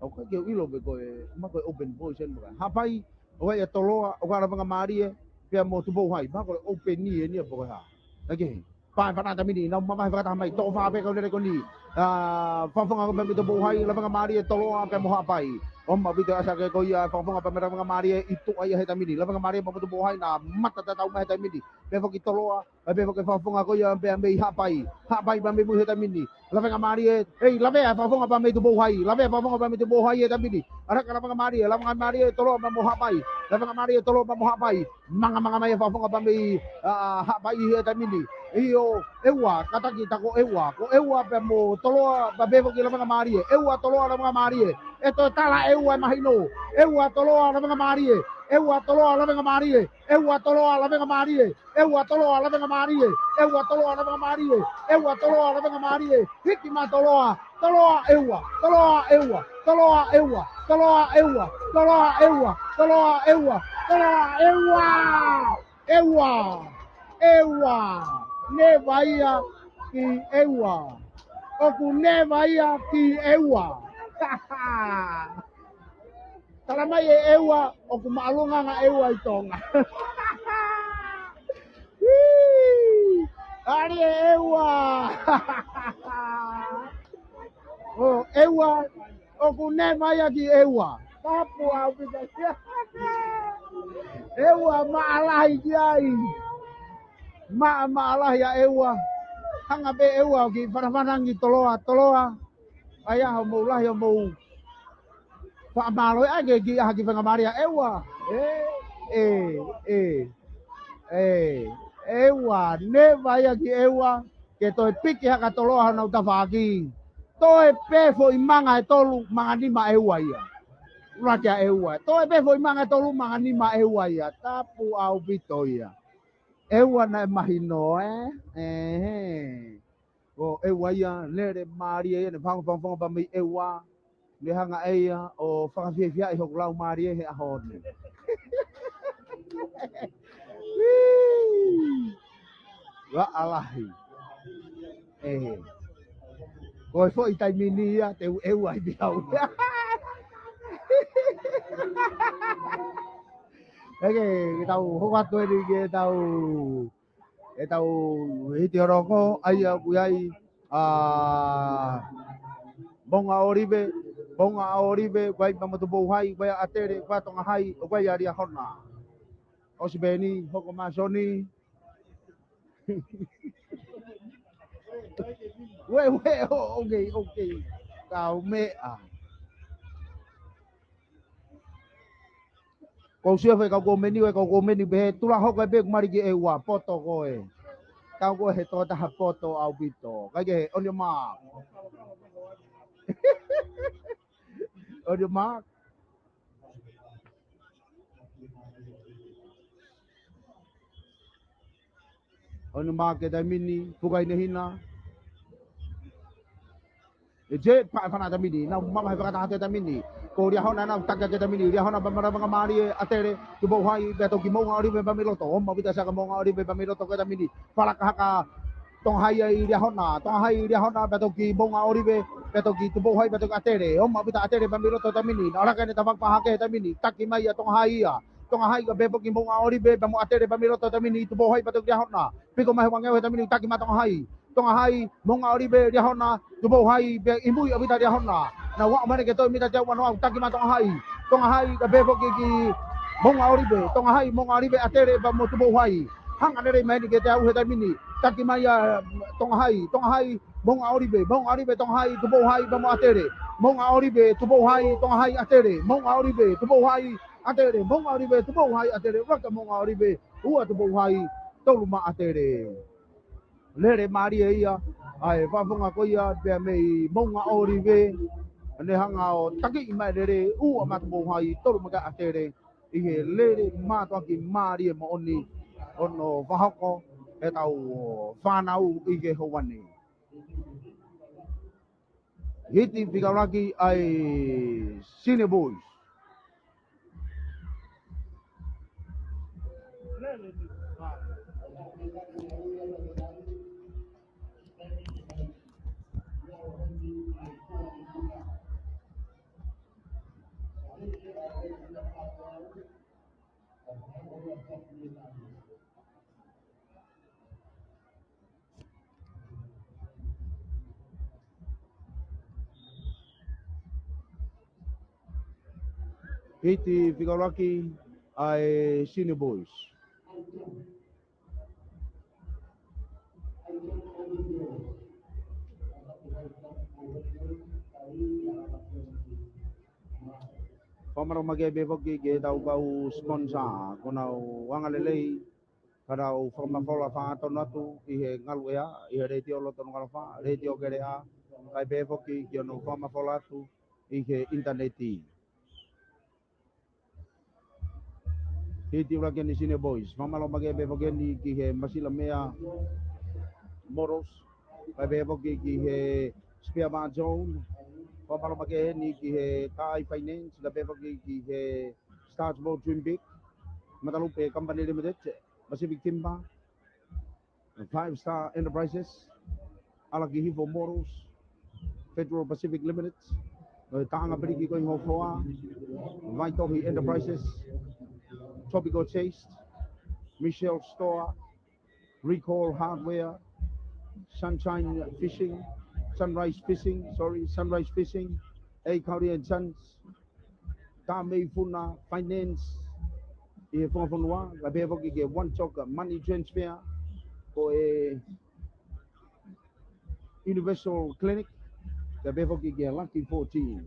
ʻOku ʻikai ke u ʻilo pe ko e, ma ko e open voice eni ma ka. Haʻapai, ʻoku ʻi ai ʻa Toloa, ʻoku ʻi ai ʻa Lavengamālie, pea mo Tupou Hai, ma ko e open eni ia pe ko e hā. Kae kehe, pae fana tamini, nau mamahi fakataha mai, toko fā pē kau lele ko eni. ʻA, fakafofonga ko ia mei Tupou Hai, Lavengamālie, Toloa, pea mo Haʻapai. ʻOmai ʻaupito ʻa e ʻasi hake ko ia, fakafofonga pea mei Lavengamālie, ʻi tuʻa ia he tamini. Lavengamālie pea mo Tupou Hai, naʻa mata tatau mai he tamini. Pea foki Toloa, pea pea foki fakafofonga ko ia pea mei Haʻapai. Haʻapai pea mei mui he tamini. Lavengamālie, ei, lavea fakafofonga pea mei Tupou Hai. Lavea fakafofonga pea mei Tupou Hai he tamini. ʻAlu hake Lavengamālie, Lavengamālie, Toloa pea mo Haʻapai. Lavengamālie, Toloa pea mo Haʻapai. Mangamanga mai e fakafofonga pea mei, ʻa, Haʻapai he tamini. ʻIo, ʻEua, kātaki tā ko ʻEua. Ko ʻEua pea mo Toloa pea pea foki Lavengamālie. ʻEua, Toloa, Lavengamālie. ʻE toe tala ʻEua ʻe mahino. ʻEua, Toloa, Lavengamālie. ʻEua, Toloa, Lavengamālie. ʻEua, Toloa, Lavengamālie. ʻEua, Toloa, Lavengamālie. ʻEua, Toloa, Lavengamālie. ʻEua, Toloa, Lavengamālie. Hiki mai Toloa. Toloa, ʻEua. Toloa, ʻEua. Toloa, ʻEua. Toloa, ʻEua. Toloa, ʻEua. Toloa, ʻEua. Toloa, ʻEua. ʻEua. ʻEua. Neva ia ki ʻEua. ʻOku neva ia ki ʻEua. Tala mai ʻe ʻEua, ʻoku māʻolunga ʻa ʻEua ʻi Tonga. Ui! ʻAli ʻe ʻEua. ʻO ʻEua, ʻoku neva ia ki ʻEua. Tapu ʻaupito. ʻEua maʻa lahi ki ai. Maʻa, maʻa lahi ʻa ʻEua. Hanga pē ʻEua ʻo kiʻi fanafanangi Toloa, Toloa. ʻAi ā homou lahi, homou fakamālō, ʻai ke kiʻi ʻaha ki Lavengamālie ʻa ʻEua. ʻE, ʻe, ʻe, ʻe, ʻEua, neva ia ki ʻEua, ke toe piki hake ʻa Toloa honau tafaʻaki. Toe pē foʻi manga ʻe tolu, manga nima ʻEua ia. ʻUluaki ʻa ʻEua. Toe pē foʻi manga ʻe tolu, manga nima ʻEua ia. Tapu ʻaupito ia. ʻEua naʻe mahino, ē? ʻEhē. Ko ʻEua ia, lele mālie ia, ne fakafofonga pea mei ʻEua. Ne hanga ʻe ia ʻo fakafiefiaʻi hoku laumālie he ʻaho ni. Ui! Maʻa lahi. ʻE. Ko e foʻi taimi ni ia, te u ʻEua ʻi piau. ʻEke, ke tau hoko atu eni ke tau ʻetau hiti hono hoko, ʻa ia ʻoku ʻi ai, ʻa, Moʻunga ʻŌlive, Moʻunga ʻŌlive, ʻoku ʻi ai pea mo Tupou Hai, ʻoku ʻi ai ʻa ʻAtele, ʻoku ʻi ai ʻa Tonga Hai, ʻoku ʻi ai ʻa Liahona. ʻOsi pē eni, hoko mai Soni. Ue, ue, ʻo, ʻokei, ʻokei. Kaumeʻa. Ko u sio fai kau komeni, ʻe kau komeni pē he tula hoko ʻe pē ʻoku mali ki ʻEua, poto koe. Tau koe he tokotaha poto ʻaupito. Kae kehe, on your mark. On your mark. On your mark he taimi ni, puka hinehina. ʻE Jay, pae fana tamini, nau mamahi fakataha he tamini. Ko Liahona nau taki he tamini. Liahona pea mo Lavengamālie, ʻAtele, Tupou Hai, pea toki Moʻunga ʻŌlive pea mei loto. ʻOmai ʻaupito ʻa e ʻasi hake Moʻunga ʻŌlive pea mei loto he tamini. Falaka hake Tonga Hai ʻi Liahona, Tonga Hai ʻi Liahona, pea toki Moʻunga ʻŌlive, pea toki Tupou Hai, pea toki ʻAtele. ʻOmai ʻaupito ʻa ʻAtele pea mei loto he tamini. Naʻe ʻalu hake ʻene tafaʻaki pā hake he tamini. Taki mai ʻa Tonga Hai ia. Tonga Hai, kae pehē foki Moʻunga ʻŌlive pea mo ʻAtele pea mei loto he taimi ni, Tupou Hai pea toki Liahona. Piko mai he uangeau he taimi ni, taki mai Tonga Hai. Tonga Hai, Moʻunga ʻŌlive, Liahona, Tupou Hai, pea ʻi mui ʻa Vita Liahona. Naʻa nau aʻu mai ke toe mita teau uanoa, taki mai Tonga Hai. Tonga Hai, kae pehē foki ki Moʻunga ʻŌlive. Tonga Hai, Moʻunga ʻŌlive, ʻAtele pea mo Tupou Hai. Hanga lelei mai eni kiate au he taimi ni. Taki mai ʻa Tonga Hai, Tonga Hai, Moʻunga ʻŌlive, Moʻunga ʻŌlive, Tonga Hai, Tupou Hai pea mo ʻAtele. Moʻunga ʻŌlive, Tupou Hai, Tonga Hai, ʻAtele. Moʻunga ʻŌlive, Tupou Hai, ʻAtele. Moʻunga ʻŌlive, Tupou Hai, ʻAtele. Ua kia Moʻunga ʻŌlive, ua Tupou Hai, tolu maʻa ʻAtele. Lele mālie ia ʻa e fakafofonga ko ia pea mei Moʻunga ʻŌlive. Ne hanga ʻo takiʻi mai lelei, ua maʻa Tupou Hai, tolu maʻa ʻAtele. ʻI he lele mātuʻaki mālie moʻoni ʻo hono fakahoko ʻetau fānau ʻi he houa ni. Hiti fika ʻuluaki ʻa e Senior Boys. Hiti fika ʻuluaki ʻa e Senior Boys. Fakamālō makehe pē foki ki heʻetau kau sponsor, ko honau angalelei, ka nau fakamafola fakatonutonu atu ʻi he ngaluʻea, ʻi he letiō loto Nukuʻalofa, Letiō Keleʻa, kae pehē foki ki hono fakamafola atu ʻi he ʻinitaneti. Hiti ʻuluaki eni Senior Boys. Fakamālō makehe pē foki eni ki he Masilamea Motors. Kae pehē foki ki he Spare Part Zone. Fakamālō makehe eni ki he Taʻai Finance. Kae pehē foki ki he Starch Board Twin Peak, Matalupe Company Limited, Pacific Timber, Five Star Enterprises, ʻAlakihifo Motors, Federal Pacific Limited, ʻa e Taʻanga Piliki ko ē ʻi Hofoa, Vaitohi Enterprises, Tropical Taste, Michelle Store, Recall Hardware, Sunshine Fishing, Sunrise Fishing, sorry, Sunrise Fishing, A Cowley and Sons, Tameifuna Finance ʻi he Funga Fonua, kae pehē foki ki he One Talk Money Transfer, ko e Universal Clinic, kae pehē foki ki he Lucky fourteen.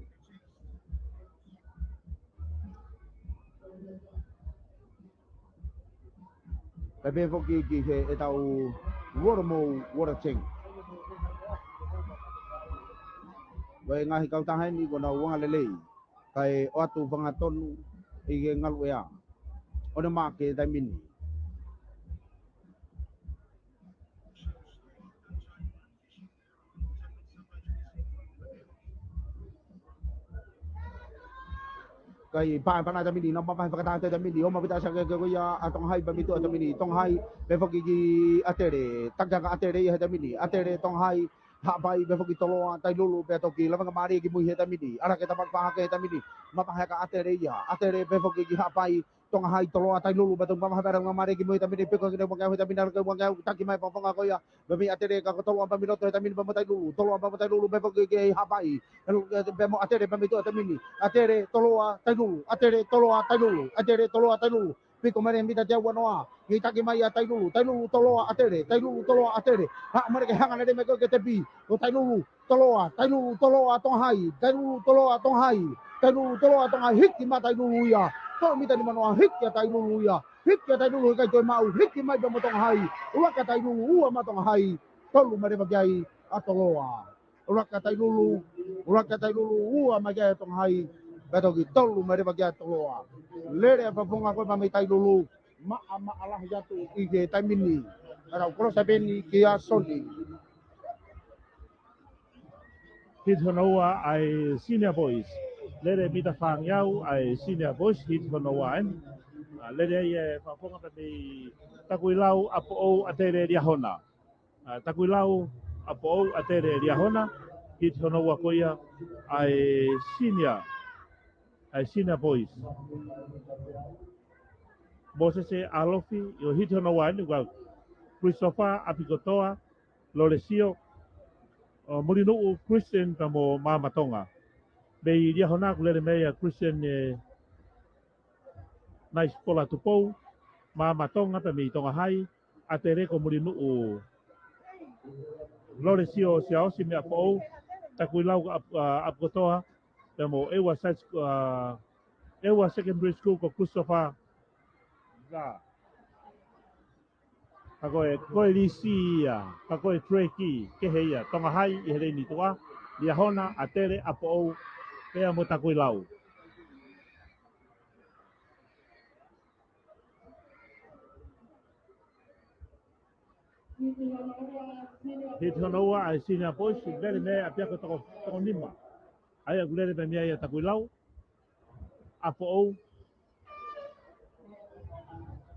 Kae pehē foki ki heʻetau Watermo Water Tank. Ko e ngaahi kautaha eni ko honau angalelei, kae ʻoatu fakatonutonu ʻi he ngaluʻea ʻo e maʻake he taimi ni. Kae pae pana tamini, nau mavahe fakataha he tamini, ʻo mavita sake ke ko ia ʻa Tonga Hai pea mei tuʻa tamini, Tonga Hai, pehē foki ki ʻAtele, taki hake ʻa ʻAtele ia he tamini, ʻAtele, Tonga Hai, Haʻapai, pehē foki Toloa, Tailulu, pea toki lava ngamālie ki mui he tamini, ʻAlakihifo, pehē hake he tamini, mavahe hake ʻa ʻAtele ia, ʻAtele, pehē foki ki Haʻapai, Tonga Hai, Toloa, Tailulu, pea toki mavahe pea ngamālie ki mui he tamini, piko ki he uangeau he tamini, ʻalu ki he uangeau, taki mai fakafofonga ko ia, pea mei ʻAtele ka ko Toloa pea mei loto he tamini pea mo Tailulu, Toloa pea mo Tailulu, pehē foki ki Haʻapai, pea mo ʻAtele pea mei tuʻa tamini, ʻAtele, Toloa, Tailulu, ʻAtele, Toloa, Tailulu, ʻAtele, Toloa, Tailulu, piko mai he mita teau uanoa, ngāue taki mai ʻa Tailulu, Tailulu, Toloa, ʻAtele, Tailulu, Toloa, ʻAtele, haʻu mai ke hanga lelei mai ko ē ki he tepi, ko Tailulu, Toloa, Tailulu, Toloa, Tonga Hai, Tailulu, Toloa, Tonga Hai, Tailulu, Toloa, Tonga Hai, hiki mai Tailulu ia, tolu mita nimanoa, hiki ʻa Tailulu ia, hiki ʻa Tailulu, ʻikai toe maʻu, hiki mai pea mo Tonga Hai, ʻuluaki ʻa Tailulu, ua maʻa Tonga Hai, tolu mai leva ki ai ʻa Toloa. ʻUluaki ʻa Tailulu, ʻuluaki ʻa Tailulu, ua mai ki ai ʻa Tonga Hai, pea toki tolu mai leva ki ai ʻa Toloa. Lele ʻa e fakafofonga ko ē pea mei Tailulu, maʻamaʻa lahi atu ʻi he taimi ni. Ka tau kolosi pē eni kia Soni. Hiti hono ua ʻa e Senior Boys. Lele mita fāngeau ʻa e Senior Boys, hiti hono ua eni. ʻA, lele ai e fakafofonga pea mei Takuilau, ʻApoʻou, ʻAtele, Liahona. ʻA, Takuilau, ʻApoʻou, ʻAtele, Liahona, hiti hono ua ko ia ʻa e Senior, ʻa e Senior Boys. Mōsese ʻAlofi, ʻo hiti hono ua eni, ʻa Christopher ʻApikotoa, Lolesio, ʻo Mulinuʻu Christian pea mo Maama Tonga. Mei Liahona kuo lele mai ʻa Christian, ē, Naisipola Tupou, Maama Tonga pea mei Tonga Hai, ʻAtele ko Mulinuʻu Lolesio Siaosi mei ʻApifoʻou, Takuilau ʻa, ʻa, ʻApikotoa, pea mo ʻEua Side School, ʻa, ʻEua Secondary School ko Christopher. Ka ko e, ko e lisi ia, ka ko e track kehe ia, Tonga Hai ʻi he leini tuʻa, Liahona, ʻAtele, ʻApifoʻou, pea mo Takuilau. Hiti hono ua ʻa e Senior Boys, lele mei ai ʻapiako toko, toko nima. ʻA ia kuo lele mei ai ʻa Takuilau, ʻApifoʻou.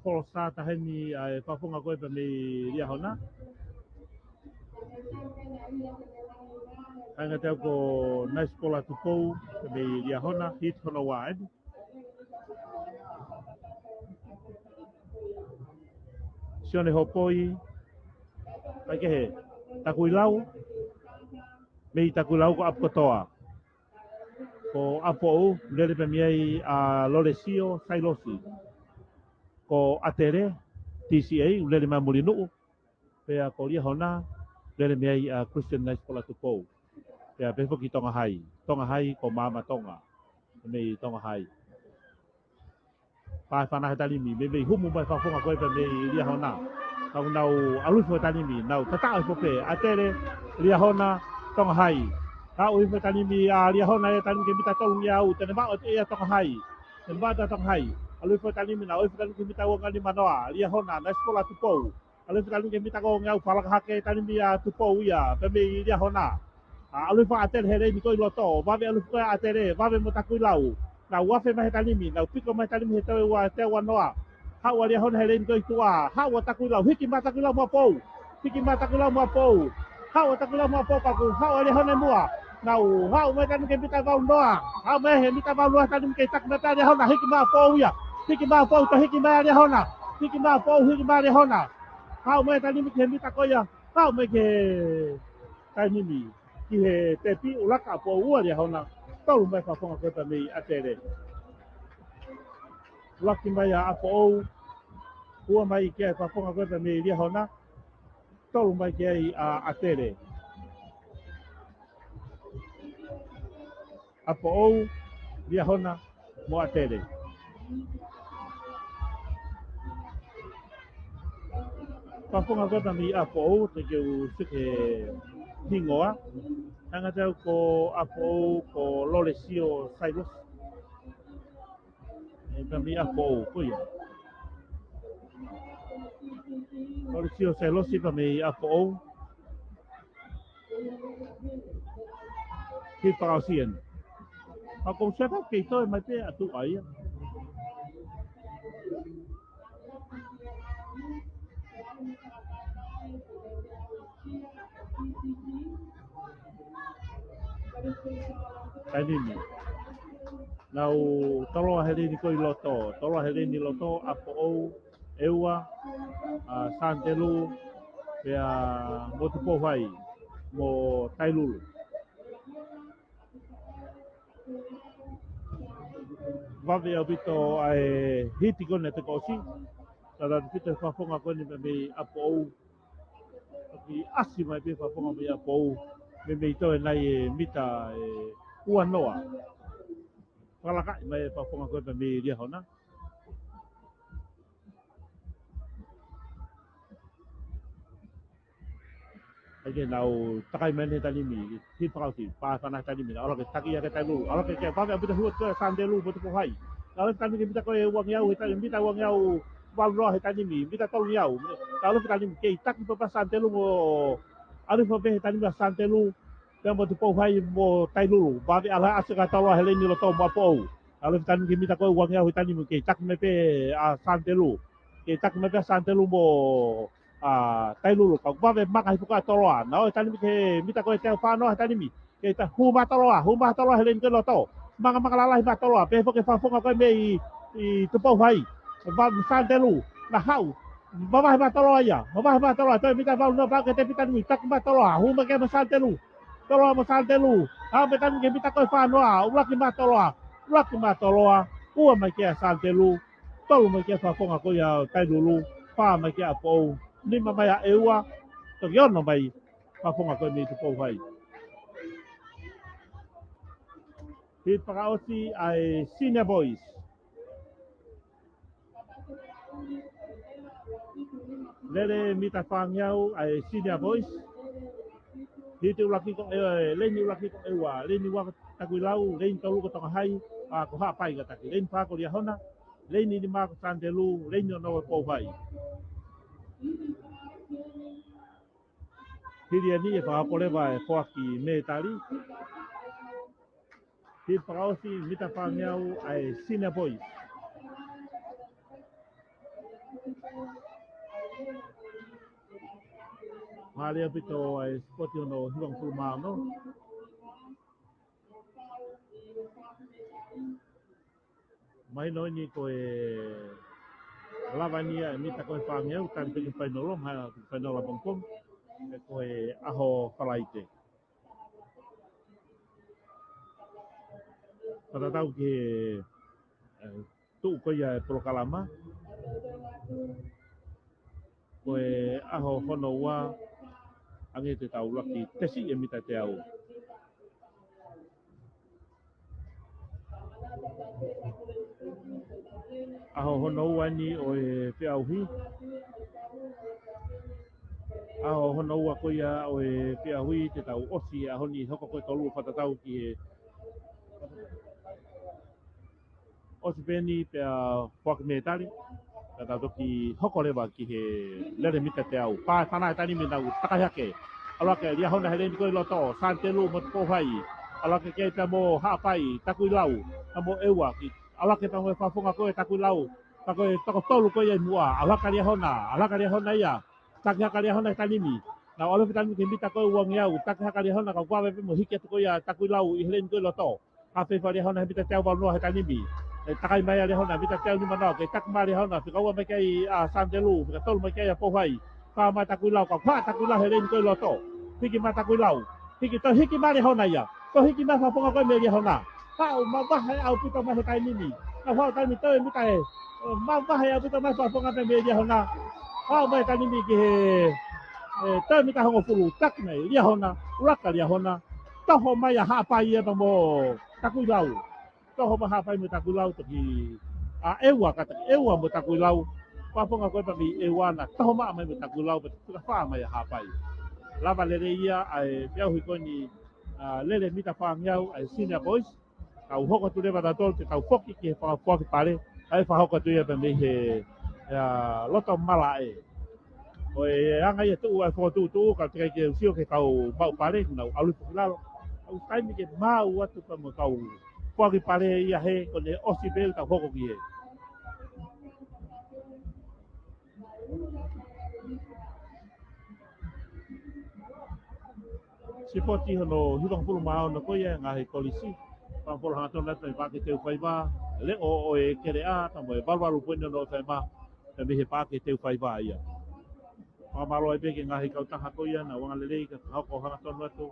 Kolosa taha eni ʻa e fakafofonga ko ē pea mei Liahona. Kāinga, tau ko Naisipola Tupou pea mei Liahona, hiti hono ua eni. Sione Hopoi, ʻai kehe, Takuilau, mei Takuilau ko ʻApikotoa. Ko ʻApifoʻou, lele pea mei ai ʻa Lolesio Sailosi. Ko ʻAtele, T C A, lele mei Mulinuʻu. Pea ko Liahona, lele mei ai ʻa Christian Naisipola Tupou. Pea pehē foki Tonga Hai. Tonga Hai ko Maama Tonga. Mei Tonga Hai. Pā e fānau he taimi ni, meimei humu mai fakafofonga ko ē pea mei Liahona. Ka ʻoku nau ʻalu hifo he taimi ni, nau tataʻo hifo pē, ʻAtele, Liahona, Tonga Hai. Ka ʻalu hifo he taimi ni ʻa Liahona he taimi ni ki he mita tolungeau, te ne maʻu atu ʻe ia Tonga Hai. Te ne maʻu atu ʻa Tonga Hai. ʻAlu hifo he taimi ni, nau ʻalu hifo he taimi ni ki he mita uangeau nimanoa, Liahona, Naisipola Tupou. ʻAlu hifo he taimi ni ki he mita uangeau, fakalaka hake he taimi ni ʻa Tupou ia, pea mei Liahona. ʻA, ʻalu hifo ʻa ʻAtele he leini ko ē ʻi loto, vave ʻalu hifo ʻa ʻAtele, vave mo Takuilau. Nau afe mai he taimi ni, nau piko mai he taimi ni he teua, teua noa. Haʻu ʻa Liahona he leini ko ē ʻi tuʻa, haʻu ʻa Takuilau, hiki mai ʻa Takuilau mo ʻApifoʻou. Hiki mai ʻa Takuilau mo ʻApifoʻou. Haʻu ʻa Takuilau mo ʻApifoʻou, ka kuo haʻu ʻa Liahona ʻi muʻa. Nau haʻu mai he taimi ni ki he mita valu noa. Haʻu mai he mita valu noa he taimi ni kei taki mai pē ʻa Liahona, hiki mai ʻa ʻApifoʻou ia. Hiki mai ʻa ʻApifoʻou, toe hiki mai ʻa Liahona. Hiki mai ʻa ʻApifoʻou, hiki mai ʻa Liahona. Haʻu mai he taimi ni ki he mita ko ia. Haʻu mai ki he taimi ni ki he tepi, ʻuluaki ʻApifoʻou, ua Liahona, tolu mai fakafofonga ko ē pea mei ʻAtele. ʻUluaki mai ʻa ʻApifoʻou, ua mai ki ai fakafofonga ko ē pea mei Liahona, tolu mai ki ai ʻa ʻAtele. ʻApifoʻou, Liahona, mo ʻAtele. Fakafofonga ko ē pea mei ʻApifoʻou, te u sio ki he hingoa. Kāinga, tau ko ʻApifoʻou, ko Lolesio Sailosi. ʻE, pea mei ʻApifoʻou, ko ia. Lolesio Sailosi pea mei ʻApifoʻou. Hit fakaʻosi eni. Ka ko e seta kei toe mai pē ʻa tuʻa ia. Taimi ni. Nau toloa he leini ko ē ʻi loto. Toloa he leini ʻi loto, ʻApifoʻou, ʻEua, ʻa Santelu, pea mo Tupou Hai, mo Tailulu. Vave ʻaupito ʻa e hiti ko eni he tokosiʻi. Tala atu pē ʻa e fakafofonga ko eni mei ʻApifoʻou. Ki ʻasi mai pē fakafofonga mei ʻApifoʻou. Meimei toe nai e mita ʻe ua noa. Fakalaka mai e fakafofonga ko ē pea mei Liahona. ʻAi ke nau takai mai he taimi ni, hit fakaʻosi, pā e fānau he taimi ni, ʻalu hake, taki ia ki Tailulu, ʻalu hake, ke vave ʻaupito, hū atu ʻa Santelu mo Tupou Hai. ʻAlu hifo he taimi ni ki he mita ko ē uangeau, he taimi ni mita uangeau valu noa he taimi ni, mita tolungeau. ʻAlu hifo he taimi ni, kei taki pē ʻa Santelu mo, ʻalu hifo pē he taimi ni ʻa Santelu, pea mo Tupou Hai mo Tailulu, vave ʻalu ʻasi ʻa e toloa he leini ʻi loto mo ʻApifoʻou. ʻAlu hifo he taimi ni ki he mita ko ē uangeau he taimi ni, kei taki mai pē ʻa Santelu. Kei taki mai pē ʻa Santelu mo, ʻa, Tailulu. Ka vave maka hifo ko ē ʻa e toloa. Nau ō he taimi ni ki he mita ko ē teau fā noa he taimi ni. Kei ta-, hū mai ʻa e toloa, hū mai ʻa e toloa he leini ko ē ʻi loto. Maka, maka lalahi mai ʻa e toloa. Pehē foki e fakafofonga ko ē mei, ʻi Tupou Hai. Vā mo Santelu, na hau. Mavahe Matoloa ia, mavahe Matoloa, toe mita valu noa pea ʻoku ʻikai ke tepita nui, taki Matoloa, hū mai ki ai mo Santelu. Toloa mo Santelu, hau mita nui ki he mita ko ē fā noa, ʻuluaki Matoloa, ʻuluaki Matoloa, ua mai ki ai ʻa Santelu, tolu mai ki ai ʻa Fafonga ko ia ʻo Tailulu, fā mai ki ai ʻa Pou, nima mai ʻa ʻEua, toki ono mai, Fafonga ko ē mei Tupou Hai. Hit fakaʻosi ʻa e Senior Boys. Lele mita fāngeau ʻa e Senior Boys. Hiti ʻuluaki ko ē, leini ʻuluaki ko ʻEua, leini ua ko Takuilau, leini tolu ko Tonga Hai, ʻa ko Haʻapai ka taki, leini fā ko Liahona, leini nima ko Santelu, leini ono ko Pou Hai. Hili ʻeni ʻe fakahoko leva e foaki mētali. Hit fakaʻosi mita fāngeau ʻa e Senior Boys. Mālie ʻaupito ʻa e sipoti hono hivangofulu mā ono. Mahino ʻeni ko e lava ʻeni ia e mita ko ē fāngeau, tali pē ki he fainolo, ha fainolo pongipongi, ʻe ko e ʻaho Falaite. Fakatatau ki he, eh, tuʻu ko ia e polokalama. Ko e ʻaho hono ua, hangē te tau ʻuluaki tesi e mita teau. ʻAho hono ua ʻeni ʻo e feʻauhi. ʻAho hono ua ko ia ʻo e feʻauhi, te tau ʻosi e ʻaho ni, hoko ko e tolu fakatatau ki he ʻosi pē ʻeni pea foaki mētali. Pea tau toki hoko leva ki he lele mita teau. Pā e fana he taimi ni, nau takai hake. ʻAlu hake Liahona he leini ko ē ʻi loto, Santelu mo Tupou Hai. ʻAlu hake ki ai pea mo Haʻapai, Takuilau, pea mo ʻEua ki. ʻAlu hake pea mo e Fafonga ko ē Takuilau. Pea ko e toko tolu ko ia ʻi muʻa. ʻAlu hake Liahona, ʻalu hake Liahona ia. Taki hake Liahona he taimi ni. Nau ʻalu he taimi ni ki he mita ko ē uangeau. Taki hake Liahona ka kuo ʻave pē mo hiki atu ko ia Takuilau ʻi he leini ko ē ʻi loto. Ka fefali Liahona he mita teau valu noa he taimi ni. ʻE takai mai ʻa Liahona mita teau nima noa, kei taki mai ʻa Liahona, fika ua mai ki ai ʻa Santelu, fika tolu mai ki ai ʻa Pou Hai. Fā mai Takuilau, ka fā Takuilau he leini ko ē ʻi loto. Hiki mai Takuilau. Hiki, toe hiki mai ʻa Liahona ia. Toe hiki mai Fafonga ko ē mei Liahona. Haʻu mavahe ʻaupito mai he taimi ni. Ka fā taimi toe mita ē. Mavahe ʻaupito mai Fafonga pē mei Liahona. Haʻu mai taimi ni ki he, eh, toe mita hongofulu, taki mai Liahona, ʻuluaki Liahona. Toho mai ʻa Haʻapai ia pea mo Takuilau. Toho mai Haʻapai mo Takuilau toki ʻa ʻEua ka taki ʻEua mo Takuilau. Fafonga ko ē pea mei ʻEua na toho maʻa mai mo Takuilau pea toki fā mai ʻa Haʻapai. Lava lelei ia ʻa e feʻauhi ko eni, ʻa, lele mita fāngeau ʻa e Senior Boys. Tau hoko atu leva tautolu te tau foki ki he fakafoaki pale. ʻA e fakahoko atu ia pea mei he, ʻa, loto malaʻe. Ko e anga ia tuʻu ʻa e fokotuʻutuʻu, ka teʻeki ai ke u sio ki he kau maʻu pale, nau ʻalu foki lalo. Kau taimi ke maʻu atu pea mo e kau foaki pale ia he, ko ʻene ʻosi pē tau hoko ki he. Sipoti hono hivangofulu mā ono ko ia ngaahi kolisi. Fakamolemole hangatonu atu e Paʻake Teufaiva, leʻo ʻo e Keleʻa, pea mo e valuvalu poini ʻo e Nōfema, pea mei he Paʻake Teufaiva ia. Fakamālō ai pē ki he ngaahi kautaha ko ia, naʻa nau anga lelei ka fakahoko hangatonu atu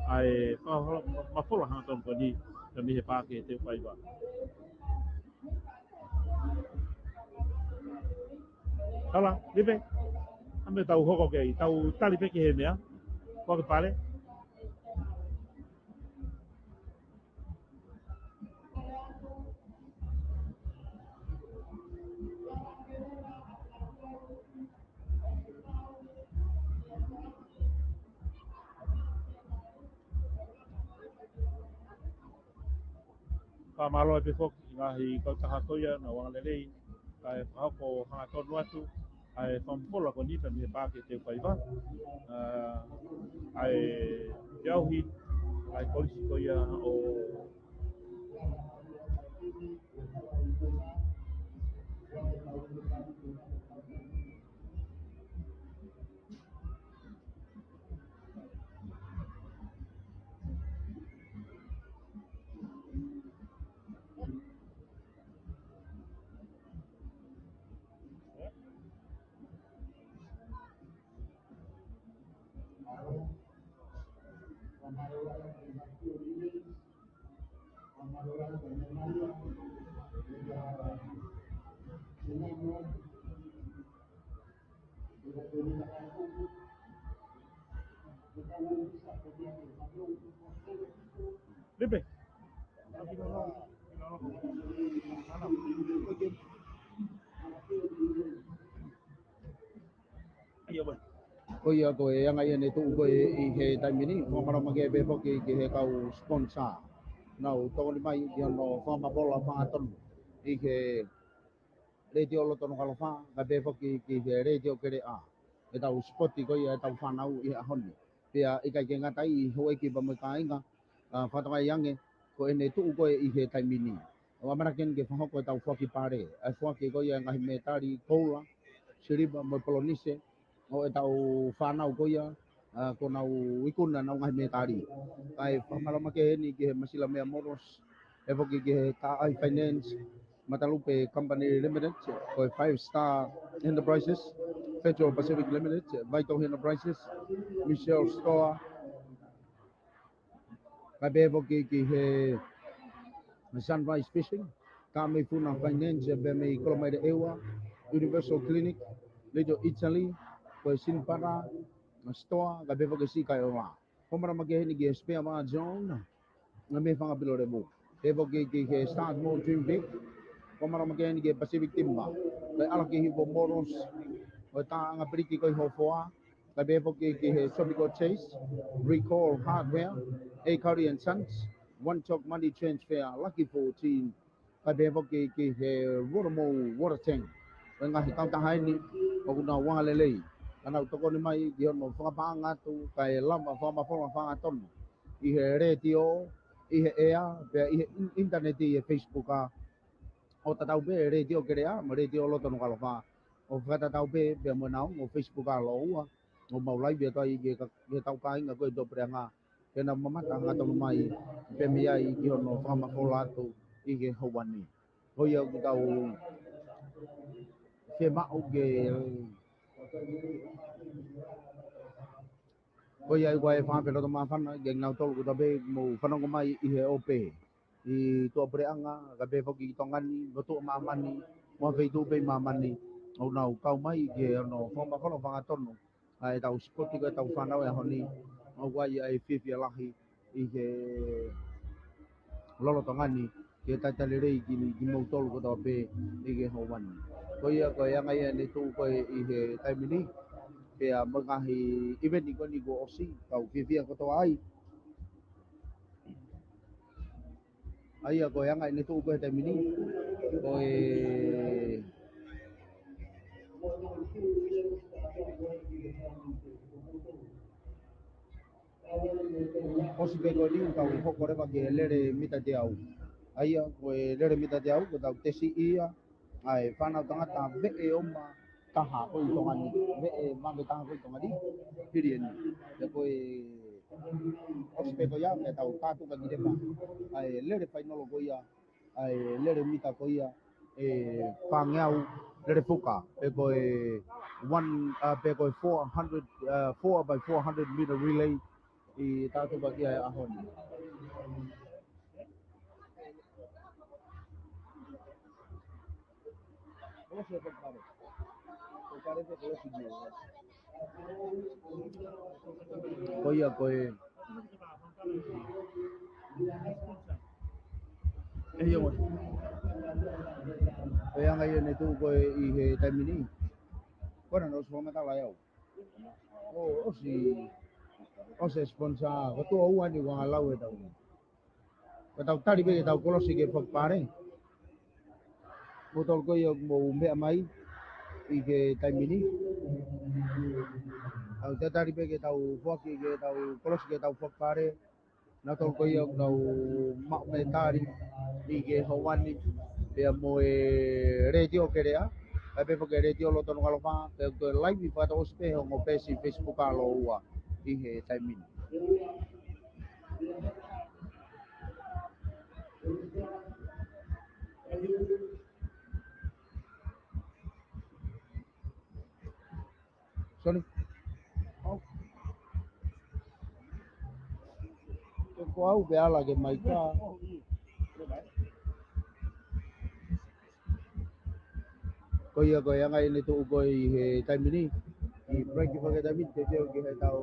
ʻa e fakamafola hangatonu ko eni, pea mei he Paʻake Teufaiva. Hala, lipe. ʻAme tau hoko ki ai, tau tali pē ki he meʻa. Foaki pale. Fakamālō atu foki ki he ngaahi kautaha ko ia naʻa nau anga lelei kae fakahoko hangatonu atu ʻa e fakamolemole ko eni pea mei he Paʻake Teufaiva. ʻA, ʻa e feʻauhi ʻa e kolisi ko ia ʻo Lipe. Ia, boy. Ko ia ko e anga ia ne tuʻu ko ē ʻi he taimi ni, fakamālō makehe pē foki ki he kau sponsor. Nau tokoni mai ki hono fakamafola fakatonu ʻi he Letiō Loto Nukuʻalofa, kae pehē foki ki he Letiō Keleʻa. ʻEtau sipoti ko ia ʻetau fānau ʻi he ʻaho ni. Pea ʻikai ke ngata ai, houʻeiki pea mo e kāinga, ʻa, fakatokangaʻi ange, ko ʻene tuʻu ko ē ʻi he taimi ni. ʻOku ʻamanaki eni ke fakahoko ʻetau foaki pale, ʻa e foaki ko ia e ngaahi mētali koula, siliva mo e polonise, ʻo ʻetau fānau ko ia, ʻa, kuo nau ikuna ʻenau ngaahi mētali. Kae fakamālō makehe eni ki he Masila Mea Motors, pehē foki ki he Taʻai Finance, Matalupe Company Limited, ko e Five Star Enterprises, Petro Pacific Limited, Vital Enterprises, Michelle Store, kae pehē foki ki he Sunrise Fishing, Taʻamei Funa Finance, pea mei Kolomaile ʻEua, Universal Clinic, Little Italy, ko e Sinipata Store, kae pehē foki ki he Siʻi Kaiola. Fakamālō makehe eni ki he Spare Bar John, ʻa, mei Fangapilo Levu. Pehē foki ki he Start More Dream Big, fakamālō makehe eni ki he Pacific Timber, ko e ʻAlaki Hivo Motors, ko e Taʻanga Piliki ko ē ʻi Hofoa, kae pehē foki ki he Tropical Chase, Recall Hardware, A Curry and Sons, One Talk Money Transfer, Lucky Fourteen, kae pehē foki ki he Rotomou Water Tank. Ko e ngaahi kautaha eni ʻoku nau angalelei, ka nau tokoni mai ki hono fakapaʻanga atu, kae lava fakamafola fakatonu ʻi he letiō, ʻi he ʻea, pea ʻi he in-, ʻinitaneti, ʻi he Facebook, ʻa, ʻo tatau pē Letiō Keleʻa mo Letiō Loto Nukuʻalofa. ʻO fakatatau pē pea mo ʻenau ongo Facebook ʻa Loua, ʻo mau laivi atu ai ki he ka-, ki he kau kāinga ko ē ʻi tuʻapuleʻanga, ke nau mamata hangatonu mai pē mei ai ki hono fakamafola atu ʻi he houa ni. Ko ia ʻoku tau fiemaʻu ke, ko ia ʻoku ʻi ai e fakapeloto māfana kinautolu kotoa pē ʻoku mou fanongo mai ʻi he ope ʻi tuʻapuleʻanga, kae pehē foki ki Tonga ni, mo tuʻa māmani, mo ha feituʻu pē ʻi māmani, ʻoku nau kau mai ki hono fakamafola fakatonu ʻa ʻetau sipoti ko ē ʻetau fānau he ʻaho ni, ʻoku ʻi ai ʻa e fiefia lahi ʻi he lolotonga ni, ke talitali lelei ki, kimoutolu kotoa pē ʻi he houa ni. Ko ia ko e anga ia ne tuʻu ko ē ʻi he taimi ni, pea mo e ngaahi ʻiveni ko eni kuo ʻosi, kau fiefia kotoa ai. ʻA ia ko e anga ia ne tuʻu ko ē he taimi ni, ko e ʻosi pē ko eni ʻoku tau hoko leva ki he lele mita teau. ʻA ia ko e lele mita teau, ko ʻetau tesi ia, ʻa e fānau tangata veʻe ʻe taha ko ē ʻi Tonga ni, veʻe ʻe taha ko ē ʻi Tonga ni, pili eni. Pea ko e ʻosi pē ko ia, pea tau kātuka ki leva ʻa e lele fainolo ko ia, ʻa e lele mita ko ia ʻe fāngeau, lele fuka, pe ko e one, uh, pe ko e four hundred, uh, four by four hundred meter relay ʻi he tātupa ki he ʻaho ni. Ko ia ko e, ʻe ia mo e, ko e anga ia ne tuʻu ko ē ʻi he taimi ni. Ko ena naʻe ʻosi fakamatala ʻe au. ʻO, ʻosi, ʻosi e sponsor, ko e tuʻo ua ni ʻoku anga lau ʻetau. Ko ʻetau tali pē ke tau kolosi ke fakapale. Mo tolu ko ia ʻoku mou meʻa mai ʻi he taimi ni. ʻOku tau tali pē ke tau foaki ke tau kolosi ke tau fakapale. Naʻa tolu ko ia ʻoku nau maʻu mētali ʻi he houa ni, pea mo e Letiō Keleʻa, kae pehē foki ki he Letiō Loto Nukuʻalofa, pea ko e laivi fakatouʻosi pē he ongo peesi Facebook ʻa Loua ʻi he taimi ni. Sorry. ʻAu. Ke ko au pē ala ke mai ka. Ko ia ko e anga ʻene tuʻu ko ē ʻi he taimi ni, ʻi he break ko ē he taimi ni, teuteu ki heʻetau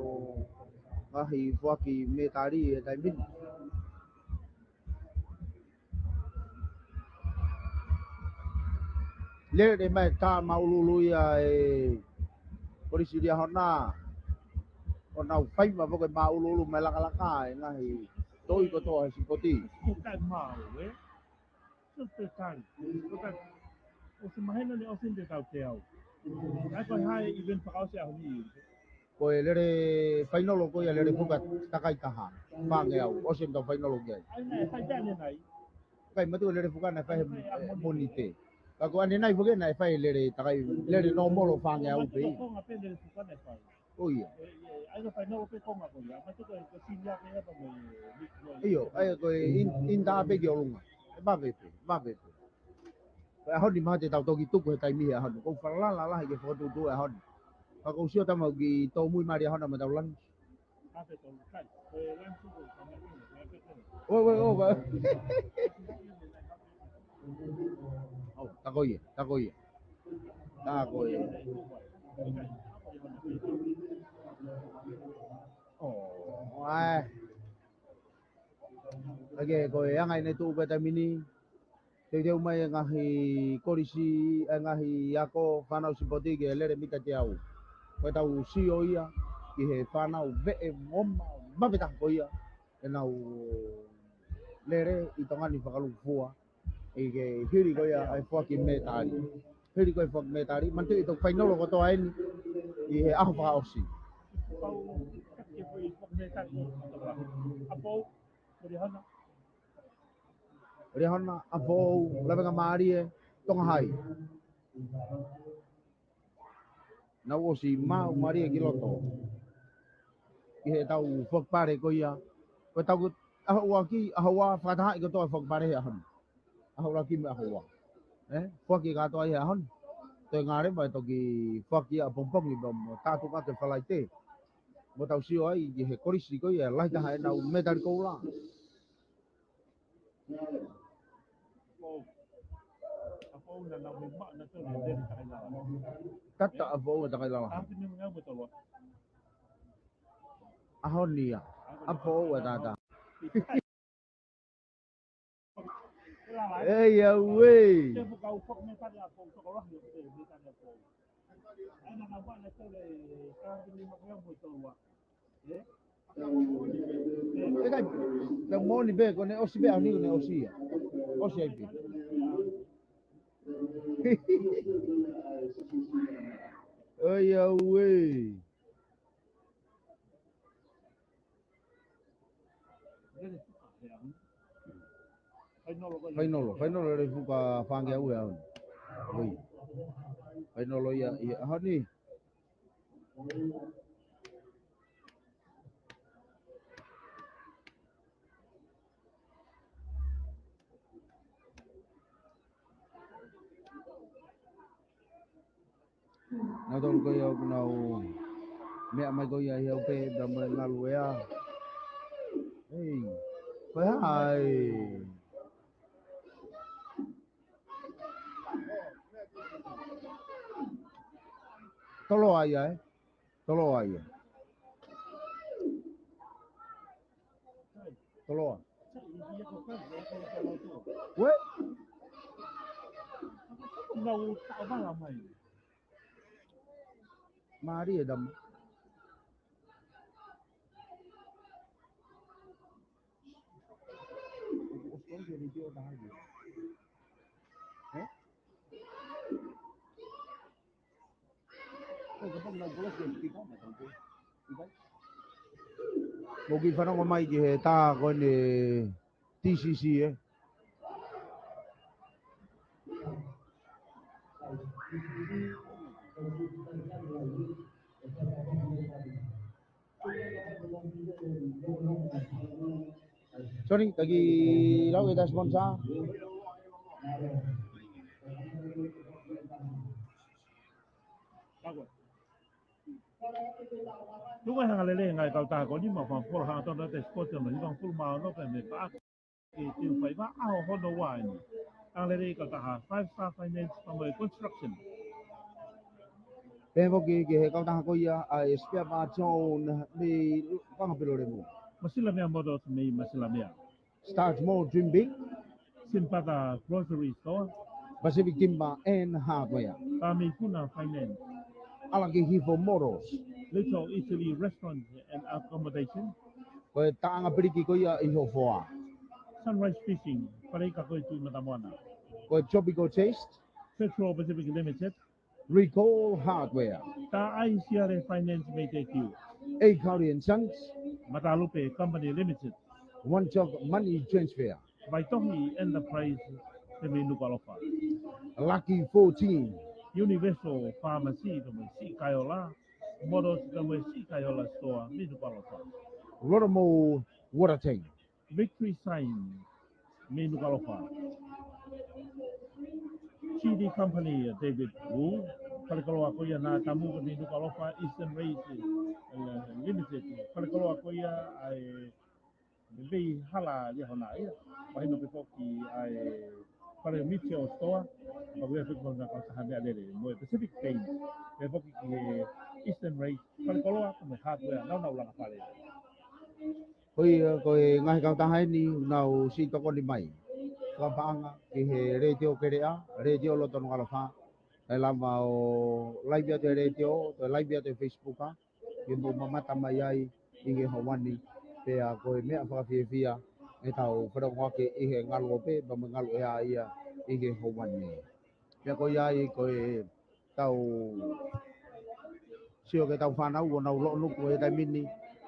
ngaahi foaki mētali he taimi ni. Lele mai tā māʻuluʻulu ia ʻe Kolisi Liahona, ʻo nau fai mai foki e māʻuluʻulu mai lakalaka e ngaahi toi kotoa he sipoti. Ko e kai mau, ē? Ko e kai. Ko e kai. ʻOsi mahino ni ʻosi te tau teau. ʻAi ko e hā e event fakaʻosi ʻaho ni? Ko e lele fainolo ko ia, lele fuka takai taha. Fāngeau, ʻosi ʻetau fainolo ki ai. ʻAi nai, fai pē ʻanenai. Kai matu lele fuka naʻe fai he, ʻai he ʻaho ni, Mōnite. Ka ko ʻanenai foki naʻe fai lele takai, lele nōmolo fāngeau pē. Ko e konga pē lele fuka naʻe fai. ʻO ia. ʻE, ʻe, ʻai ka fainolo pē konga ko ia. Matu ko e, ko e sini ake ia pa mo e, mo e. ʻIo, ʻai ko e in, in tā pē ki ʻolunga. ʻE vave pē, vave pē. Ko e ʻaho ni mahalo te tau toki tuku he taimi he ʻaho ni. Kou falala lahi ke fokotuʻutuʻu e ʻaho ni. Ka kou sio tama ki tōmui mai ʻaho ni mo tau lanu. ʻOi, ʻoi, ʻoi, ʻoi. ʻO, tā ko ia, tā ko ia. Tā ko ia. ʻO, ʻai. Ake, ko e anga ʻene tuʻu ko e taimi ni. Teuteu mai e ngaahi kolisi, e ngaahi ako fānau sipoti ke lele mita teau. Ko ʻetau sio ia ki he fānau veʻe moma mapetako ia ʻenau lele ʻi Tonga ni fakalūkufua. ʻI he hili ko ia ʻa e foaki mētali. Hili ko e foaki mētali, manatuʻi ʻetau fainolo kotoa eni ʻi he ʻaho fakaʻosi. Liahona, ʻApifoʻou, Lavengamālie, Tonga Hai. Nau ʻosi maʻu mālie ki loto. ʻI heʻetau foaki pale ko ia. Ko ʻetau ʻaho ua ki, ʻaho ua fakatahaʻi kotoa e foaki pale he ʻaho ni. ʻAho ua ki mo e ʻaho ua. ʻE, foaki kātoa ʻi he ʻaho ni. Toe ngale mai toki foaki ʻapongipongi mo, mo tātuʻu atu e Falaite. Mo tau sio ai ki he kolisi ko ia, lahi taha ʻenau mētali koula. Tata ʻApifoʻou ʻa Takailala. ʻAho ni ia. ʻApifoʻou ʻa tata. ʻEi, auē. ʻE kai, tau moʻoni pē, ko ʻene ʻosi pē, ʻaho ni ko ʻene ʻosi ia. ʻOsi ai pē. ʻEi, auē. Fainolo, fainolo, lele fuka fāngeau ia. ʻOi. Fainolo ia, ia, ʻaho ni. Nautolu ko ia ʻoku nau meʻa mai ko ia ʻi he ʻope, pea mo e ngalu ea. ʻEi, ko e hā ē? Toloa ia, ē? Toloa ia. Toloa. Uē? Mālie e tama. ʻE? Mou kiʻi fanongo mai ki he tā ko eni T C C, ē. Sorry, taki lau e ta sponsor. Tuku e angalelei e ngaahi kautaha ko eni, maʻu e fanga polo hangatonu ʻa e sports ʻo e hivangofulu mā ono pē meʻa paʻake. Ke teu faiva ʻaho hono ua eni. Angalelei e kautaha Five Star Finance pea mo e Construction. Pehē foki ki he kautaha ko ia ʻa e spare parts zone mei Vangapelolemu. Masilamea Motors mei Masilamea. Start small, dream big. Simpata Grocery Store. Pacific Timber and Hardware. Tamei Funa Finance. ʻAlakihifo Motors. Little Italy Restaurant and Accommodation. Ko e taʻanga piliki ko ia ʻi Hofoa. Sunrise Fishing, fale ika ko ē ʻi Tuʻi Matamoana. Ko e Tropical Taste. Central Pacific Limited. Recall Hardware. Tā ʻAi Siale Finance mei Tekiu. A Curry and Sons. Matalupe Company Limited. One Talk Money Transfer. Vaitohi Enterprise pē mei Nukuʻalofa. Lucky fourteen. Universal Pharmacy pē mei Siʻi Kaiola. Motors pē mei Siʻi Kaiola Store mei Nukuʻalofa. Rotomo Water Tank. Victory Sign mei Nukuʻalofa. G D Company, David Wu, fale koloa ko ia Natamu mei Nukuʻalofa, Eastern Race, eh, Limited, fale koloa ko ia ʻa e Veihala Liahona ia, mahino pē foki ʻa e fale Mitchell Store, pea ko ia foki mo e kautaha meʻalele, mo e Pacific Paint, pehē foki ki he Eastern Race, fale koloa, mo e hardware, nāunau langa fale. Ko ia, ko e ngaahi kautaha eni, nau siʻi tokoni mai. Fakapaʻanga ki he Letiō Keleʻa, Letiō Loto Nukuʻalofa, ʻe lava ʻo laivi atu he Letiō, toe laivi atu he Facebook, ke mou mamata mai ai ʻi he ʻaho ni, pea ko e meʻa fakafiefia ʻetau fakaongoongo ʻi he ngaluope, pea mo e ngaluʻea ia ʻi he ʻaho ni. Pea ko ia ai ko e tau sio ki heʻetau fānau ʻoku nau lōnuku he taimi ni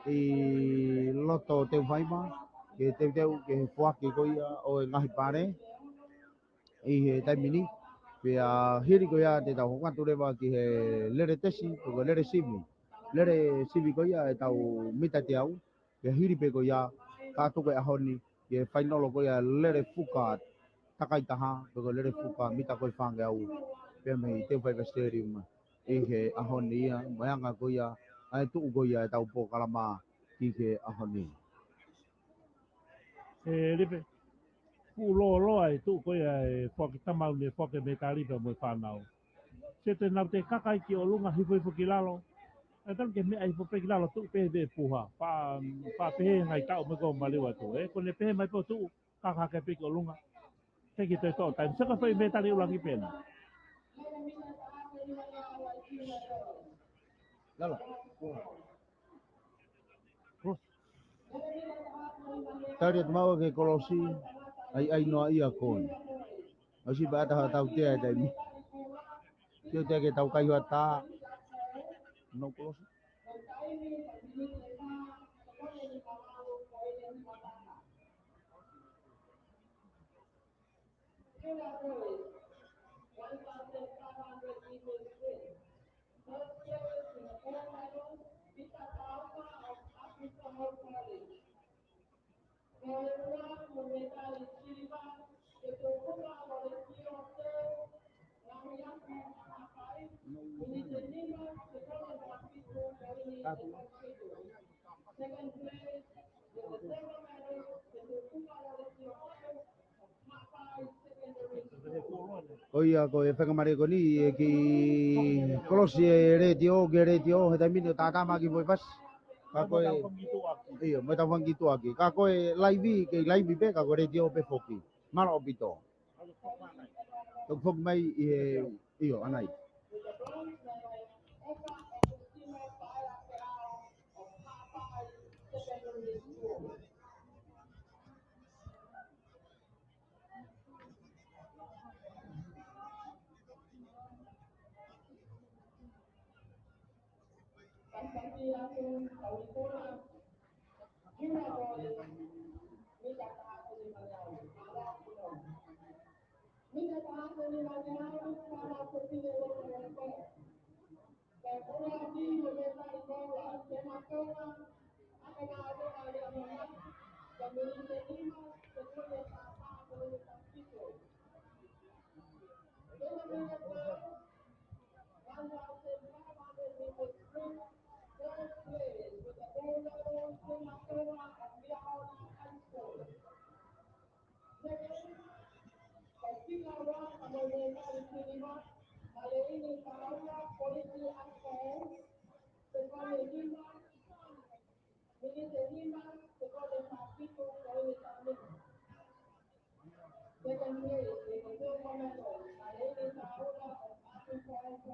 ʻi loto Teufaima, ke teuteu ki he foaki ko ia ʻo e ngaahi pale ʻi he taimi ni. Pea hili ko ia te tau hoko atu leva ki he lele tesi, pe ko e lele sivi. Lele sivi ko ia ʻetau mita teau, pea hili pē ko ia, ka tuku e ʻaho ni, ki he fainolo ko ia lele fuka takai taha, pe ko e lele fuka mita ko ē fāngeau, pea mei Teufaima Stadium, ʻi he ʻaho ni ia, mo e anga ko ia ʻa e tuʻu ko ia ʻetau polokalama ki he ʻaho ni. ʻE Lipe, kuo lōloa e tuʻu ko ia e foaki tamau ni, foaki metali pea mo e fānau. Sio te nau toe kaka ki ʻolunga, hifo hifo ki lalo. ʻE tanu ke meʻa hifo pē ki lalo, tuʻu pē he puha. Pea, pea pehē ngaahi taʻu mo e ko maliu atu. ʻE, ko ʻene pehē mai pē ʻo tuʻu, kaka hake pē ki ʻolunga. Teki toe toʻo taimi. Saka fai metali ʻuluaki pē ena. Lala. Kolosi. Tali atu maua ki he kolosi, ʻai, ʻai noa ia ko ē. ʻOsi pē ʻa e tautea e taimi. Tautea ke tau kai hoa tā. No kolosi. Ko ia ko e faingamālie ko eni, ʻe kiʻi kolosi e Letiō, ki he Letiō, he taimi ni ʻoku tātā mai ki he foʻi pasi. Ka ko e, ʻio, mo ʻetau fanga kiʻi tuʻuaki. Ka ko e laivi, kei laivi pē, ka ko e Letiō pē foki. Mālō ʻaupito. Toki foki mai ʻi he, ʻio, ʻanai. Nima, Sekole Fāfitu, Kolisi Taʻu Nima. Second place, Sekole Fāfitu, Kaleni Taula, Fāfitu Kolisi.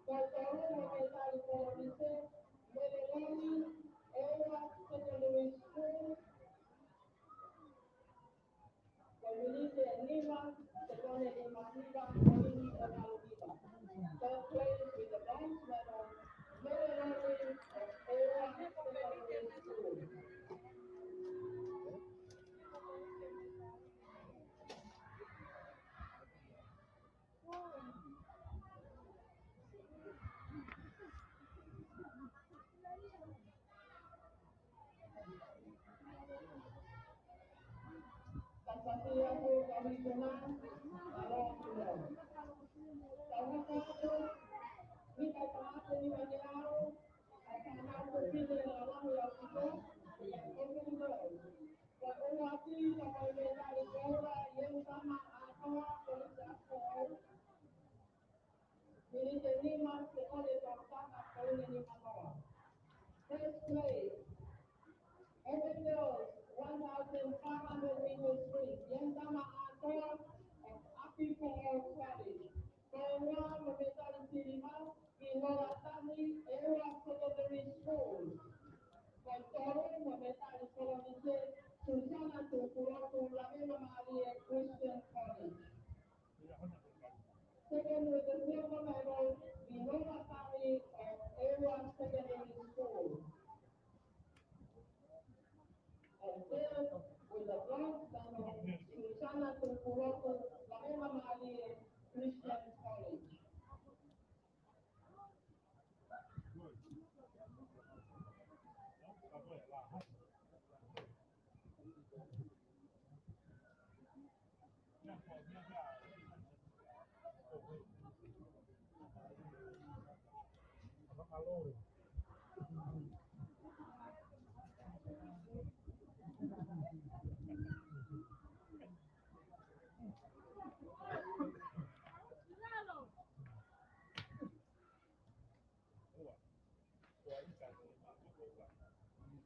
Ko e tolu, Metali Kolisi, Meleloni, ʻEua Secondary School, Kominiti ʻe nima, Sekole ʻe nima nima, Kominiti ʻe valu nima. Third place with the bronze medal, Meleloni ʻEua Secondary School. Tapuaki atu ki he Kōmiti, mālō ʻaupito. Tau hoko atu, mita ʻe taha ʻe nima ngeau, ʻa e fānau fefine ʻo e Lahi ʻAupito, ʻa e Kōmiti. Ko e ʻuluaki, ko e Metali Koula, Iesama ʻAtoa, Kolisi ʻApifoʻou. Miniti ʻe nima, Sekole Tongatapu, Kolisi Nimanoa. First place, Heaven Girls, one thousand five hundred meters sprint, Iesama ʻAtoa of Apifoʻou College. Ko e ua mo e metali siliva, Vinola Tani, ʻEua Secondary School. Ko e tolu mo e metali kolonise, Susana Tukulotu, Lavena Malie Christian College. Second with the silver medal, Vinola Tani of ʻEua Secondary School. And third with the bronze medal, Susana Tukulotu, Lavena Malie Christian College.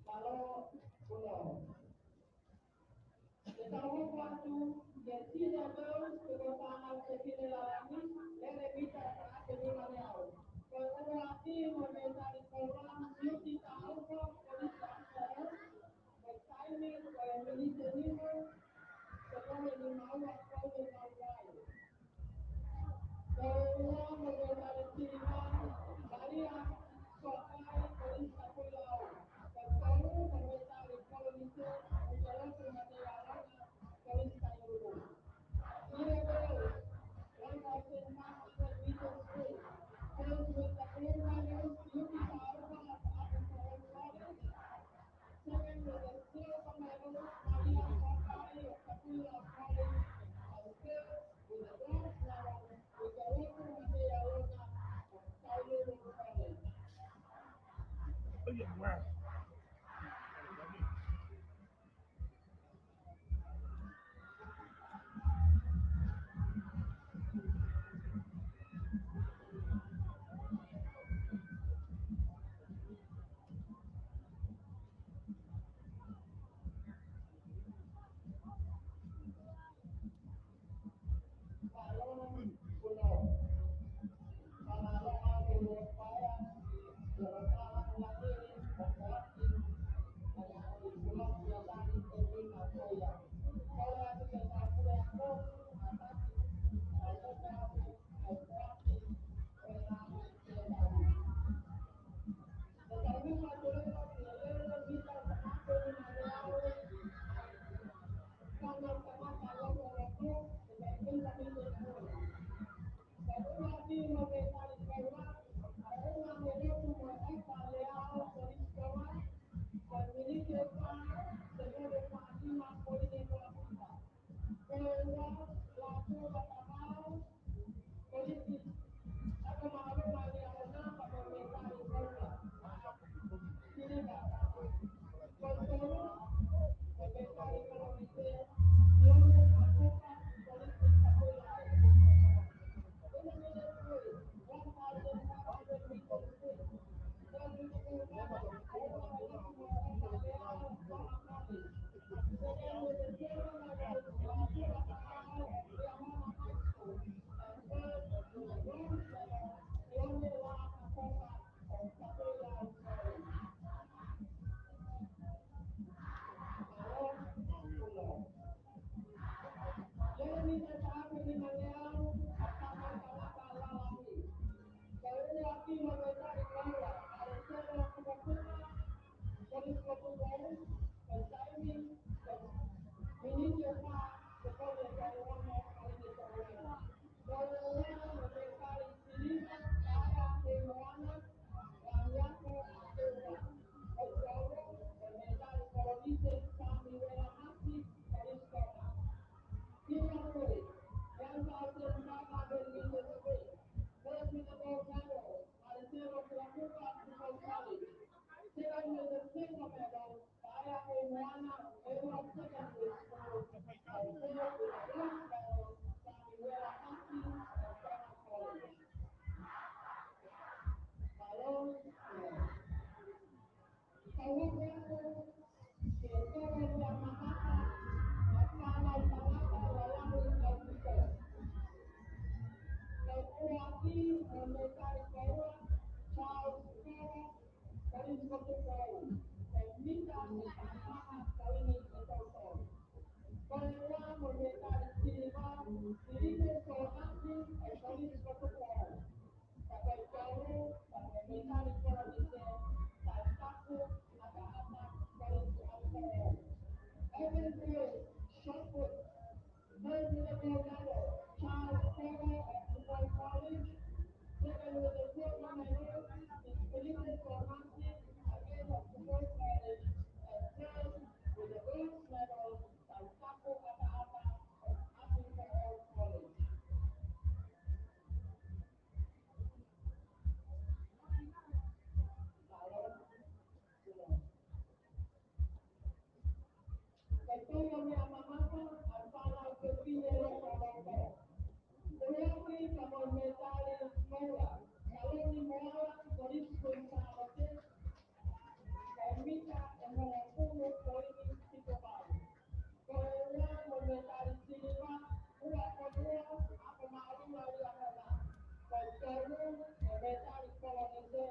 Mālō, kulo. Te tau hoko atu ki he Senior Girls, ko e fānau fefine lalahi, lele mita ʻe taha ʻe nima ngeau. Ko e ʻuluaki mo e metali koula, Siuti Taufa, Kolisi ʻApifoʻou. Ko e taimi, ko e miniti ʻe nima, Sekole nimaua, Kolisi Maʻuai. Ko e ua mo e metali siliva, Malia Sokai, Kolisi Tapuilaua. Ko e tolu mo e metali kolonise, Tukulotu Mateialoga, Kolisi Tainulu. Senior Girls, one thousand five hundred meters sprint. First with the gold medal, Siuti Taufa, Apifoʻou College. Second with the silver medal, Malia Sokai of Tapuilaua College. And third with the bronze medal, Tukulotu Mateialoga of Tainulu College. Oh, yeah, wow. Ati mo Metali Koula, Charles Koula, Police Protocol, e mita ʻe taha maha, Kaini e Tautou. Ko e ua mo Metali Siliva, Filipe Sōnasi, e Police Protocol. Ka ko e tolu, ka ko e Metali Kolonise, Tautaku ʻAtaʻata, Kolisi ʻApifoʻou. Open field, shot put. First with the gold medal, Charles Koula of Dubai College. Second with the silver medal is Filipe Sōnasi, again of Dubai College. And third with the bronze medal, Tautaku ʻAtaʻata of ʻApifoʻou College. Mālō. Kae tau meʻa mamafa, ʻa e fānau fefine ʻo e Tautou. Ko e ʻuluaki ka mo Metali Koula, Saloni Moala, Kolisi Kuini Sālote, e mita ʻe hongofulu poini fitu valu. Ko e ua mo Metali Siliva, Ua Konua, Ako Māʻolunga Liahona. Ko e tolu mo Metali Kolonise,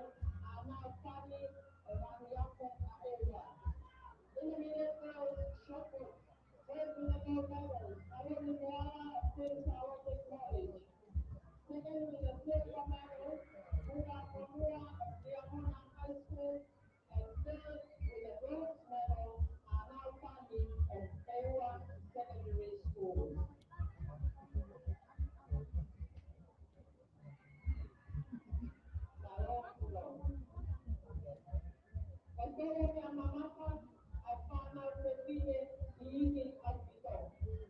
ʻAna Fani, e Langiako ʻAʻeua. Intermediate girls shot put. First with the gold medal, Saloni Moala of Kuini Sālote College. Second with the silver medal, Ua Konua of Liahona High School. And third with the bronze medal, ʻAna Fani of ʻEua Secondary School. Mālō, mālō. Kae tau meʻa mamafa, ʻa e fānau fefine ʻi he ʻaupito.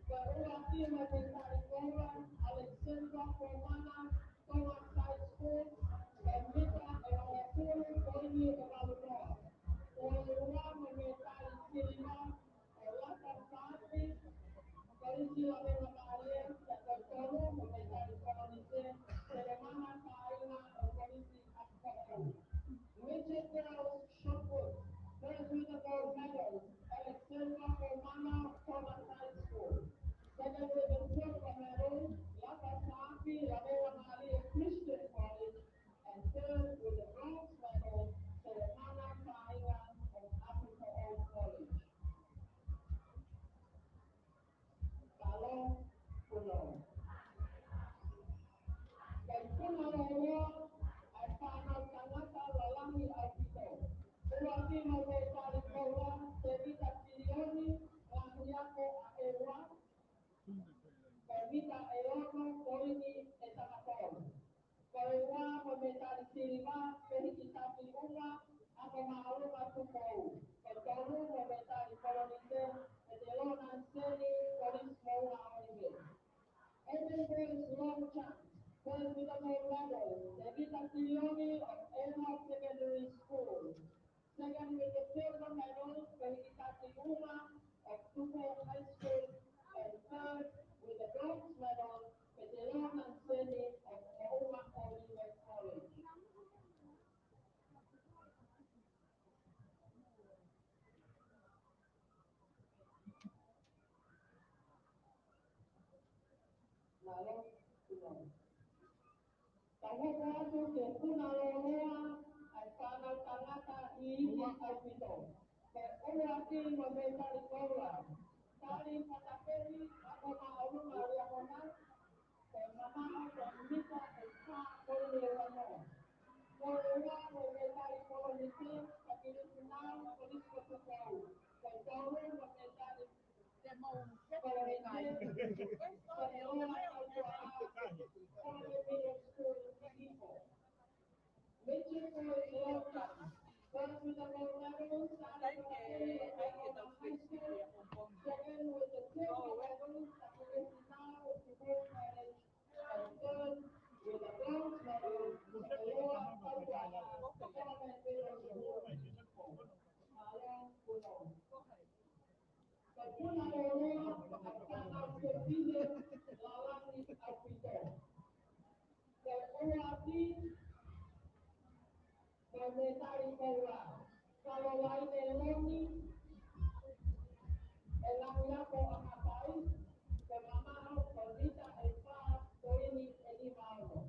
Ko e ʻuluaki mo Metali Koula, Alexandra Komana, Thomas High School, e mita ʻe hongofulu poini ʻe valu noa. Ko e ua mo Metali Siliva, ʻe Lata Saafi, Kolisi Lavengamālie, kae tolu mo Metali Kolonise, Selemana Kāinga ʻo Kolisi ʻApifoʻou. Midget girls shot put. First with the gold medal, Alexandra Komana, Thomas High School. Second with the silver medal, Lata Saafi, Lavengamālie Christian College. And third with the bronze medal, Selemana Kāinga of ʻApifoʻou College. Puna lōloa. Kae puna lōloa ʻa e fānau tangata lalahi ʻaupito. ʻUluaki mo Metali Koula, Tevita Silioni, Langiako ʻAʻeua, ko e mita ʻe ono poini ʻe taha tolu. Ko e ua mo Metali Siliva, Pehikitaki Uma, Ako Māʻolunga Tupou. Ko e tolu mo Metali Kolonise, Petelona Seni, Kolisi Moʻunga ʻŌlive. Open boys long jump, first with the gold medal, Tevita Silioni of ʻEua Secondary School. Second with the silver medal, Pehikitaki Uma of Tupou High School, and third with the bronze medal, Petelona Seni of Moʻunga ʻŌlive College. Mālō, mālō. Tau hoko atu ki he puna lōloa ʻa e fānau tangata ʻi he ʻaupito. Ko e ʻuluaki mo Metali Koula, Tali Fatapehi, Ako Māʻolunga Liahona, ko e mamaʻo ko e mita ʻe fā poini ʻe ono. Ko e ua mo Metali Kolonise, Takilisi Nau, Kolisi Kosipou. Ko e tolu mo Metali Kae puna lōloa ʻa e fānau fefine lalahi ʻaupito. Ko e ʻuluaki mo Metali Koula, Kalolaine Loni, ʻe Langiako ʻAhapai, ko e mamaʻo ko e mita ʻe fā poini ʻe nima ono.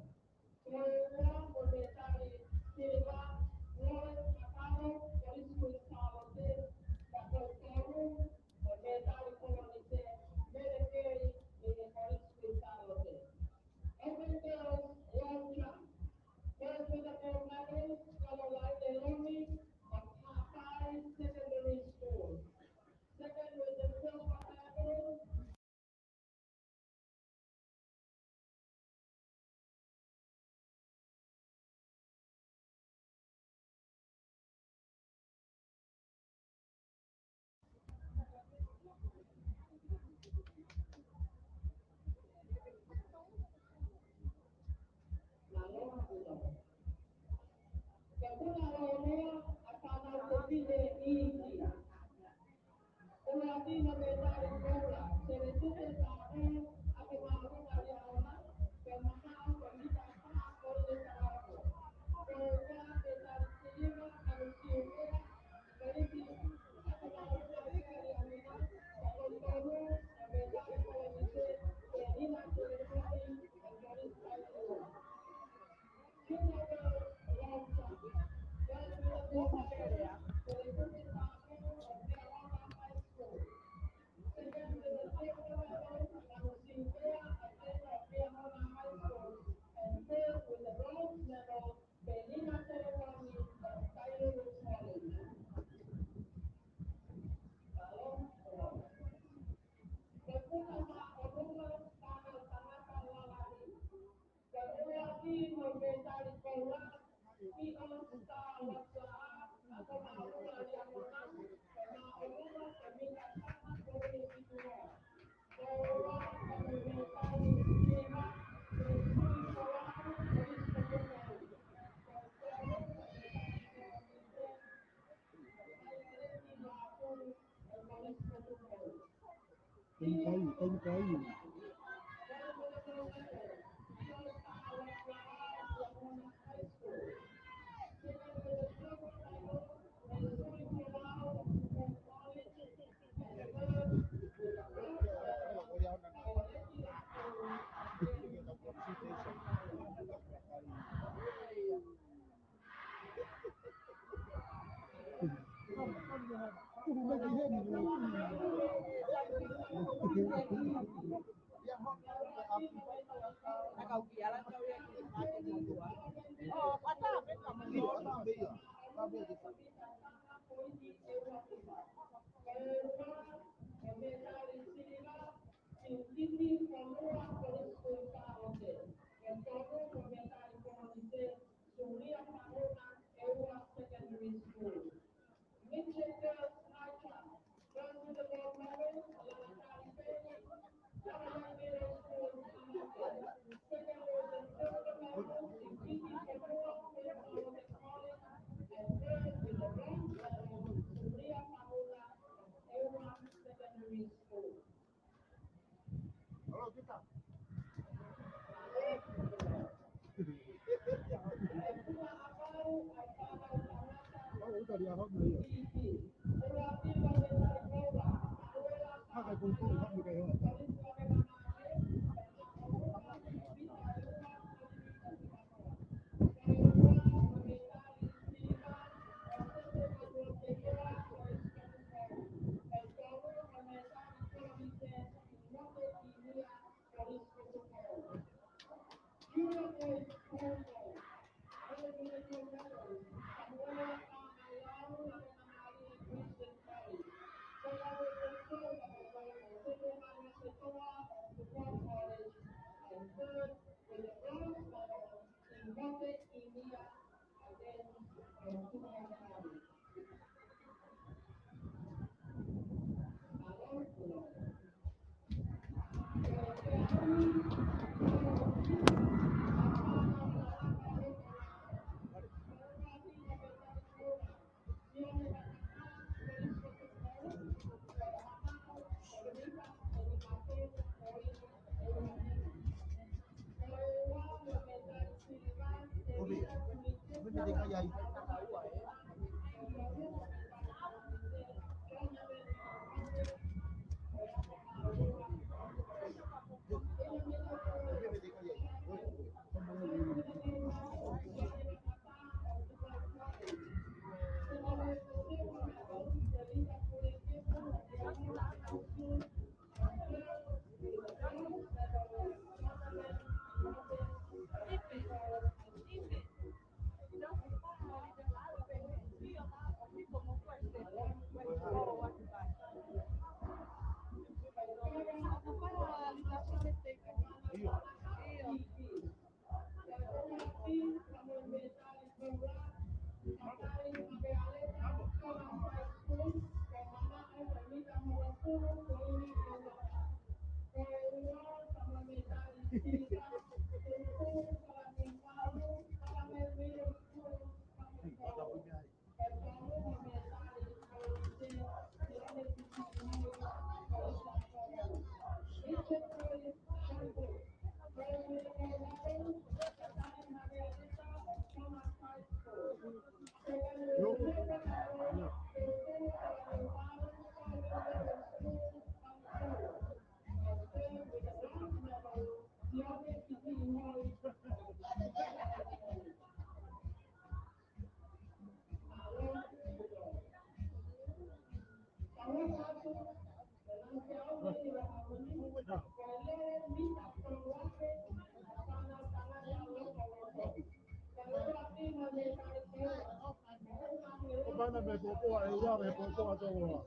Ana me popo a e ua, me popo a tolo.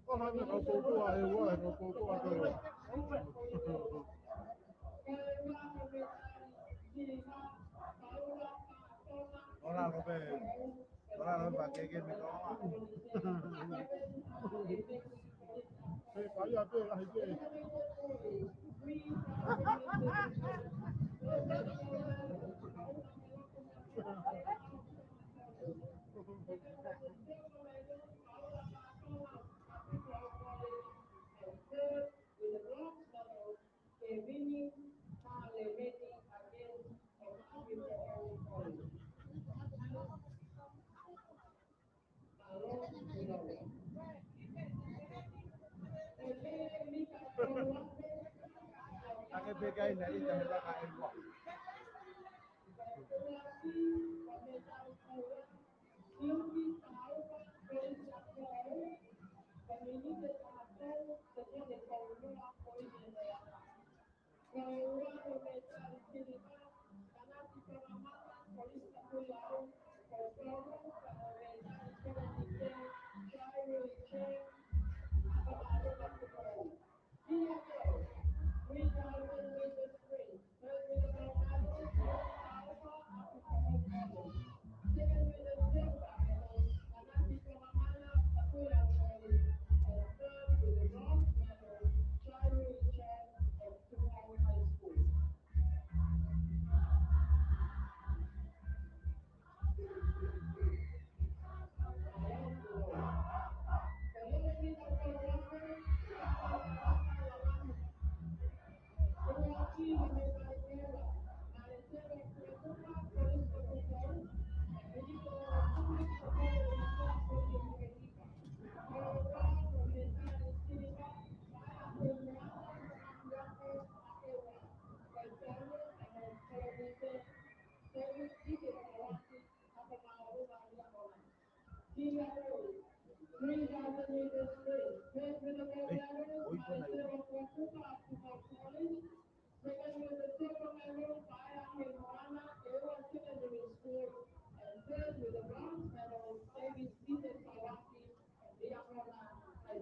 Ana me popo a e ua, me popo a tolo. Hola, Robe. Hola, Robe, ¿qué, qué me toma? Sí, vaya, sí, ay, sí. Ake pekai na ita he vaka e ua.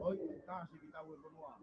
Oi, tasi ki tau e konoa.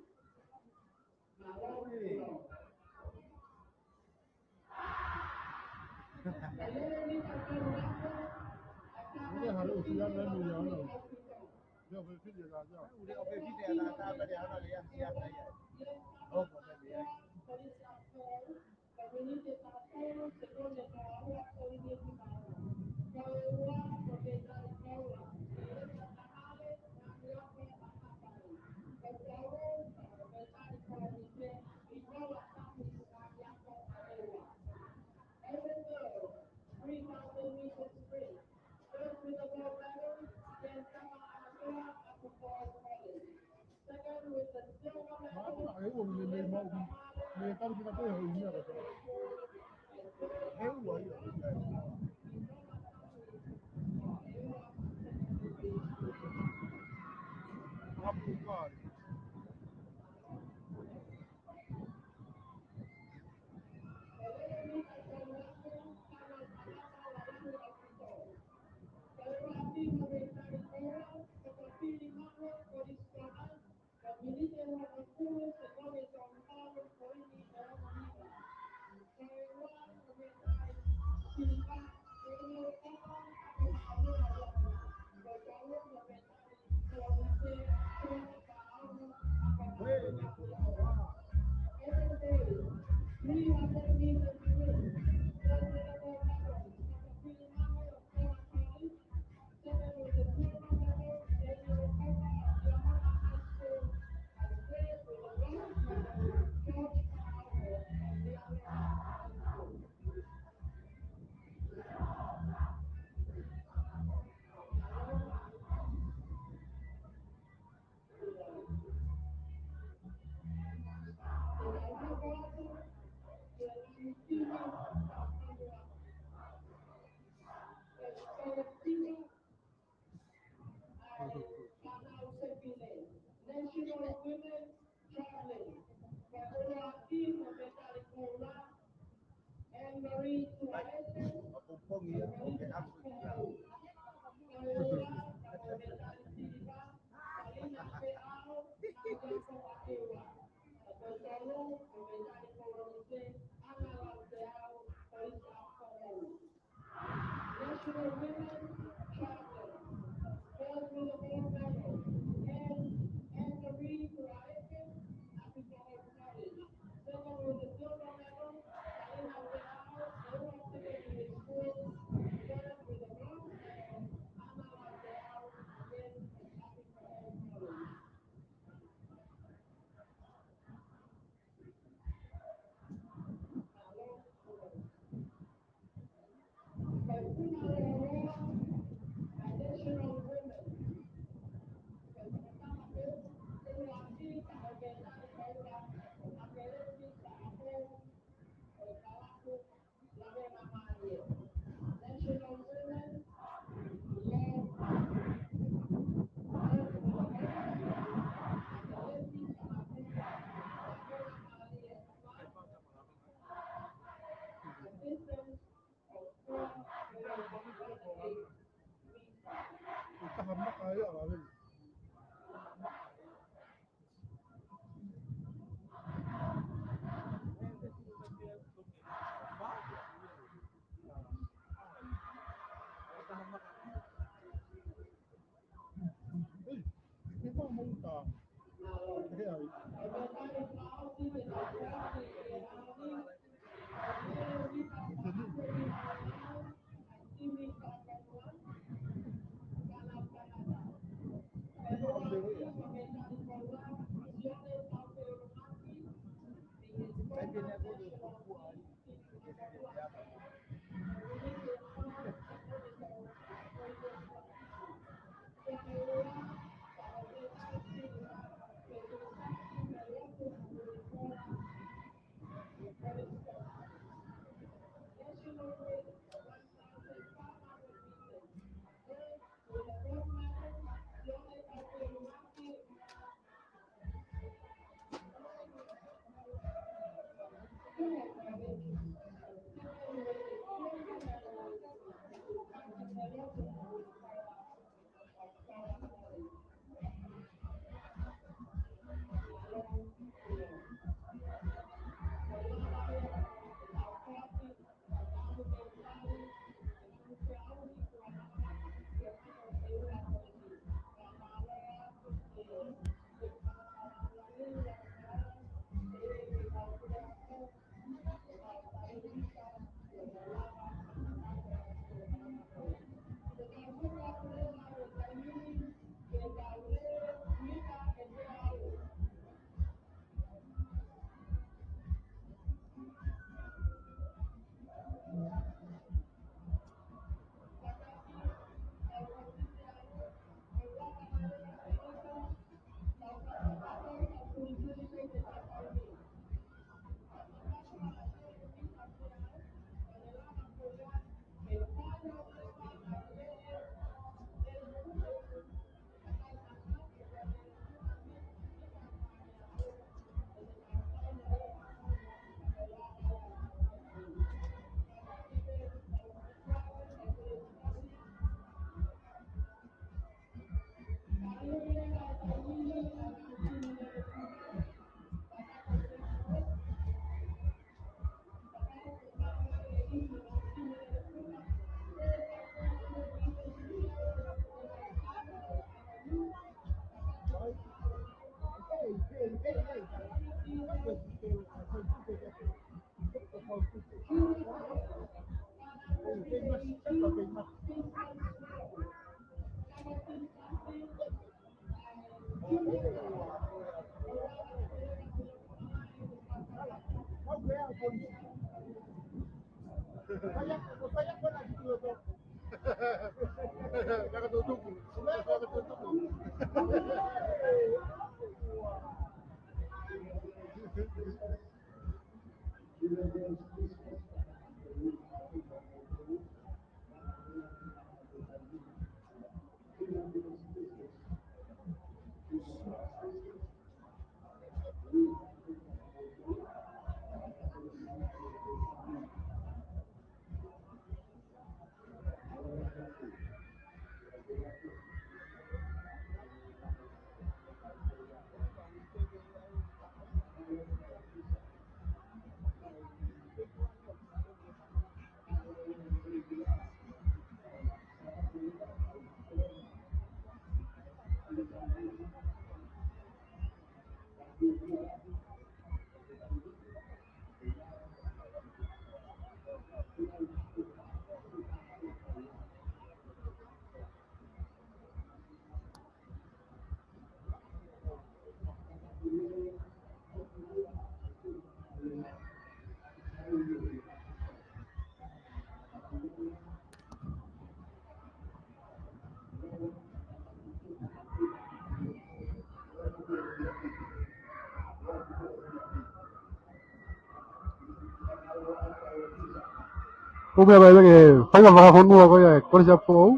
Ko e meʻa mai ke fai ha fakafonua ko ia e Kolisi ʻa Foʻou.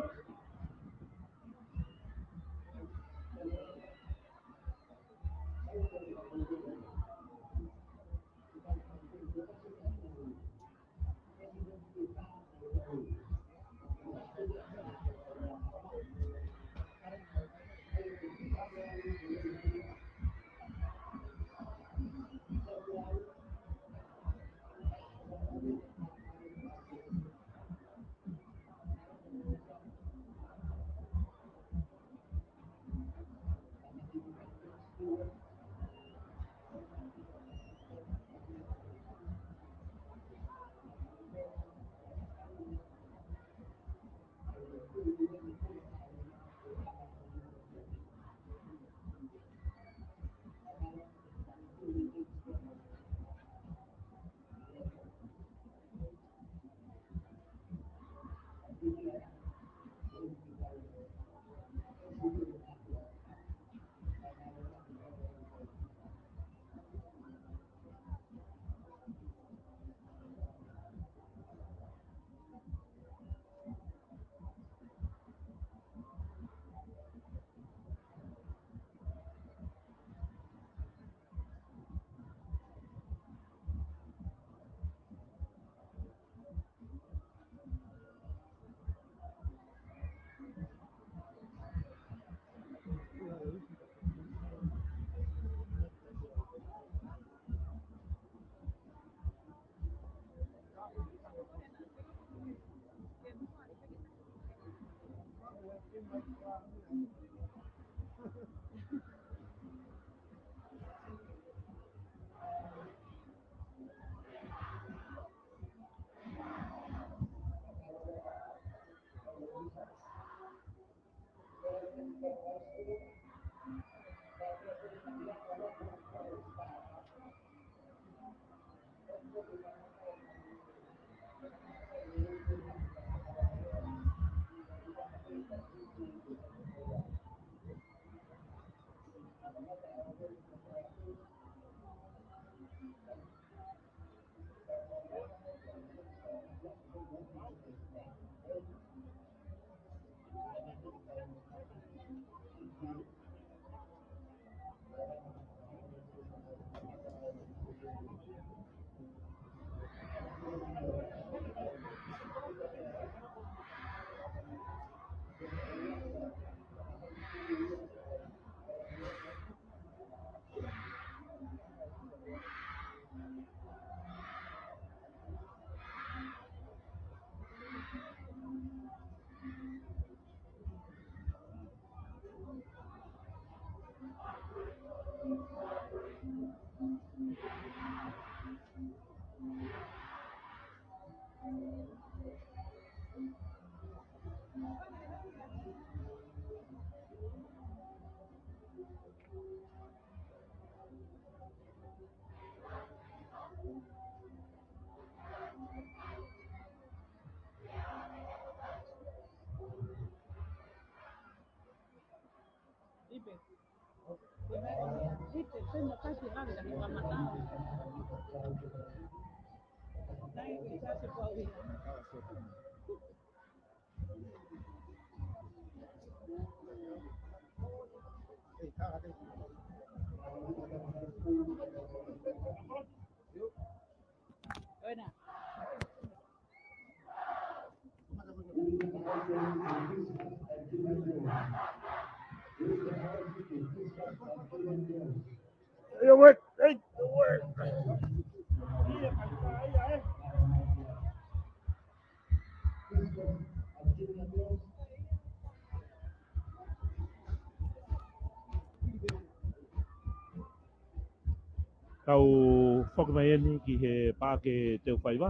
Tau foki mai eni ki he paʻake teufaiva,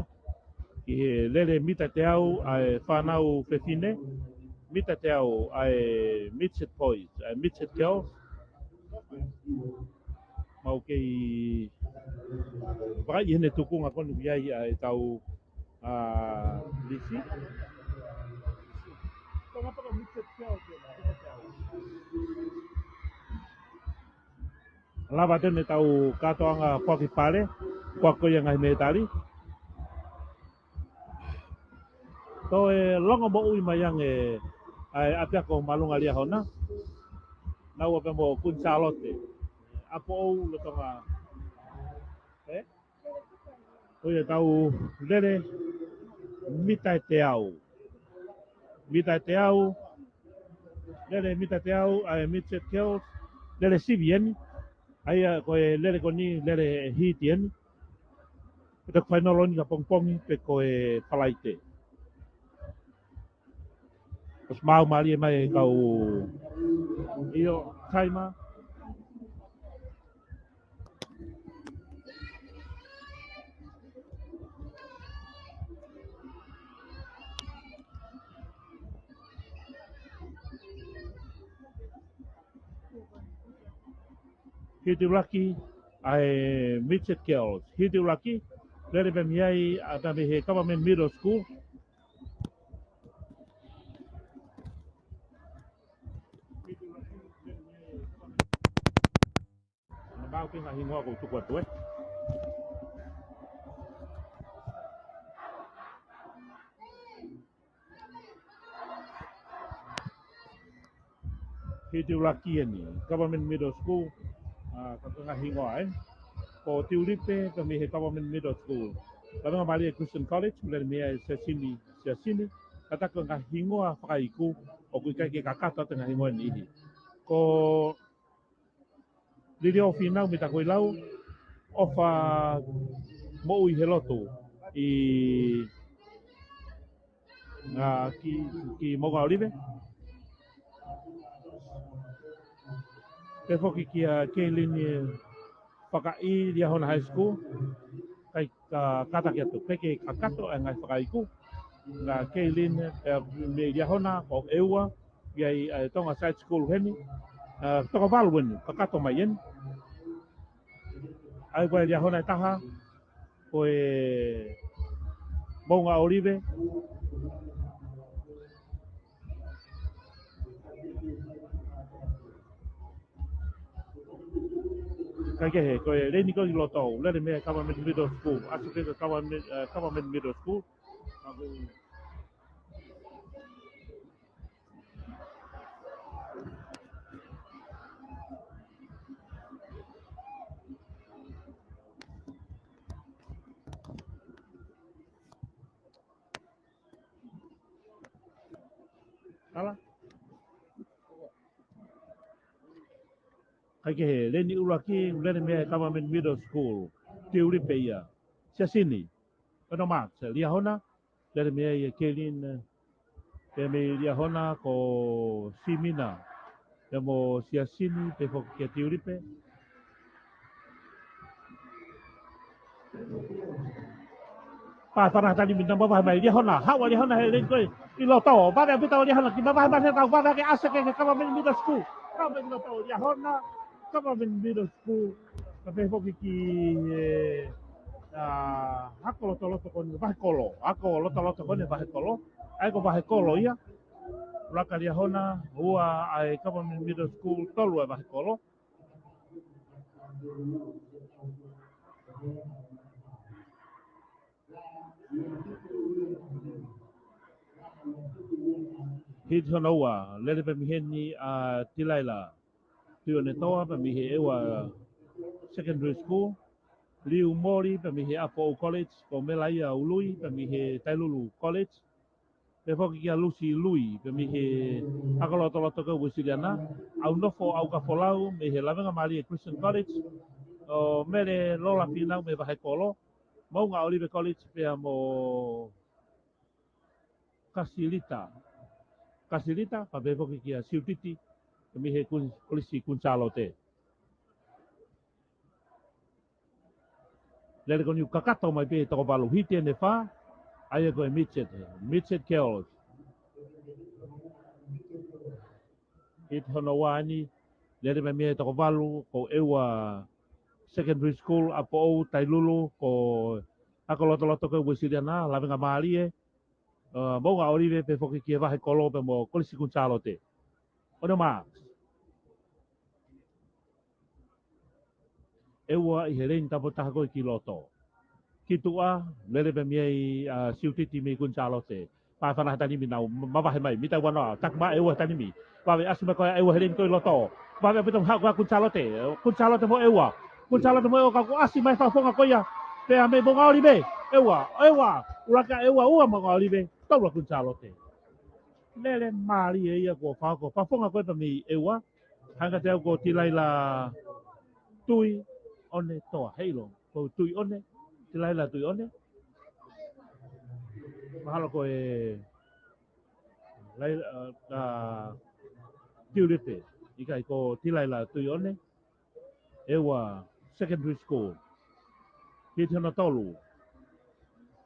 ki he lele mita teau ʻa e fānau fefine, mita teau ʻa e midget boys, ʻa e midget girls. Mau kei vakai ʻi heʻene tukunga ko eni ʻoku ʻi ai ʻa e tau, ʻa, lisi. Lava atu eni ʻetau kātoanga foaki pale, foaki ko ia ngaahi mētali. Toe longomoʻui mai ange ʻa e ʻapiako Māʻolunga Liahona. Naua pē mo Kuini Sālote. ʻApiako lolotonga. ʻE? Ko ia tau lele mita ʻe teau. Mita ʻe teau. Lele mita ʻe teau, ʻa e Midget Girls. Lele sivi eni. ʻA ia ko e lele ko eni, lele hiti eni. Ko e fainolo eni ka pongipongi pe ko e Falaite. ʻOsi maau mālie mai e kau ʻio, taima. Hiti ʻuluaki ʻa e Midget Girls. Hiti ʻuluaki, lele pē mei ai, ʻa, pea mei he Government Middle School. Naʻa mau ki he ngaahi hingoa ʻoku tuku atu, ē. Hiti ʻuluaki eni, Government Middle School, ʻa, ka ko e ngaahi hingoa, ē. Ko Tiulipe, pea mei he Government Middle School. Lavengamālie Christian College, lele mei ai Siasini, Siasini. Ka ko e ngaahi hingoa fakaiku, ʻoku ʻikai ke kakato atu e ngaahi hingoa ʻe niʻihi. Ko Liliofina Mitakuilau, ʻOfa Moʻuihelotu ʻi, ʻa, ki, ki Moʻunga ʻŌlive. Pehē foki kia Keilini Fakaʻi, Liahona High School. ʻIkai ke kakato atu, ʻikai ke kakato e ngaahi fakaiku. Kia Keilini, ē, mei Liahona, ko e ua, ʻi ai, ē, Tonga Side School heni, ē, toko valu eni, kakato mai eni. ʻA ia ko e Liahona ʻe taha, ko e Moʻunga ʻŌlive. Kaikehe, ko e lele eni ko ē ʻi loto, lele mei ai Government Middle School, ʻasi pē ki he Government, ē, Government Middle School. Hala. Kaikehe, lele eni ʻuluaki, lele mei ai Government Middle School, Tiulipe ia. Siasini, ono March, Liahona, lele mei ai ʻa Keilini, pea mei Liahona ko Simina, pea mo Siasini, pehē foki kia Tiulipe. Pea tana tani mita mavahe mai Liahona, haʻu ʻa Liahona he lele ko ē ʻi loto, vave ʻaupito ʻa Liahona, ke mavahe mai he tau vave ke ʻasi ki he Government Middle School. Kau mai ʻi loto Liahona, Government Middle School. Ka pehē foki ki he, ē, ʻa, hako lotoloto ko eni vahe kolo. Hako lotoloto ko eni vahe kolo. ʻA ia ko e vahe kolo ia. Laka Liahona, ua ʻa e Government Middle School, tolu ʻa e vahe kolo. Hiti hono ua, lele pē mei heni ʻa Tilaila Tuʻionetoa, pea mei he ʻEua Secondary School. Liu Moli, pea mei he ʻApifoʻou College, ko Melaia Ului, pea mei he Tailulu College. Pehē foki kia Lusi Lui, pea mei he hako lotoloto ko ē Uēsiliana. ʻAunofo ʻAukafolau, mei he Lavengamālie Christian College. ʻO Mele Lola Finau mei he vahe kolo. Moʻunga ʻŌlive College, pea mo Kasilita. Kasilita, pea pehē foki kia Siutiti, pea mei he Kun-, Kolisi Kuini Sālote. Lele ko eni ʻoku kakato mai pē toko valu, hiti eni ʻe fā, ʻa ia ko e Midget, Midget Girls. Hiti hono ua eni, lele mei ai toko valu, ko ʻEua Secondary School, ʻApifoʻou, Tailulu, ko e hako lotoloto ko ē Uēsiliana, Lavengamālie, ē, Moʻunga ʻŌlive pehē foki ki he vahe kolo pea mo Kolisi Kuini Sālote. Ono March. ʻEua ʻi he lele eni taupotu taha ko ē ki loto. Ki tuʻa, lele pē mei ai ʻa Siutiti mei Kuini Sālote. Pae fana he taimi ni nau mavahe mai, mita ua noa, taki mai ʻEua he taimi ni. Vave ʻasi mai ko ia ʻEua he leni ko ē ʻi loto. Vave ʻaupito haʻu ko ia Kuini Sālote. Kuini Sālote mo ʻEua. Kuini Sālote mo ʻEua, ka kuo ʻasi mai Faʻafonga ko ia. Pea mei Moʻunga ʻŌlive. ʻEua, ʻEua. ʻUluaki ʻEua, ua Moʻunga ʻŌlive. Tolu ʻa Kuini Sālote. Lele mālie ia kuo fakahoko. Faʻafonga ko ia pea mei ʻEua. Hanga te au ko Tilaila Tuiʻonetoa, heiʻilo. Ko Tuiʻone, Tilaila Tuiʻone. Mahalo ko e Laila, ʻa, ʻa, Tiulipe, ʻikai ko Tilaila Tuiʻone, ʻEua Secondary School. Hiti hono tolu.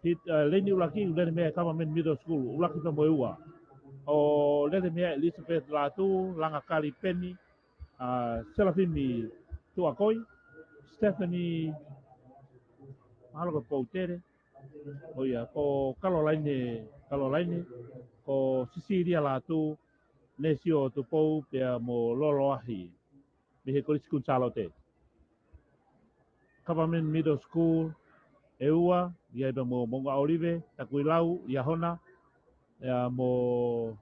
Hiti, ʻa, leni ʻuluaki, lele mei ai Government Middle School, ʻuluaki pea mo ʻEua. ʻO lele mei ai Elizabeth Lātū, Langa Kalipeni, ʻa, Selafimi Tuʻakoi, Stephanie, mahalo ko Poutele, ʻo ia, ko Kalolaine, Kalolaine, ko Sisilia Lātū, Nesio Tupou, pea mo Loloahi, mei he Kolisi Kuini Sālote. Government Middle School, ʻEua, ʻi ai pea mo Moʻunga ʻŌlive, Takuilau, Liahona, pea mo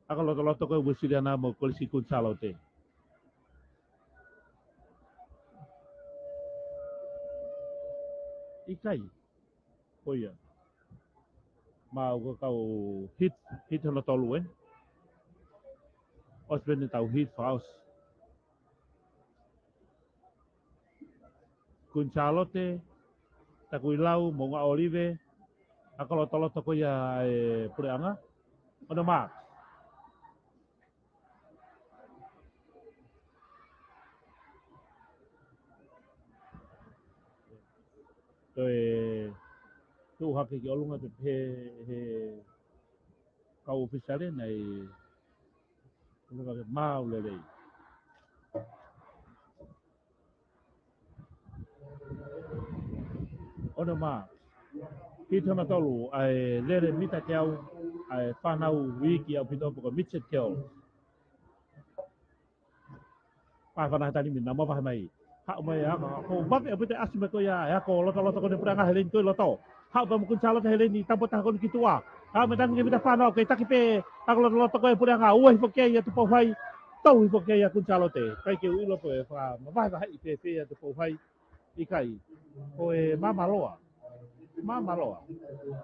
ʻAkalotoloto ko ē Uēsiliana mo Kolisi Kuini Sālote. ʻIkai. Ko ia. Mau ko e kau hiti, hiti hono tolu ē. ʻOsi pē eni ʻetau hiti fakaʻosi. Kuini Sālote, Takuilau, Moʻunga ʻŌlive, ʻAkalotoloto ko ia e puleʻanga. On the mark. Toe tuʻu hake ki ʻolunga te pehē he kau ʻōfisale naʻe ʻuluaki ke maau lelei. On the mark. Hiti hono tolu, ʻa e lele mita teau, ʻa e fānau iiki ʻaupito pe ko e midget girls. Pae fana he taimi ni nau mavahe mai. Haʻu mai ʻa e ako, ko e vave ʻaupito ʻasi mai ko ia ʻa e ako lotoloto ko eni puleʻanga he leni ko ē ʻi loto. Haʻu pea mo Kuini Sālote he leni tapu taha ko eni ki tuʻa. Haʻu mai tangi ki mita fā noa, kei taki pē ʻa e ako lotoloto ko ē puleʻanga, ua hifo ki ai ʻa Tupou Hai, tolu hifo ki ai ʻa Kuini Sālote. ʻIkai ke u ʻilo pe ʻe fakamavahevaheʻi pē pē ʻa Tupou Hai. ʻIkai. Ko e Maamaloa. Maamaloa.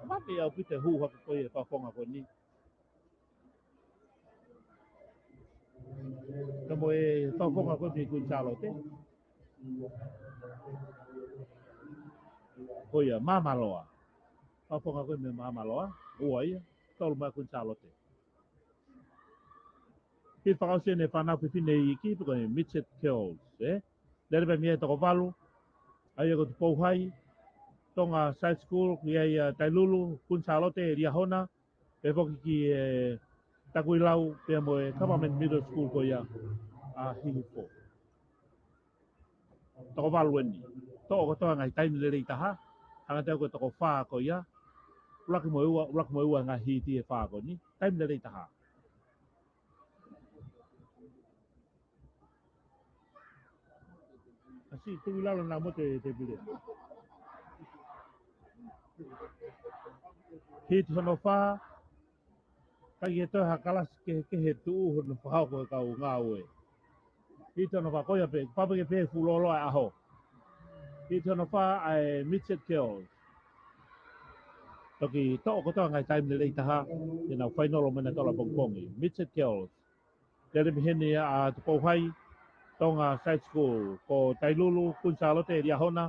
Vave ʻaupito e hū hake ko ia ʻa Faʻafonga ko eni. Ka mo e Faʻafonga ko ē mei Kuini Sālote. Ko ia, Maamaloa. Faʻafonga ko ē mei Maamaloa. Ua ia, tolu mai Kuini Sālote. Hiti fakaʻosi eni e fānau fefine iiki, pe ko e midget girls, ē? Lele pē mei ai e toko valu, ʻa ia ko Tupou Hai, Tonga Side School, ʻi ai ʻa Tailulu, Kuini Sālote, Liahona, pea foki ki he Takuilau, pea mo e Government Middle School ko ia ʻa Hihifo. Toko valu eni. Toʻo kotoa e ngaahi taimi lelei taha. Hanga te au ko e toko fā ko ia. ʻUluaki mo e ua, ʻuluaki mo e ua ngaahi hiti ʻe fā ko eni. Taimi lelei taha. ʻAsi, tuʻu ʻi lalo naʻa mo te, te pile. Hiti hono fā. ʻIkai ke toe ha kalasi kehekehe tuʻu hono fakahoko e kau ngāue. Hiti hono fā ko ia pē, pau pē ke pehē fuʻu lōloa e ʻaho. Hiti hono fā ʻa e midget girls. Toki toʻo kotoa e ngaahi taimi lelei taha, te nau fainolo mai ʻanenai he tolu pongipongi. Midget girls. Lele mei heni ʻa Tupou Hai, Tonga Side School, ko Tailulu, Kuini Sālote, Liahona,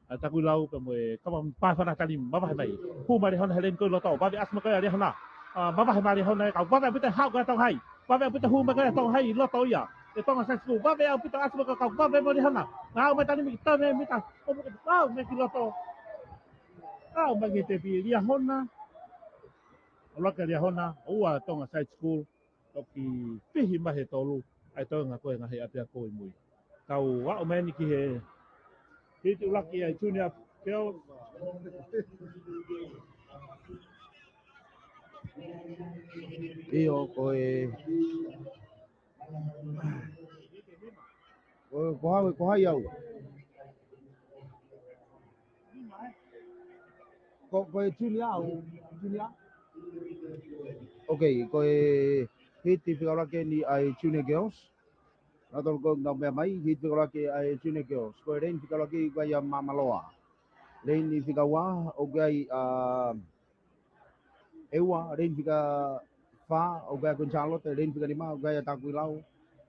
ʻa Takuilau, pea mo e kama pae fana he taimi ni, mavahe mai. Hū mai Liahona he leni ko ē ʻi loto, vave ʻasi mai ko ia ʻa Liahona. ʻA, mavahe mai Liahona ē, ka vave ʻaupito haʻu ko ia ʻa Tonga Hai. Vave ʻaupito hū mai ko ia ʻa Tonga Hai ʻi loto ia. ʻE Tonga Side School, vave ʻaupito ʻasi mai ko ia, ka vave mo Liahona. Ngāue mai taimi ni ki toe mei mita, ʻo mai ki, ʻa, mai ki loto. ʻA, mai ki he tepi Liahona. ʻUluaki ʻa Liahona, ua Tonga Side School. Toki fihi mai he tolu, ʻa e toenga ko e ngaahi ʻapiako ʻi mui. Kau aʻu mai eni ki he hiti ʻuluaki ʻa e Junior Girls. ʻIo, ko e, ko e, ko hai, ko hai au. Ko, ko e junior, au, junior. Ok, ko e hiti fika ʻuluaki eni ʻa e Junior Girls. Naʻa tau ko nau meʻa mai, hiti fika ʻuluaki ʻa e Junior Girls. Ko e leini fika ʻuluaki ʻoku ʻi ai ʻa Māmaloa. Leini fika ua, ʻoku ʻi ai ʻa ʻEua, leini fika fā, ʻoku ʻi ai ʻa Kuini Sālote, leini fika nima, ʻoku ʻi ai ʻa Takuilau,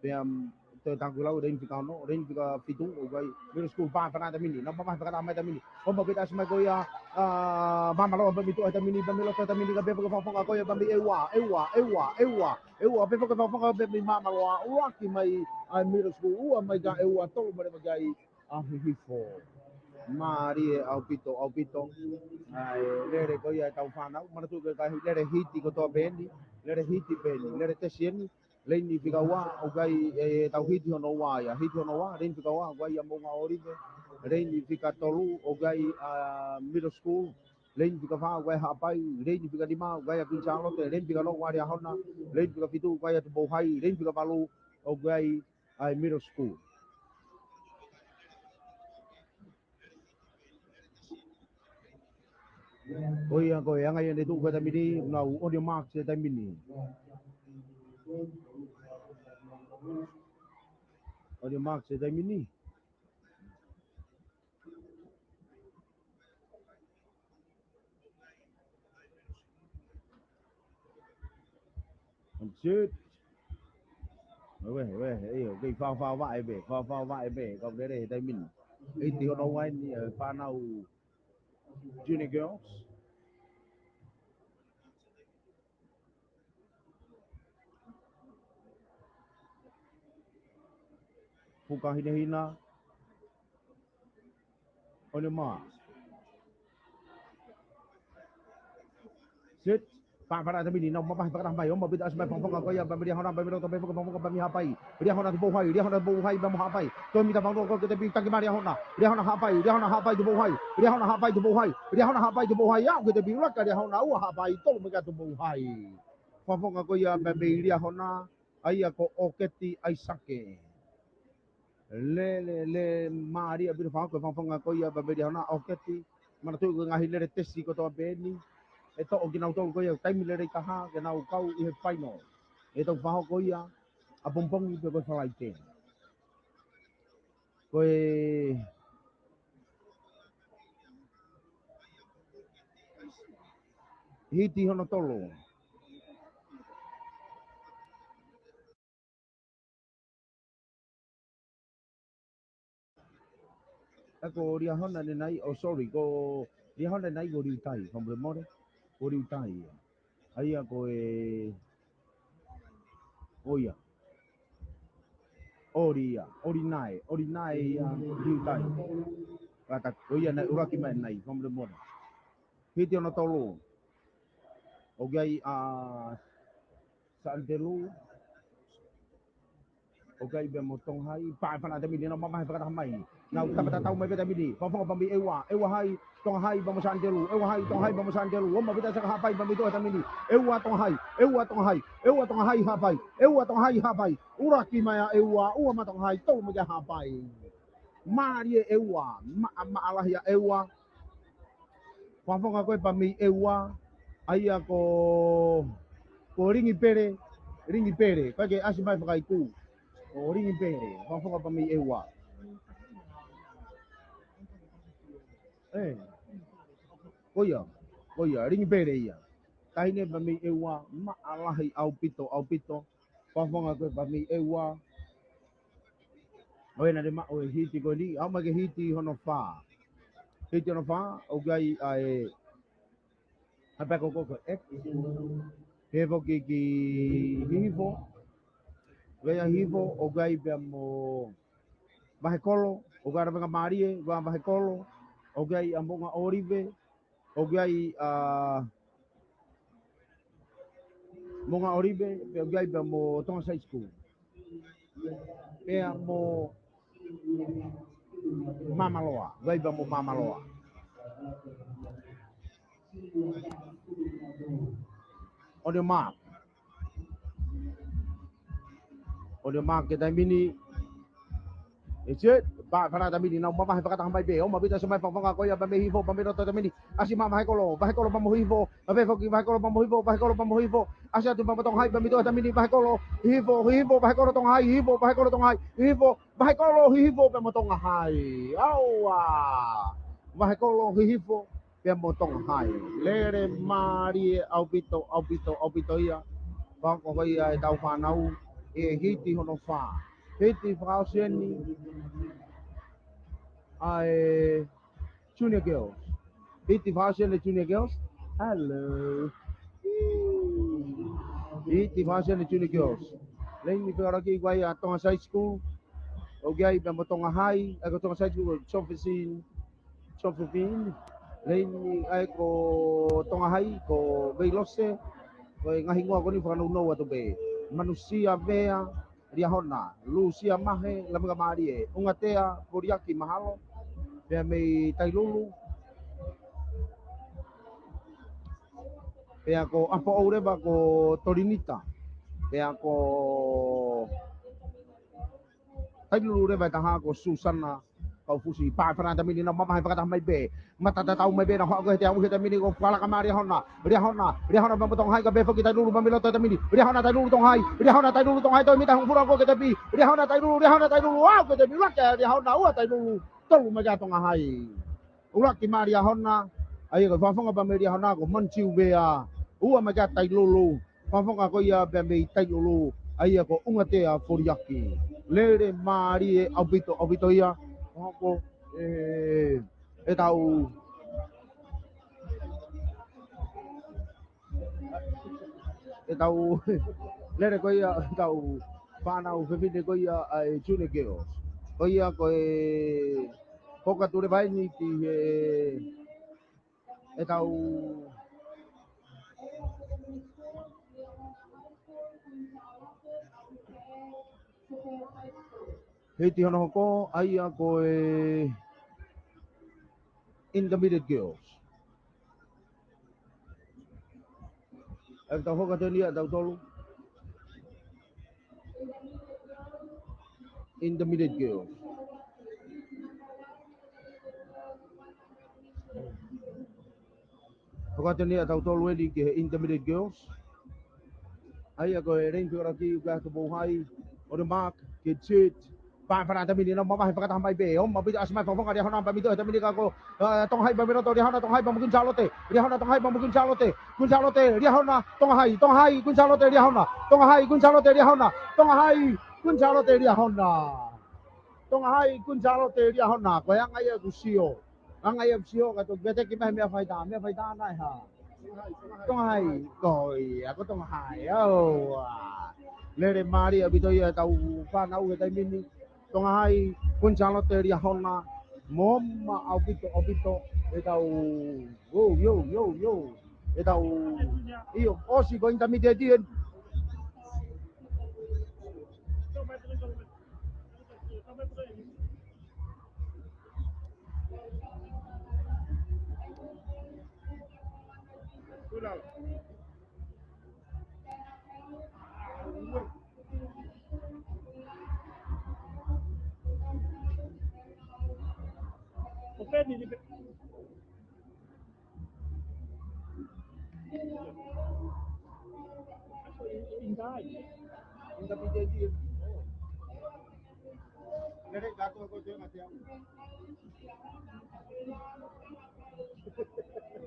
pea, mm, Takuilau, leini fika ono, leini fika fitu, ʻoku ʻi ai Middle School, pā fana tamini, nau mamahi faka mai tamini. ʻO mavahe faka mai ko ia, ʻa, Māmaloa pē mei tuʻa he tamini, pea mei loto he tamini, ka pea fakafofonga ko ia, pea mei ʻEua, ʻEua, ʻEua, ʻEua, ʻEua, pea fakafofonga pea mei Māmaloa, ʻuluaki mai ʻa e Middle School, ua mai kia ʻEua, tolu mai leva kia ʻa Hihifo. Mālie ʻaupito, ʻaupito. ʻA e lele ko ia ʻetau fānau, manatuʻi ko e ngaahi lele hiti kotoa pē eni, lele hiti pē eni, lele tesi eni, leini fika ua, ʻoku ʻi ai ʻetau hiti hono ua ia, hiti hono ua, leini fika ua, ʻoku ʻi ai ʻa Moʻunga ʻŌlive, leini fika tolu, ʻoku ʻi ai ʻa Middle School, leini fika fā, ʻoku ʻi ai ʻa Haʻapai, leini fika nima, ʻoku ʻi ai ʻa Kuini Sālote, leini fika ono, ʻoku ʻi ai ʻa Liahona, leini fika fitu, ʻoku ʻi ai ʻa Tupou Hai, leini fika valu, ʻoku ʻi ai ʻa e Middle School. Ko ia ko e anga ia ʻene tuʻu ko e tamini, nau on your marks he tamini. On your marks he tamini. That's it. Ue, ue, ʻio, kei faofao vaʻe pē, faofao vaʻe pē, kau lele he taimi ni. Hiti hono ua eni, ʻa e fānau Junior Girls. Puka hinehina. On your mark. Set. Pā fana tamini, nau mamahi fakataha mai, ʻo maʻu pē ʻa e ʻasi mai fakafofonga ko ia, pea mei Liahona, pea mei loto, pea fakafofonga, pea mei Haʻapai. Liahona Tupou Hai, Liahona Tupou Hai, pea mo Haʻapai. Toe mita fakafofonga ko e tepi taki mai Liahona. Liahona Haʻapai, Liahona Haʻapai Tupou Hai, Liahona Haʻapai Tupou Hai, Liahona Haʻapai Tupou Hai, aʻu ki he tepi ʻuluaki Liahona, ua Haʻapai, tolu mai kia Tupou Hai. Fakafofonga ko ia pea mei Liahona, ʻa ia ko ʻOketi ʻAisake. Lele, lele mālie ʻaupito fakafofonga ko ia pea mei Liahona ʻOketi. Manatuʻi ko e ngaahi lele tesi kotoa pē eni. ʻE toʻo kinautolu ko ia, taimi lelei taha, ke nau kau ʻi he final. ʻE tau fakafofonga ko ia, ʻapongipongi pe ko e Falaite. Ko e hiti hono tolu. ʻA ko Liahona ʻanenai, oh, sorry, ko Liahona ʻanenai ko Liutai, fakamolemole, ko Liutai ia. ʻA ia ko e, ʻo ia. ʻOli ia, ʻOli Nae, ʻOli Nae ia, Liutai. Kata, ko ia naʻe ʻuluaki mai ʻanenai, fakamolemole. Hiti hono tolu. ʻOku ʻi ai ʻa Sānitelū. ʻOku ʻi ai pea mo Tonga Hai, pā fana tamini, nau mamahi fakataha mai. Nau tapa tatau mai pē tamini. Fakafofonga pea mei ʻEua, ʻEua Hai, Tonga Hai pea mo Sānitelū, ʻEua Hai, Tonga Hai pea mo Sānitelū. ʻO maʻu pē ʻa e saka Haʻapai pea mei tuʻa he tamini. ʻEua Tonga Hai, ʻEua Tonga Hai, ʻEua Tonga Hai Haʻapai, ʻEua Tonga Hai Haʻapai. ʻUluaki mai ʻa ʻEua, ua mai Tonga Hai, tolu mai kia Haʻapai. Mālie ʻEua, maʻa, maʻa lahi ʻa ʻEua. Fakafofonga ko ē pea mei ʻEua, ʻa ia ko, ko Lingi Pele, Lingi Pele, ko e ke ʻasi mai fakaiku. Ko Lingi Pele, fakafofonga pea mei ʻEua. ʻE. Ko ia, ko ia, Lingi Pele ia. Taʻahine pea mei ʻEua, maʻa lahi ʻaupito, ʻaupito. Fakafofonga ko ē pea mei ʻEua. ʻOi, naʻe maʻu e hiti ko eni, aʻu mai ki he hiti hono fā. Hiti hono fā, ʻoku ʻi ai ʻa e, ʻa e pea ko ko ko e, pea foki ki Hihifo. ʻOku ʻi ai ʻa Hihifo, ʻoku ʻi ai pea mo Vahekolo, ʻoku ʻi ai ʻa Lavengamālie, ʻoku ʻi ai ʻa Vahekolo, ʻoku ʻi ai ʻa Moʻunga ʻŌlive, ʻoku ʻi ai ʻa Moʻunga ʻŌlive, pea ʻoku ʻi ai pea mo Tonga Side School. Pea mo Māmaloa, ʻoku ʻi ai pea mo Māmaloa. On your mark. On your mark he taimi ni. It's it. Pea fana tamini, nau mavahe fakataha mai pē. ʻOma pita ʻasi mai fakafonga ko ia pea mei Hihifo pea mei loto tamini. ʻAsi mai Vahekolo, Vahekolo pea mo Hihifo. Pea pē foki Vahekolo pea mo Hifo, Vahekolo pea mo Hifo. ʻAsi atu pea mo Tonga Hai pea mei tuʻa tamini. Vahekolo, Hihifo, Hihifo, Vahekolo, Tonga Hai, Hihifo, Vahekolo, Tonga Hai, Hihifo, Vahekolo, Hihifo pea mo Tonga Hai. ʻAua. Vahekolo, Hihifo pea mo Tonga Hai. Lele mālie ʻaupito, ʻaupito, ʻaupito ia. Pea ko ia ʻetau fānau, ʻe hiti hono fā. Hiti fakaʻosi eni ʻa e Junior Girls. Hiti fakaʻosi eni Junior Girls. Hello. Hiti fakaʻosi eni Junior Girls. Laini fekarakiʻi ko ia ʻa Tonga High School. ʻOku ʻi ai pea mo Tonga Hai, ʻa ia ko Tonga High School, Josephine. Josephine, laini ʻa ia ko Tonga Hai, ko Veilose, ko e ngaahi hingoa ko eni fakanounou atu pē. Manusia Vea Liahona, Lusia Mahe Lameka Mālie, Ungatea Foliaki, mahalo, pea mei Tailulu, pea ko ʻApoʻou leva ko Tolinita, pea ko Tailulu leva ʻe taha ko Susana Kaufusi. Pea fana tamini, nau mavahe fakataha mai pē. Mata tatau mai pē, nau haʻu ko e teau he tamini ko Fualaka mā Liahona. Liahona, Liahona pea mo Tonga Hai, ka pē foki Tailulu pea mei loto tamini. Liahona, Tailulu, Tonga Hai. Liahona, Tailulu, Tonga Hai, toe mita hongofulu ko e tepi. Liahona, Tailulu, Liahona, Tailulu, ʻa ko e tepi. Ula ke Liahona, ua Tailulu, tolu mai kia Tonga Hai. Ula ki mā Liahona, ʻa ia ko e fakafonga pea mei Liahona ko Mantiu Vea. Ua mai kia Tailulu. Fakafonga ko ia pea mei Tailulu, ʻa ia ko Ungatea Foliaki. Lele mālie ʻaupito, ʻaupito ia. Hoko, ē, ʻetau, ʻetau, lele ko ia, ʻetau fānau fefine ko ia ʻa e Junior Girls. Ko ia ko e, ko ka ture vaini ki he ʻetau hiti hono hoko, ʻa ia ko e Intermediate Girls. ʻE tau hoka teni ʻa tautolu. Intermediate Girls. Hoka teni ʻa tautolu eni ki he Intermediate Girls. ʻA ia ko e laini fekarakiʻi ʻoku ʻi ai ʻa Tupou Hai, ʻo e mark, ke jet, pea fana tamini, nau mavahe fakataha mai pē. ʻOma pita ʻasi mai fakafonga Liahona pea mei tuʻa tamini ka ko, ē, Tonga Hai pea mei loto Liahona, Tonga Hai pea mo Queen Charlotte. Liahona, Tonga Hai pea mo Queen Charlotte. Queen Charlotte, Liahona, Tonga Hai, Tonga Hai, Queen Charlotte, Liahona. Tonga Hai, Queen Charlotte, Liahona. Tonga Hai, Queen Charlotte, Liahona. Tonga Hai, Queen Charlotte, Liahona. Ko e anga ia ʻeku sio. Anga ia ʻeku sio, ka toki veteki mai meʻa faitā, meʻa faitā naʻe hā. Tonga Hai, ko ia, ko Tonga Hai, ʻaua. Lele mālie ʻaupito ia ʻetau fānau he taimi ni. Tonga Hai, Queen Charlotte, Liahona, mou ʻomi ʻaupito, ʻaupito, ʻetau, yo, yo, yo, yo, ʻetau, ʻio, ʻosi ko intermediate eni.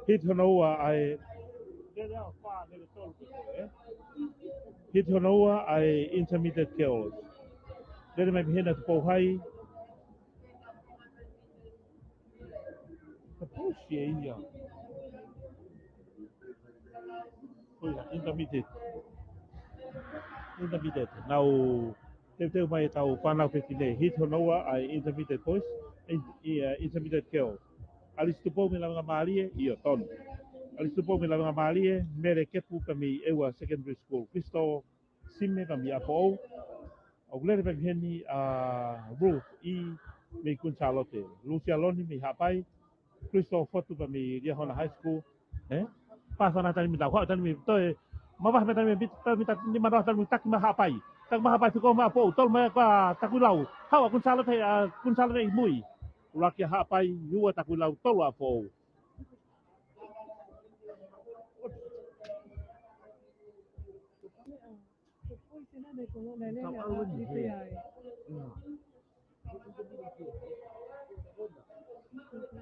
Hiti hono ua ʻa e, hiti hono ua ʻa e Intermediate Girls. Lele mai pē hena Tupou Hai. Kapau ʻe ia. Ko ia, Intermediate. Intermediate. Nau teuteu mai ʻetau fānau fefine, hiti hono ua ʻa e Intermediate Boys, in-, i, ʻa e Intermediate Girls. ʻAlisi Tupou mei Lavengamālie, ʻio tonu. ʻAlisi Tupou mei Lavengamālie, Mele Kepu pea mei ʻEua Secondary School. Christo Sime pea mei ʻApoʻou. ʻOku lele pē mei heni ʻa Ruth ʻi mei Queen Charlotte. Lusia Loni mei Haʻapai. Christo Fotu pea mei Liahona High School. Ē? Pea fana tani mita, hua tani mita, toe, mavahe mita tani mita, toe mita, ni mata tani mita ki ma Haʻapai. Takuma Haʻapai, tuku mai ʻApifoʻou, tolu mai kia Takuilau. Haʻu ʻa Kuini Sālote, ʻa Kuini Sālote ʻi mui. ʻUluaki ʻa Haʻapai, ua Takuilau, tolu ʻApifoʻou.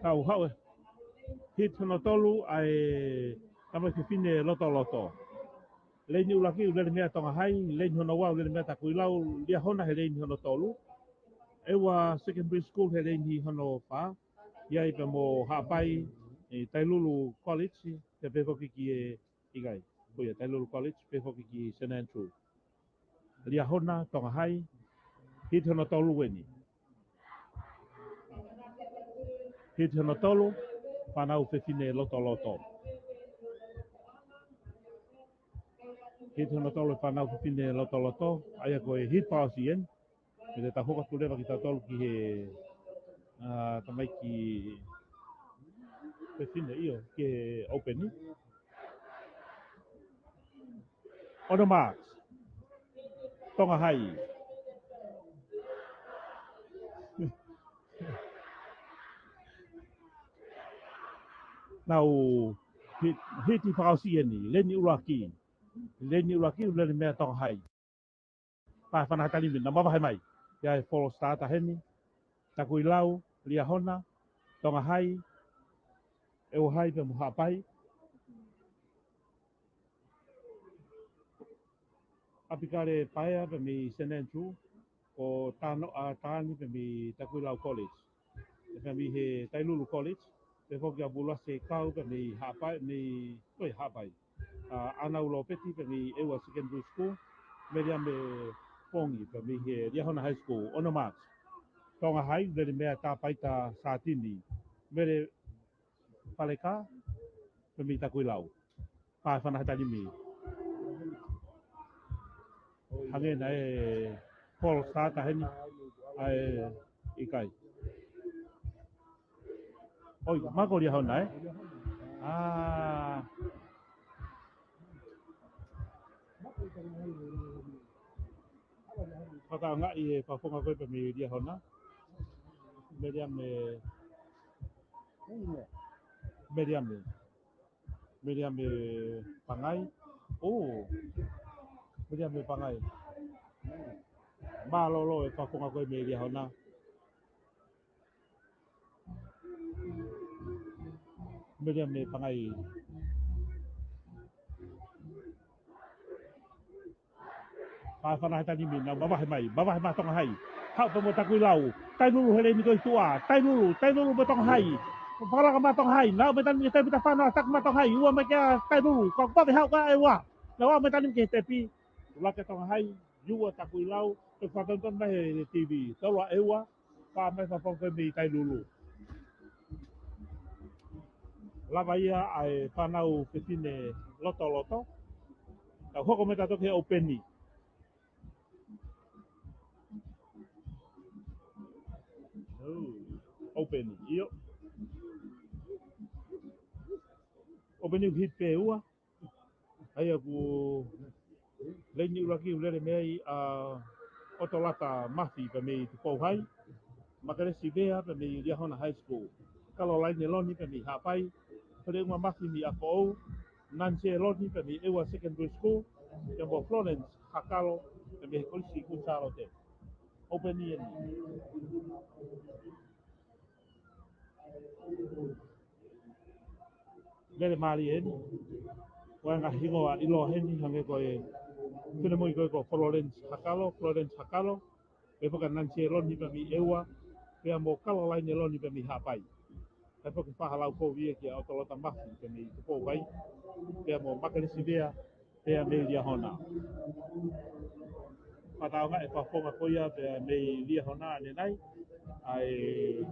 Tau haʻu ē. Hit hono tolu ʻa e tamaiki fefine Lotoloto. Leini ʻuluaki ʻoku lele mei ai Tonga High, leini hono ua ʻoku lele mei ai Takuilau, Liahona he leini hono tolu. ʻEua Secondary School he leini hono fā. ʻI ai pea mo Haʻapai, ʻi Tailulu College, pea pehē foki ki he ʻIkai, ko ia Tailulu College, pehē foki ki Saint Andrew. Liahona, Tonga High, hit hono tolu eni. Hit hono tolu, fānau fefine Lotoloto. Hit hono tolu, fānau fefine Lotoloto, ʻa ia ko e hit fakaʻosi eni. Mei he tau hoko atu leva kitautolu ki he, ʻa, tamaiki fefine ʻio, ki he open. On the marks. Tonga High. Nau hit, hit fakaʻosi eni, leini ʻuluaki. Leini ʻuluaki, lele mei ai Tonga High. Pea fana ha taimi, nau mavahe mai. ʻI ai e false start heni. Takuilau, Liahona, Tonga High, ʻEua High pea mo Haʻapai. ʻApikale Paea pea mei Saint Andrew, ko Tanoa Taani pea mei Takuilau College. Pea mei he Tailulu College, pehē foki ʻa Vuluasi Kau pea mei Haʻapai, mei, ʻoi, Haʻapai. ʻA, ʻAnau Lopeti pea mei ʻEua Secondary School, Meliame Pongi pea mei he Liahona High School, on the marks. Tonga High, lele mei ai Tāpaita Sātini, Mele Paleka pea mei Takuilau. Pea fana ha taimi. Hangē naʻe false start heni, ʻa e ʻikai. ʻOi, mako Liahona, ē? ʻA. Fakataʻeʻaongaʻi e fakafofonga ko ē pea mei Liahona. Meliame, Meliame. Meliame Pangai. ʻŌ. Meliame Pangai. Mālōlō e fakafofonga ko ē mei Liahona. Meliame Pangai. Pea fana ha taimi, nau mavahe mai, mavahe mai Tonga High. Haʻu pea mo Takuilau, Tailulu he leini ko ē tuʻa, Tailulu, Tailulu mo Tonga High. Fakalaka mai Tonga High, nau ō mai taimi ni ke tepi ta fana, Takuma Tonga High, ua mai kia Tailulu, ko Kupavi haʻu ka ʻEua. Nau ō mai taimi ni ke tepi, ʻuluaki ʻa Tonga High, ua Takuilau, ʻe fakatonutonu mai he T V, tolu ʻa ʻEua, pea mai fakafofonga mei Tailulu. Lava ia ʻa e fānau fefine Lotoloto. Tau hoko mai tautolu ki he open. Open, ʻio. Open ʻoku hit pē ua. ʻA ia ko e leini ʻuluaki ʻoku lele mei ai ʻa ʻOtolata Mafi pea mei Tupou High, Makelesi Vea pea mei Liahona High School, Kalolaine Loni pea mei Haʻapai, Feleʻunga Mafi mei ʻApifoʻou, Nansie Loni pea mei ʻEua Secondary School, pea mo Florence Hakalo pea mei he Kolisi Kuini Sālote. Open eni. Lele mālie eni. Ko e ngaahi hingoa ʻiloa heni, hangē ko e finemui ko ē ko Florence Hakalo, Florence Hakalo. Pehē foki ʻa Nansie Loni pea mei ʻEua, pea mo Kalolaine Loni pea mei Haʻapai. Pehē foki Fahalau Kovie kia ʻOtolata Mafi pea mei Tupou High, pea mo Makelesi Vea, pea mei Liahona. Fakataʻeʻaongaʻi e fakafofonga ko ia pea mei Liahona ʻanenai, ʻa e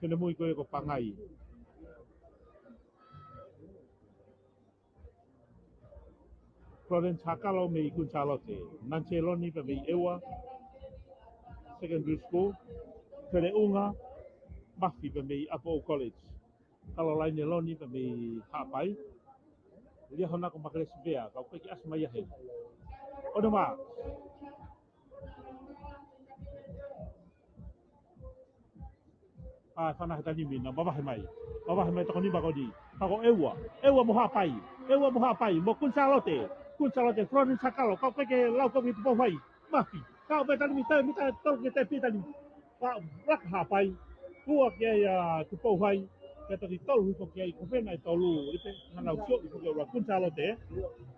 finemui ko ē ko Pangai. Florence Hakalo mei Kuini Sālote, Nansie Loni pea mei ʻEua Secondary School, Feleʻunga Mafi pea mei ʻApifoʻou College, Kalolaine Loni pea mei Haʻapai, Liahona ko Makelesi Vea, ka ʻoku ʻikai ke ʻasi mai ia heni. ʻOnumā. ʻA, fana he taimi ni, mavahe mai. Mavahe mai toko nima ko eni. Ka ko ʻEua. ʻEua mo Haʻapai. ʻEua mo Haʻapai. Mo Kuini Sālote. Kuini Sālote, Florence Hakalo. Kau pē ke lau kau ki Tupou Hai. Mafi. Kau pē taimi, taimi, taimi, tolu ke te pita ni. Ka, laka Haʻapai. Ua ki ai ʻa Tupou Hai. Ke toki tolu hifo ki ai ko pena ʻe tolu. ʻIte, ngana usio, hifo ki ʻEua Kuini Sālote.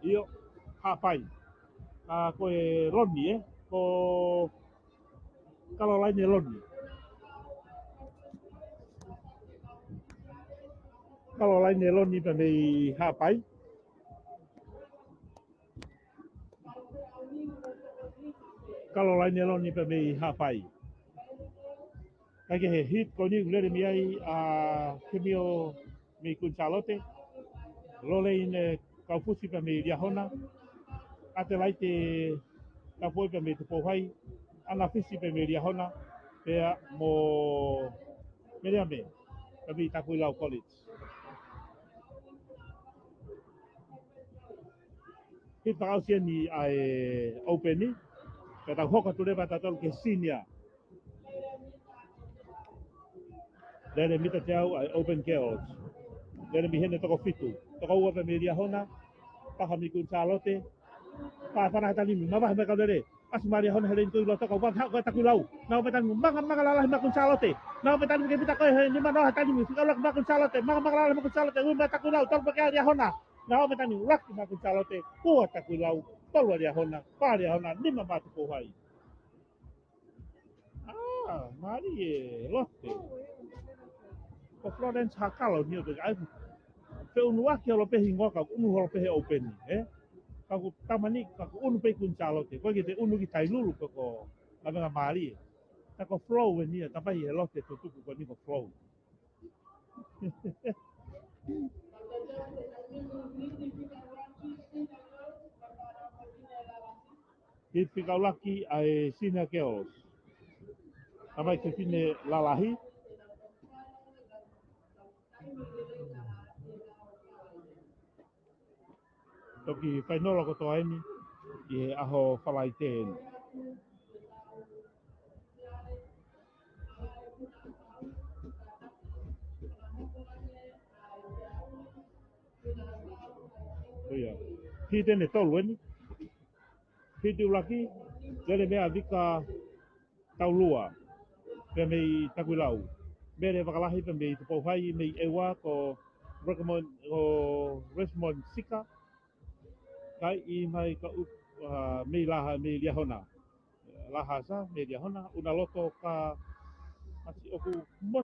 ʻIo, Haʻapai. ʻA, ko e Loni, ē. Ko Kalolaine Loni. Kalolaine Loni pea mei Haʻapai. Kalolaine Loni pea mei Haʻapai. Kae kehe, hit ko eni ʻoku lele mei ai ʻa Kemio mei Kuini Sālote. Lolaine Kaufusi pea mei Liahona. ʻAtelaite Kapoi pea mei Tupou Hai. ʻAna Fisi pea mei Liahona. Pea mo Meleame pea mei Takuilau College. Hit fakaʻosi eni ʻa e Open ni. Pea tau hoko atu leva tautolu ki he senior. Lele mita teau ʻa e Open Girls. Lele mei heni toko fitu. Toko ua pē mei Liahona. Taha mei Kuini Sālote. Pā fana he taimi ni. Mavahe mai kau lele. ʻAsi mai Liahona he leini ko ē ʻi loto kau vang haʻu ko e Takuilau. Nau pē taimi ni manga manga lalahi mai Kuini Sālote. Nau pē taimi ni ke mita ko e he nima noa he taimi ni. Fika ula mai Kuini Sālote. Manga manga lalahi mai Kuini Sālote. Ui mai Takuilau. Tolu pē ki ai Liahona. Nau pē taimi ni ʻuluaki mai Kuini Sālote. Ua Takuilau. Tolu ʻa Liahona. Pā Liahona. Nima mai Tupou Hai. ʻA, mālie Lote. Ko Florence Hakalo ni ʻoku ʻai. Feʻunuaki holo pē hingoa ka ʻunu holo pē he Open ni, ē? Ka ʻoku tama ni, ka ʻoku ʻunu pē Kuini Sālote. Ko e ke te ʻunu ki Tailulu ko ko ʻavenga mālie. Ka ko Flow eni ia, tamai he Lote tutuku ko eni ko Flow. Hit fika ʻuluaki ʻa e Senior Girls. Tamai Kefine Lalahi. Toki fainolo kotoa eni ʻi he ʻaho Falaite eni. ʻIo. Hit eni ʻe tolu eni. Hit ʻuluaki, lele mei ai Vika Taulua. Pea mei Takuilau. Mele Vakalahi pea mei Tupou Hai, mei ʻEua ko Rekmon, ko Resmond Sika. Kai ʻi mai ka u, ʻa, mei Laha, mei Liahona. Laha Sa, mei Liahona, ʻUnaloto ka masi ʻoku mo